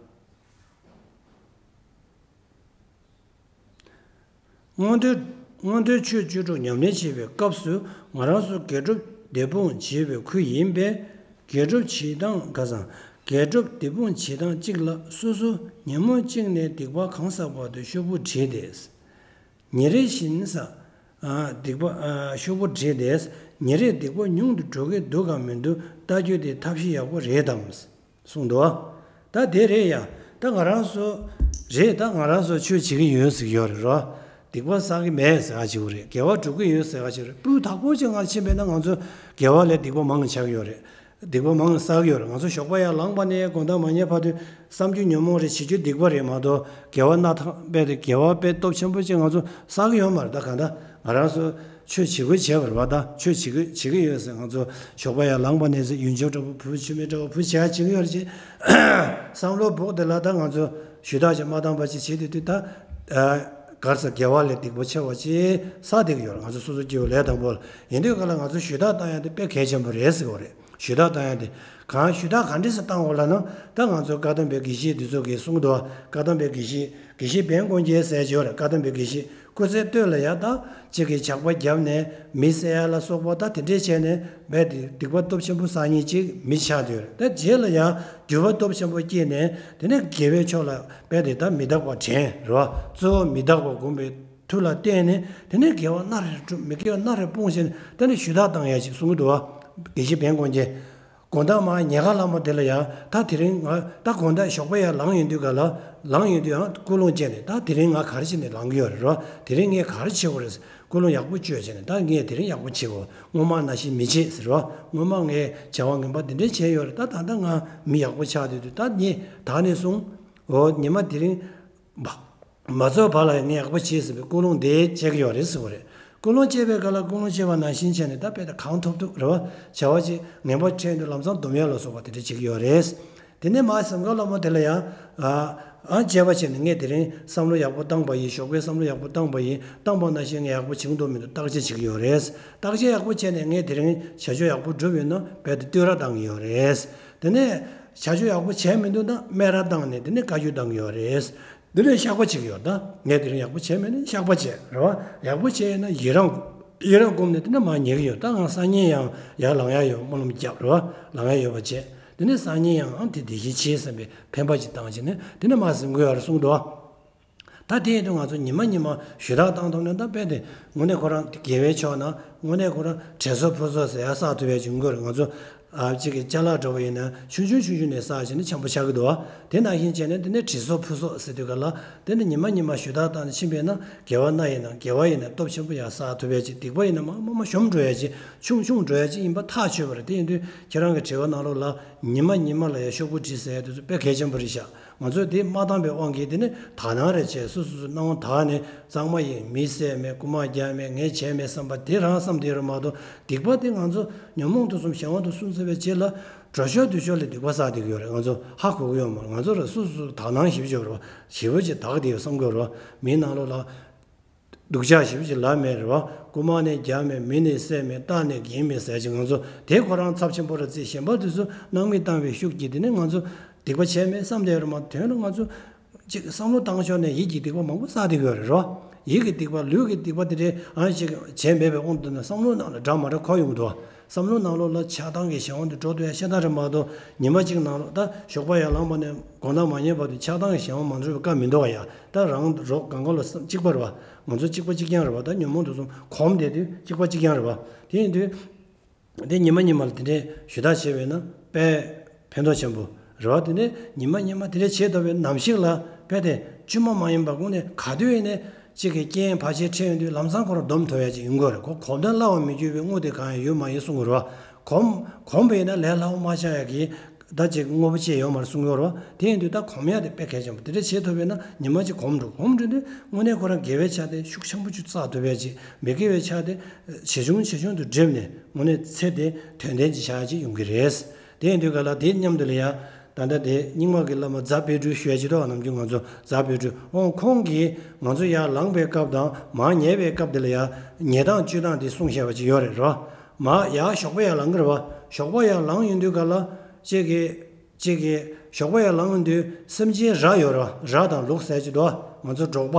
མངོན་མཐོའི་མངོན་མཐོའི་ཆོས་བཅུ་དྲུག་ཉམས་ལེན་བྱེད་པའི་སྐབས་སུ་ང་རང་ཚོ་དགེ་སྒྲུབ་སྡིག་སྤོང་བྱེད་པའི་ཁུལ་ཡིན་པས། དགེ་སྒྲུབ་བྱེད་སྟངས་ཁ་སང་། དགེ་སྒྲུབ་སྡིག་སྤོང་བྱེད་སྟངས་གཅིག་ལ་སོ་སོ་ཉིན་མོ་གཅིག་ནས་སྡིག་པ་གང་བསགས་བར་དུ་ཤོག་བུ་བྲིས་ཏེ། ཉིན་རེ་བཞིན་ས། ཨ། སྡིག་པ། ཨ། ཤོག་བུ་བྲིས་ཏེ། ཉིན་རེར་སྡིག་པ་ཉུང་དུ་འགྲོ་གི་འདུག་གམ་མི་འདུག་ལྟ་རྒྱུ་དེ་ཐབས་ཤེས་ཡག་པོ་རེད་དམ། གསུངས་འདུག་ད་དེ་རེད་ཡ། ད་ང་རང་ཚོ་རེད། ད་ང་རང་ཚོ་ཆོས་བྱེད་ཀྱི་ཡོད་ཟེར་གྱི་ཡོད་རེད་རོ། སྡིག་པ་བསགས་ཀྱི་མེད་ཟེར་ག་ཅིག་རེད། དགེ་བ་སྒྲུབ་ཀྱི་ཡོད་ཟེར་ག་ཅིག་རེད། སྤུས་དག་པོ་ཅིག་ང་ཕྱིན་པས་ན་ང་ཚོ་དགེ་བ་ལས་སྡིག་པ་མང་ཆགས་ཀྱི་ཡོད་རེད། སྡིག་པ་མང་བསགས་ཀྱི་ཡོད་རེད། ང་ཚོ་ཞོགས་པ་ཡར་ལངས་པ་ནས་དགོང་དག་མ་ཉལ་བར་དུ་བསམ་རྒྱུ་ཉོན་མོངས་རེད། བྱེད་རྒྱུ་སྡིག་པ་རེད་མ་གཏོགས་དགེ་བ་སྣ་ཐག་རྦད་དེ་དགེ་བ་དཔེ་སྟོབས་ཆེན་པོ་ཅིག་ང་ཚོ་བསགས་ཀྱི་ཡོད་མ་རེད། ད་གང་ལྟར་ང་རང་ཚོ་ཆོས་བྱེད་དགོས་བྱས་པ་རེད་བ། ད་ཆོས་བྱེད་དགོས་བྱེད་ཀྱི་ཡོད་ཟེར། ང་ཚོ་ཞོགས་པ་ཡར་ལངས་པ་ནས་ཟེར་ཡུལ་ལྗོངས་འདྲ་པོ་བུ་ཆུ་མིག་འདྲ་པོ་བུ་བྱས་བྱེད་ཀྱི་ཡོད་རེད་ཅེས་བསམ་བློ་འབོག་དེ་ལ་ད་ང་ཚོ་ཞུ་དག་ཅིག་མ་བཏང་པ་ཅིག་བྱེད་དུས་དུས་ད་གར་ས་དགེ་བ་ལས་སྡིག་པ་ཆེ་བ་ཅིག་བསགས་བསྡད་ཀྱི་ཡོད་རེད། ང་ཚོ་སོ་སོ་སྐྱེ་བོ་ལས་དང་པོ་ལ་ཡིན་དུས་ག་ལ་ང་ཚོ་ཞུ་དག་བཏང་ཡ་དེ་དཔེ་གལ་ཆེན་པོ་རེད་ཟེར་བ་རེད། ཞུ་དག་བཏང་ཡ་དེ་གང་ཞུ་དག་ག་འདྲས་སེ་བཏང་དགོས་ལབ་ན། ད་ང་ཚོ་བཀའ་གདམས་པའི་དགེ་བཤེས་འདི་ཚོ་གིས་གསུངས་འདུག་བཀའ་གདམས་པའི་དགེ་བཤེས་དགེ་བཤེས་བན་དཀོན་རྒྱལ་ཟེར་ཅིག་ཡོད་རེད། བཀའ་གདམས་པའི་དགེ་བཤེས་ སྐུ་ཚེ་སྟོད་ལ་ཡང་ད་གཅིག་གིས་ཇག་པ་བརྒྱབ་ནས་མི་བསད་ཡ་ལ་སོགས་པ་ད་དེ་འདྲས་བྱས་ནས་རྦད་དེ་སྡིག་པ་སྟོབས་ཆེན་པོ་བསགས་མཁན་གཅིག་མི་ཆགས་སྡོད་རེད། ད་རྗེས་ལ་ཡང་འགྱུར་བ་སྟོབས་ཆེན་པོ་སྐྱེས་ནས་དེ་ནས་དགེ་བའི་ཕྱོགས་ལ་རྦད་དེ་ད་མི་རྟག་པ་དྲན་རེད་བ། གཙོ་བོ་མི་རྟག་པ་སྒོམ་པའི་མཐུ་ལ་བརྟེན་ནས་དེ་ནས་དགེ་བ་སྣ་རེ་བསྒྲུབ། མི་དགེ་བ་སྣ་རེ་སྤོང་བྱས་ནས་དེ་ནས་ཞུ་དག་བཏང་ཡ་ཅིག་གསུང་གི་འདུག་བ། དགེ་བཤེས་བན་དཀོན་རྒྱལ། དགོང་དག་མར་ཉལ་ཁ་ལ་མོ་དེ་ལ་ཡང་ད་དེ་རིང་ང་ད་དགོང་དག་ཞོགས་པ་ཡར་ལངས་ཡོང་དུས་ག་ལ་ལངས་ཡོང་དུས་ཡང་ཀུན་སློང་བྱས་ནས་ད་དེ་རིང་ང་ག་རེ་བྱས་ནས་ལངས་ཀྱི་ཡོད་རེད་རོ། དེ་རིང་ངས་ག་རེ་བྱེད་དགོས་རེད། ཀུན་སློང་ཡག་པོ་བཅོས་བྱས་ནས་ད་ངས་དེ་རིང་ཡག་པོ་བྱེད་དགོས། སྔོན་མ་ནང་བཞིན་མི་བྱེད་ཟེར་རོ། སྔོན་མ་ངས་བྱ་བ་ངན་པ་དེ་འདྲས་བྱས་ཡོད་རེད། ད་ད་ལྟ་ང་མི་ཡག་པོ་ཆགས་བསྡད་དུས་ད་ངས་ད་ནས་བཟུང་འོ་ཉི་མ་དེ་རིང་བ། མ་རྫོགས་བར་ལ་ངས་ཡག་པོ་བྱེད་ཟེར་བའི་ཀུན་སློང་དེ་བཅད་ཀྱི་ཡོད་རེད་ཟེར་བ་རེད། ཀུན་སློང་བཅད་པའི་སྐབས་ལ་ཀུན་སློང་བཅད་པ་ནང་བཞིན་བྱས་ནས་ད་དཔེ་ད་གང་ཐུབ་ཐུབ་རེད་བ། བྱ་བ་ཅིག་ངན་པ་འཕྲད་དུས་ལམ་སང་སྡོམ་ཡ་ལ་སོགས་པ་དེ་འདྲ་བྱེད་ཀྱི་ཡོད་རེད། དེ་ནས་མ་སེམས་ཁ་ལ་མོ་དེ་ལ་ཡང་ཨ་ཨ་བཅད་པ་བྱས་ནས་ངས་དེ་རིང་བསམ་བློ་ཡག་པོ་བཏང་པ་ཡིན། ཞོགས་པའི་བསམ་བློ་ཡག་པོ་བཏང་པ་ཡིན། བཏང་པ་ནང་བཞིན་ངས་ཡག་པོ་བྱུང་འདུག་མི་འདུག་བརྟག་དཔྱད་བྱེད་ཀྱི་ཡོད་རེད། བརྟག་དཔྱད་ཡག་པོ་བྱས་ནས་ངས་དེ་རིང་བྱ་སྤྱོད་ཡག་པོ་བསྒྲུབས་ཡོད་ན་རྦད་དེ་བསྟོད་ར་བཏང་གི་ཡོད་རེད། དེ་ནས་བྱ་སྤྱོད་ཡག་པོ་བྱས་མི་འདུག་ན་སྨད་ར་བཏང་ནས་དེ་ནས་བཀའ་བཀྱོན་བཏང་གི་ཡོད་རེད། འདི་ལས་བཤགས་པ་བྱེད་ཀྱི་ཡོད། ད་ངས་དེ་རིང་ཡག་པོ་བྱས་མེད་ན་བཤགས་པ་བྱས་རེད་བ། ཡག་པོ་བྱས་ཡོད་ན་ཡི་རང་ཡི་རང་བསྒོམས་ནས་དེ་ནས་མར་ཉལ་གྱི་ཡོད། ད་ང་སང་ཉིན་ཡང་ཡར་ལངས་ཡ་ཡོད། སྨོན་ལམ་བརྒྱབ་རེད་བ། ལངས་ཡ་ཡོད་པ་བྱས། དེ་ནས་སང་ཉིན་ཡང་ཨང་དེ་དེ་བཞིན་བྱེད་བསམ་པའི་འཕེན་པ་ཅིག་བཏང་བྱས་ནས་དེ་ནས་མར་གཟིམ་དགོས་ཡ་རེད་གསུངས་འདུག་ད་དེ་ཡིན་དུས་ང་ཚོ་ཉི་མ་ཉི་མ་ཞུ་དག་བཏང་ཐུབ་ན་ད་དཔེ་དེ་དངོས་གནས་ཁོ་རང་དགེ་བའི་ཕྱོགས་ན་དངོས་གནས་ཁོ་རང་དྲན་གསོ་ཕུད་གསོ་ཟེར་ཡ་བསགས་ཐུབ་ཡ་ཅིག་ཡོང་གི་རེད། ང་ཚོ་ཨ་གཅིག་གི་ཅ་ལག་འདྲ་བོ་ཡིན་ན་ཆུང་ཆུང་ཆུང་ཆུང་ནས་བསགས་བྱས་ནས་ཆེན་པོ་ཆགས་ཀྱི་འདུག་བ། དེ་ནང་བཞིན་བྱས་ནས་དེ་ནས་དྲན་གསོ་ཕུད་གསོ་ཟེར་དུས་ག་ལ་དེ་ནས་ཉི་མ་ཉི་མ་ཞུ་དག་བཏང་ནས་ཕྱིན་པས་ན་དགེ་བ་སྣ་ཡིན་ན་དགེ་བ་ཡིན་ན་སྟོབས་ཆེན་པོ་ཡ་བསགས་ཐུབ་ཡ་ཅིག་སྡིག་པ་ཡིན་ན་མ་མ་མ་ཞོམ་འགྲོ་ཡ་ཅིག་ཆུང་ཆུང་འགྲོ་ཡ་ཅིག་ཡིན་པ་ཐག་ཆོད་པ་རེད། དེ་ཡིན་དུས་ཁྱེད་རང་གི་དྲི་བ་ནང་ལོགས་ལ་ཉི་མ་ཉི་མ་ལ་ཡ་ཤོག་བུ་བྲིས་ཟེར་ཡ་དེ་ཚོ་དཔེ་གལ་ཆེན་པོ་རེད་ཤག་ང་ཚོས་དེ་མ་བཏང་པའི་དབང་གིས་དེ་ནི་དག་སྣང་རེ་བྱས་སོ་སོ་སོའི་སྣང་བ་དག་ནས་གཙང་མ་ཡིན། མི་བསད་མེད། རྐུ་མ་རྒྱག་མེད། ངས་བྱས་མེད་བསམ་པ་དེ་རང་བསམ་བསྡད་རེད་མ་གཏོགས་སྡིག་པ་དེ་ང་ཚོ་ཉོན་མོངས་དུག་གསུམ་གཞན་དབང་དུ་སོང་ཚར་བའི་རྗེས་ལ་འགྲོ་ཕྱོགས་འདུག་ཕྱོགས་ལ་སྡིག་པ་བསགས་བསྡད་ཀྱི་ཡོད་རེད། ང་ཚོ་ཧ་གོ་གི་ཡོད་མ་རེད། ང་ཚོ་ར་སོ་སོ་སོ་དག་སྣང་ཞེ་པོ་ཅིག་ཡོད་རེད་བ། ཞེ་པོ་ཅིག་དག་བསྡད་ཡོད་བསམ་གྱི་ཡོད་རེད་བ། མིའི་ནང་ལོགས་ལ་སྡུག་ཅག་ཞེ་པོ་ཅིག་ལབ་མེད་རེད་བ། རྐུ་མ་ནས་རྒྱག་མེད། མི་ནས་བསད་མེད། རྟ་ནས་འགེམས་མེད་ཟེར་ཅིག་ང་ཚོ་དེ་ཁོ་རང་ཚབས་ཆེན་པོ་རེད་བརྩིས། གཞན་པ་དེ་ཚོ་སྣང་མེད་བཏང་བའི་ཤུགས་ཀྱིས་དེ་ནས་ང་ཚོ་སྡིག་པ་བྱས་མེད་བསམ་བསྡད་ཡོད་རེད་མ་གཏོགས་དོན་ལ་ང་ཚོ་ཅིག་བསམ་བློ་བཏང་ཕྱོགས་ནས་ཡིད་ཀྱི་སྡིག་པ་མང་པོ་བསགས་བསྡད་ཀྱི་ཡོད་རེད་རོ། ཡིད་ཀྱི་སྡིག་པ་ལུས་ཀྱི་སྡིག་པ་དེ་འདྲའི་ཨང་ཞིག་བྱས་མེད་པའི་དབང་དུ་ན་བསམ་བློ་ནང་ལ་འདྲ་མ་འདྲ་འཁོར་ཡོང་གི་འདུག་བསམ་བློ་ནང་ལོགས་ལ་ཆགས་སྡང་གི་གཞན་དབང་དུ་འགྲོ་སྡོད་ཡ་ཤ་སྟག་རེད་མ་གཏོགས་ཉི་མ་གཅིག་ནང་ལོགས་ད་ཞོགས་པ་ཡར་ལངས་པ་ནས་དགོང་དག་མ་ཉལ་བར་དུ་ཆགས་སྡང་གི་གཞན་དབང་མ་འདྲ་བའི་བཀའ་མི་འདུག་བ་ཡ། ད་རང་རོགས་གང་ག་ལ་བསམ་གཅིག་པ་རེད་བ། ང་ཚོ་གཅིག་པ་གཅིག་རྐྱང་རེད་བ། ད་ཉོན་མོངས་དུག་གསུམ་གོམས་བསྡད་དུས་གཅིག་པ་གཅིག་རྐྱང་རེད་བ། དེ་ཡིན་དུས། དེ་ཉི་མ་ཉི་མ་ལ་དེ་འདྲའི་ཞུ་དག་བྱས་པས་ན་དཔེ་ཕན་ཐོགས་ཆེན་པོ་རེད་བ། དེ་ནས་ཉི་མ་ཉི་མ་དེ་འདྲའི་བྱེད་ཐུབ་པའི་ནམ་ཞིག་ལ་དཔེ་དེ་བཅོས་མ་མ་ཡིན་པ་དངོས་གནས་ག་དུས་ཡིན་ནའི་གཅིག་གི་རྐྱེན་བར་ཆད་འཕྲད་ཡོང་དུས་ལམ་སང་ཁོ་རང་སྡོམ་ཐུབ་ཡ་ཅིག་ཡོང་གི་རེད། ཁོ་གོམས་དང་སླ་བ་མི་འགྱུར་བའི་དངོས་དེ་གང་ཡང་ཡོད་མ་ཡིན་གསུང་གི་རེད་བ། གོམས་གོམས་པ་ཡིན་ན་ལས་སླ་བོ་མ་ཆགས་ཡ་གི་ད་ཅིག་དངོས་པོ་ཅིག་ཡོད་མ་རེད་གསུང་གི་ཡོད་རེད་བ། དེ་ཡིན་དུས་ད་གོམས་ཡ་དེ་དཔེ་གལ་ཆེན་པོ། དེ་འདྲ་བྱེད་ཐུབ་པས་ན་ཉི་མ་གཅིག་གོམས་འགྲོ། གོམས་འགྲོ་དུས་དངོས་གནས་ཁོ་རང་དགེ་བའི་ཆ་དེ་ཤུགས་ཆེན་པོ་ཅིག་བསགས་ཐུབ་ཡ་ཅིག་མི་དགེ་བའི་ཆ་དེ་ཇེ་ཆུང་ཇེ་ཆུང་དུ་འགྲིབ་ནས་དངོས་གནས་ཚེ་དེ་དོན་ལྡན་ཅིག་ཆགས་ཡ་ཅིག་ཡོང་གི་རེད། དེ་ཡིན་དུས་ག་ལ་དེ་མཉམ་དུ་ལ་ཡ། ད་ལྟ་དེ་རྙིང་མ་གི་བླ་མ་རྫ་དཔལ་སྤྲུལ་ཞུ་ཡ་ཅིག་འདུག་ནམ་རྒྱུན་ང་ཚོ་རྫ་དཔལ་སྤྲུལ་འོང་ཁོང་གིས་ང་ཚོ་ཡར་ལངས་པའི་སྐབས་དང་མར་ཉལ་བའི་སྐབས་དེ་ལ་ཡ་ཉལ་སྟངས་སྤྱོད་སྟངས་དེ་གསུངས་བཞག་པ་ཅིག་ཡོད་རེད་རོ། མར་ཡར་ཞོགས་པ་ཡར་ལངས་གི་རེད་བ། ཞོགས་པ་ཡར་ལངས་ཡོང་དུས་ག་ལ་གཅིག་གིས་གཅིག་གིས་ཞོགས་པ་ཡར་ལངས་ཡོང་དུས་སེམས་ཅན་ར་ཡོད་ར། ར་དང་ལུག་ཟེར་གྱི་འདུག་ང་ཚོ་འབྲོག་པ་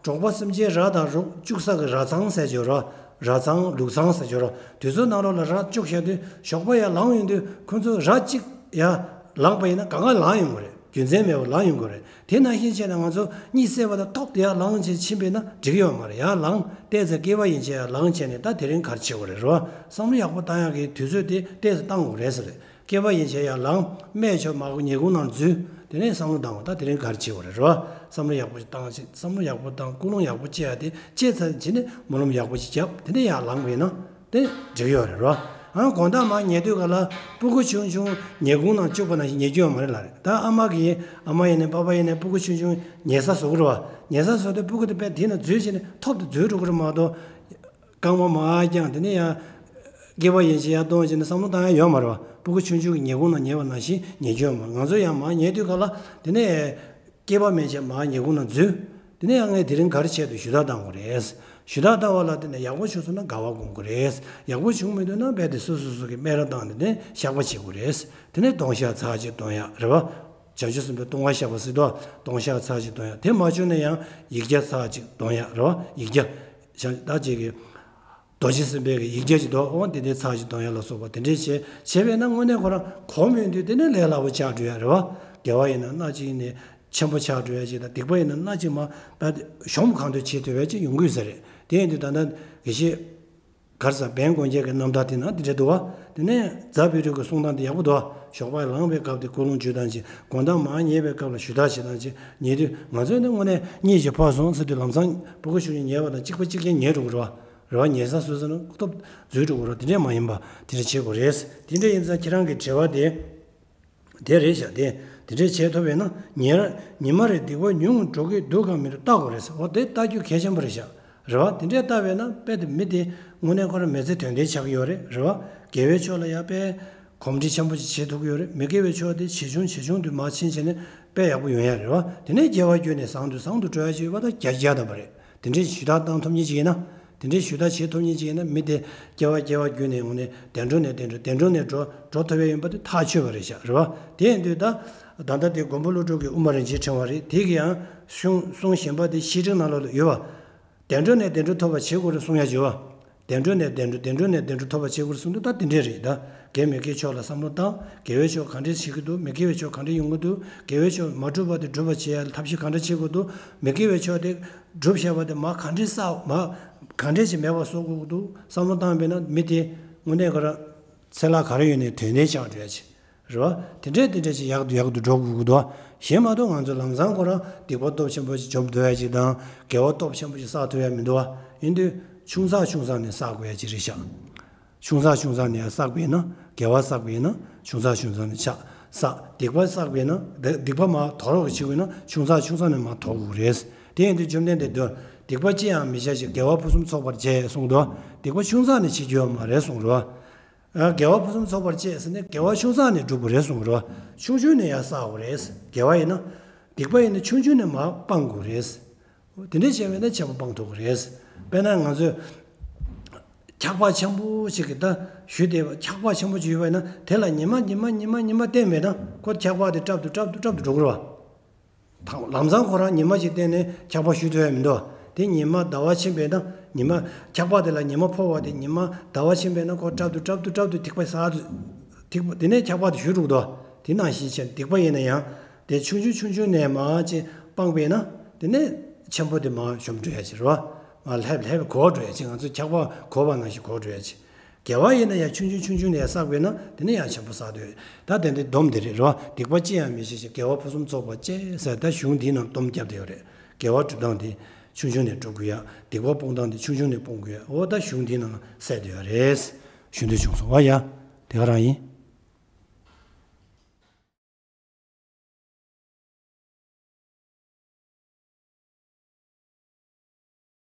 འབྲོག་པ་སེམས་ཅན་ར་དང་ལུག་བཅུག་ས་གི་ར་ཚང་ཟེར་གྱི་ཡོད་ར། ར་ཚང་ལུག་ཚང་ཟེར་གྱི་ཡོད་ར། དུས་ཚོད་ནང་ལོགས་ལ་ར་བཅུག་བཞག་དུས་ཞོགས་པ་ཡར་ལངས་ཡོང་དུས་ཁོ་ཚོ་ར་གཅིག་ཡར་ལངས་པ་ཡིན་ན་གང་ག་ལངས་ཡོང་གི་རེད། རྒྱུ་མཚན་མེད་པར་ལངས་ཡོང་གི་རེད། དེ་ནང་བཞིན་བྱས་ན་ང་ཚོ་གཉིད་སད་པ་དང་ཐོབ་དེ་ཡར་ལངས་བྱས་ཕྱིན་པས་ན་འགྲིག་ཡོད་མ་རེད། ཡར་ལངས་ཏོག་ཙམ་སྐྱེས་པ་ཡིན་བྱས་ཡར་ལངས་བྱས་ནས་ད་དེ་རིང་ག་རེ་བྱེད་དགོས་རེད་རོ། བསམ་བློ་ཡག་པོ་བཏང་ཡག་གི་དུས་ཚོད་དེ་ཏོག་ཙམ་བཏང་དགོས་རེད་ཟེར། སྐྱེས་པ་ཡིན་བྱས་ཡར་ལངས། སྨད་ཕྱོགས་མར་ཉལ་ཁུང་ནང་འཛུལ། དེ་ནས་བསམ་བློ་བཏང་བ། ད་དེ་རིང་ག་རེ་བྱེད་དགོས་རེད་རོ། བསམ་བློ་ཡག་པོ་ཞིག་བཏང་ཞིག་བསམ་བློ་ཡག་པོ་བཏང་། ཀུན་སློང་ཡག་པོ་སྐྱེ་ཡ་དེ་སྐྱེས་ཚར་རྗེས་ནས་སྨོན་ལམ་ཡག་པོ་ཞིག་བརྒྱབ། དེ་ནས་ཡར་ལངས་པས་ན་དེ་འགྲིག་ཡོད་རེད་རོ། ཨང་དགོང་དག་མར་ཉལ་དུས་ག་ལ་སྤུ་གུ་ཆུང་ཆུང་ཉལ་ཁུང་ནང་བཅུག་པ་ནང་བཞིན་ཉལ་རྒྱུ་ཡོད་མ་རེད་ལ་རེད། ད་ཨ་མ་གིས་ཨ་མ་ཡིན་ནའི་པ་ཕ་ཡིན་ནའི་སྤུ་གུ་ཆུང་ཆུང་ཉལ་ས་བཟོ་གི་རེད་བ། ཉལ་ས་བཟོ་དུས་སྤུ་གུ་དེ་དཔེ་དེ་ནང་འཛུལ་བྱས་ནས་ཐོབ་ཏུ་འཛུལ་འགྲོ་གི་རེད་མ་གཏོགས། རྐང་པ་མར་བརྐྱངས་དེ་ནས་ཡང་། སྐེད་པ་ཡན་ཆད་ཡར་གཏོང་བྱས་ནས་བསམ་བློ་བཏང་ཡ་ཡོད་མ་རེད་བ། སྤུ་གུ་ཆུང་ཆུང་གི་ཉལ་ཁུང་ནང་ཉལ་བ་ནང་བཞིན་ཉལ་རྒྱུ་ཡོད་མ་རེད། ང་ཚོ་ཡང་མར་ཉལ་དུས་ག་ལ་དེ་ནས། སྐེད་པ་མན་ཆད་མར་ཉལ་ཁུང་ནང་འཛུལ། དེ་ནས་ཡང་ངས་དེ་རིང་ག་རེ་བྱས་འདུག་ཞུ་དག་བཏང་དགོས་རེད། ཞུ་དག་བཏང་བ་ལ་བརྟེན་ནས་ཡག་པོ་བྱུང་སོང་ན་དགའ་བ་སྒོམ་དགོས་རེད། ཡག་པོ་བྱུང་མི་འདུག་ན་རྦད་དེ་སོ་སོ་སོ་གི་སྨད་ར་བཏང་ནས་ནས་བཤགས་པ་བྱེད་དགོས་རེད། དེ་ནས་གདོང་ཤ་ཚ་གཅིག་གདོང་ཡག་རེད་བ། བྱང་ཆུབ་སེམས་དཔའི་ལྟུང་བ་བཤགས་པ་ཟེར་དུས་ལྟུང་བཤགས་ཚར་གཅིག་འདོན་ཡ། དེ་མ་བྱུང་ན་ཡང་ཡིག་བརྒྱ་ཚར་གཅིག་འདོན་ཡ་རེད་བ། ཡིག་བརྒྱ། བྱང་ད་ཅིག་གི་རྡོ་རྗེ་སེམས་དཔའི་གི་ཡིག་བརྒྱ་ཅིག་འདུག་འོ་དེ་འདྲའི་ཚར་གཅིག་འདོན་ཡ་ལ་སོགས་པ་དེ་འདྲས་བྱས་བྱས་པས་ན་དངོས་གནས་ཁོ་རང་གོམས་ཡོང་དུས་དེ་ནས་ལས་སླ་པོ་ཆགས་འགྲོ་ཡ་རེད་བ། དགེ་བ་ཡིན་ན་སྣ་གཅིག་ནས་ཆེན་པོ་ཆགས་འགྲོ་ཡ་ཅིག་དང་། སྡིག་པ་ཡིན་ན་སྣ་གཅིག་མ་ད་གཞོམ་གང་ཐུབ་བྱེད་ཐུབ་ཡ་ཅིག་ཡོང་གི་ཡོད་ས་རེད། དེ་ཡིན་དུས་ད་ལྟ་དགེ་བཤེས་ག་རེ་ཟེར་བན་དགོན་རྒྱལ་གྱི་རྣམ་ཐར་དེ་ན་དེ་འདྲ་འདུག་བ། དེ་ནས་རྫ་བི་རུ་གི་གསུང་སྟངས་དེ་ཡག་པོ་འདུག་བ། ཞོགས་པ་ལངས་པའི་སྐབས་དེ་ཀུན་སློང་བཅོས་སྟངས་ཅིག་དགོང་དག་མར་ཉལ་བའི་སྐབས་ལ་ཞུ་དག་བྱེད་སྟངས་ཅིག་ཉལ་དུས་ང་ཚོས་ནི་དངོས་གནས་གཉིད་ཅིག་ཕོག་སོང་ཟེར་དུས་ལམ་སང་ཕྲུ་གུ་ཤུགས་ཀྱིས་ཉལ་བ་དང་གཅིག་པ་གཅིག་རྐྱང་ཉལ་འགྲོ་གི་རེད་བ། རེད་བ། ཉལ་ས་སོ་སོ་ནི་ཐོབ་འཛུལ་འགྲོ་གི་རེད་བ། དེ་འདྲས་མ་ཡིན་པ་དེ་འདྲ་བྱེད་དགོས་རེད། དེ་འདྲ་ཡིན་ཙང་ཁྱེད་རང་གི་དྲི་བ་དེ་དེ་རེད་ཤག་དེ་དེ་འདྲས་བྱེད་ཐུབ་པས་ན་ཉེར་ཉི་མ་རེར་སྡིག་པ་ཉུང་ངུ་འགྲོ་གི་འདུག་གམ་མི་འདུག་བལྟ་དགོས་རེད་ཟེར། འོ་དེ་བལྟ་རྒྱུ་གལ་ཆེན་པོ་རེད་ཤག་རེད་བ། དེ་འདྲས་བལྟ་བས་ན་དཔེ་དེ་མི་དེ་དངོས་གནས་ཁོ་རང་མི་ཚེ་དོན་ལྡན་ཆགས་ཀྱི་ཡོད་རེད། རེད་བ། དགེ་བའི་ཕྱོགས་ལ་ཡང་དཔེ་གོམས་འདྲིས་ཆེན་པོ་ཞིག་བྱེད་ཐུབ་ཀྱི་ཡོད་རེད། མི་དགེ་བའི་ཕྱོགས་དེ་ཇེ་ཆུང་ཇེ་ཆུང་དུ་མར་ཕྱིན་བྱས་ནས་དཔེ་ཡག་པོ་ཡོང་ཡ་རེད་བ། དེ་ནས་དགེ་བ་བརྒྱུད་ནས་བཟང་དུ་བཟང་དུ་འགྲོ་ཡ་ཞིག་ཡོད་པ་ད་བརྒྱ་ཆ་བརྒྱ་ཐམ་པ་རེད། དེ་འདྲའི་ཞུ་དག་བཏང་ཐུབ་མཁན་ཅིག་ཡིན་ན། དེ་འདྲའི་ཞུ་དག་བྱེད་ཐུབ་མཁན་ཅིག་ཡིན་ན་མི་དེ་སྐྱེ་བ་སྐྱེ་བ་བརྒྱུད་ནས་འོང་ནས་བདེ་འགྲོ་ནས་བདེ་འགྲོ་བདེ་འགྲོ་ནས་འགྲོ་འགྲོ་ཐུབ་ཡ་ཡིན་པ་དེ་ཐག་ཆོད་པ་རེད་ཤག་རེད་བ། དེ་ཡིན་དུས་ད་ད་ལྟ་དེ་མགོན་པོ་ཀླུ་སྒྲུབ་ཀྱི་དབུ་མ་རིན་ཆེན་ཕྲེང་བ་རེད། དེ་གི་ཡང་གཞུང་གསུང་གཞན་པ་དེ་བཤེས་སྤྲིང་ནང་ལོགས་ལ་ཡོད་བ། བདེ་འགྲོ་ནས་བདེ་འགྲོ་ཐོབ་པར་བྱེད་དགོས་རེད་གསུང་ཡ་ཡོད་བ། བདེ་འགྲོ་ནས་བདེ་འགྲོ་བདེ་འགྲོ་ནས་བདེ་འགྲོ་ཐོབ་པར་བྱེད་དགོས་རེད་གསུང་དུས་ད་དེ་འདྲས་རེད་ད། དགེ་མི་དགེའི་ཕྱོགས་ལ་བསམ་བློ་བཏང་། དགེ་བའི་ཕྱོགས་ག་འདྲས་བྱེད་ཀྱི་འདུག་མི་དགེ་བའི་ཕྱོགས་ག་འདྲས་ཡོང་གི་འདུག་དགེ་བའི་ཕྱོགས་མ་གྲུབ་པ་དེ་སྒྲུབ་པར་བྱེད་ཡ་ལ་ཐབས་ཤེས་ག་འདྲས་བྱེད་དགོས་འདུག་མི་དགེ་བའི་ཕྱོགས་དེ་སྒྲུབ་བྱས་པ་དེ་མར་ག་འདྲས་བསགས་མར་ག་འདྲས་ཅིག་མེད་པར་བཟོ་དགོས་ཀྱི་འདུག་བསམ་བློ་བཏང་བས་ན་མི་དེ་དངོས་གནས་ཁོ་རང་ཚེ་ལ་ག་རེ་ཡོད་ནའི་དོན་ལྡན་ཆགས་འགྲོ་ཡ་ཅིག་རེད་བ། དེ་འདྲས་དེ་འདྲས་ཅིག་ཡག་ཏུ་ཡག་ཏུ་འགྲོ་དགོས་ཀྱི་འདུག་གཞན་མ་གཏོགས་ང་ཚོ་ལམ་སང་ཁོ་རང་སྡིག་པ་སྟོབས་ཆེན་པོ་ཞིག་འཇོམས་འགྲོ་ཡ་ཅིག་དང་། དགེ་བ་སྟོབས་ཆེན་པོ་ཞིག་བསགས་ཐུབ་ཡ་མི་འདུག་བ། ཡིན་དུས་ཆུང་ཙག་ཆུང་ཙག་ནས་བསགས་དགོས་ཡ་ཅིག་རེད་ཤག་ཆུང་ཙག་ཆུང་ཙག་ནས་ཡ་བསགས་པས་ན། དགེ་བ་བསགས་པས་ན་ཆུང་ཙག་ཆུང་ཙག་ནས་ཆགས་བསགས། སྡིག་པ་བསགས་པས་ན། སྡིག་སྡིག་པ་མར་དོར་བ་བྱེད་དགོས་ན་ཆུང་ཙག་ཆུང་ཙག་ནས་མར་དོར་དགོས་རེད། དེ་ཡིན་དུས་བཅོམ་ལྡན་འདས་དོན་སྡིག་པ་ཅི་ཡང་མི་བྱ་ཞིང་། དགེ་བ་ཕུན་སུམ་ཚོགས་པར་བྱེད་གསུངས་འདུག་སྡིག་པ་ཆུང་ཙག་ནས་བྱེད་རྒྱུ་ཡོད་མ་རེད་གསུངས་རེད་བ། དགེ་བ་ཕུན་སུམ་ཚོགས་པར་བྱེད་ཟེར་ནས་དགེ་བ་ཆུང་ཙག་ནས་སྒྲུབ་དགོས་རེད་གསུངས་རེད་བ། ཆུང་ཆུང་ནས་ཡར་བསགས་དགོས་རེད། དགེ་བ་ཡིན་ན། སྡིག་པ་ཡིན་ན་ཆུང་ཆུང་ནས་མར་སྤང་དགོས་རེད། དེ་འདྲས་བྱས་པས་ན་ཆེན་པོ་སྤང་ཐུབ་ཀྱི་རེད། དཔེར་ན་ང་ཚོས་འཁྱག་པ་ཆེན་པོ་ཞིག་གི་ད་ཞུས་ཏེ་འཁྱག་པ་ཆེན་པོ་ཅིག་ཡོད་པ་ཡིན་ན་དེ་ལ་ཉི་མ་ཉི་མ་ཉི་མ་ཉི་མ་བསྟེན་པས་ན་ཁོ་འཁྱག་པ་དེ་བཀྲབ་ཏུ་བཀྲབ་ཏུ་བཀྲབ་ཏུ་འགྲོ་གི་རེད་བ། ད་ལམ་སང་ཁོ་རང་ཉི་མ་ཞིག་བསྟེན་ནས་འཁྱག་པ་ཞུ་ཐུབ་ཡ་མི་འདུག་དེ་ཉི་མ་ཟླ་བ་ཕྱིན་པས་ན་ཉི་མ་འཁྱག་པ་དེ་ལ་ཉི་མ་ཕོག་པ་དེ་ཉི་མ་ཟླ་བ་ཕྱིན་པས་ན་ཁོ་བཀྲབ་ཏུ་བཀྲབ་ཏུ་བཀྲབ་ཏུ་ཐིགས་པ་ཟ་དུ་ཐིགས་པ་དེ་ནས་འཁྱག་པ་དེ་ཞུ་འགྲོ་གི་འདུག་དེ་ནང་བཞིན་བྱས་སྡིག་པ་ཡིན་ན་ཡང་དེ་ཆུང་ཆུང་ཆུང་ཆུང་ནས་མར་ཅིག་སྤངས་པས་ན་དེ་ནས་ཆེན་པོ་དེ་མར་གཞོམ་འགྲོ་ཡ་ཅིག་རེད་བ། མར་ལྷེབ་ལྷེབ་གོག་འགྲོ་ཡ་ཅིག་ང་ཚོ་འཁྱག་པ་གོག་པ་ནང་བཞིན་གོག་འགྲོ་ཡ་ཅིག་དགེ་བ་ཡིན་ན་ཡང་ཆུང་ཆུང་ཆུང་ཆུང་ནས་བསགས་པས་ན་དེ་ནས་ཡང་ཆེན་པོ་བསགས་འདོད། ད་དེ་འདྲའི་སྡོམ་དེ་རེད་རོ། སྡིག་པ་ཅི་ཡང་མི་བྱེད་ཅིང་། དགེ་བ་ཕུན་སུམ་ཚོགས་པར་སྤྱད་ཟེར། ད་གཞུང་འདིའི་ནང་སྡོམ་བརྒྱབ་བསྡད་ཡོད་རེད། དགེ་བ་སྒྲུབ་སྟངས་དེ་ཆུང་ཆུང་ནས་སྒྲུབ་དགོས་ཡ། སྡིག་པ་སྤོང་སྟངས་དེ་ཆུང་ཆུང་ནས་སྤོང་དགོས་ཡ། འོ་ད་གཞུང་འདིའི་ནང་ལ་གསལ་བསྡད་ཡོད་རེད། ཞུ་འདོད་བྱུང་སོང་བ་ཡ། དེ་ག་རང་ཡིན།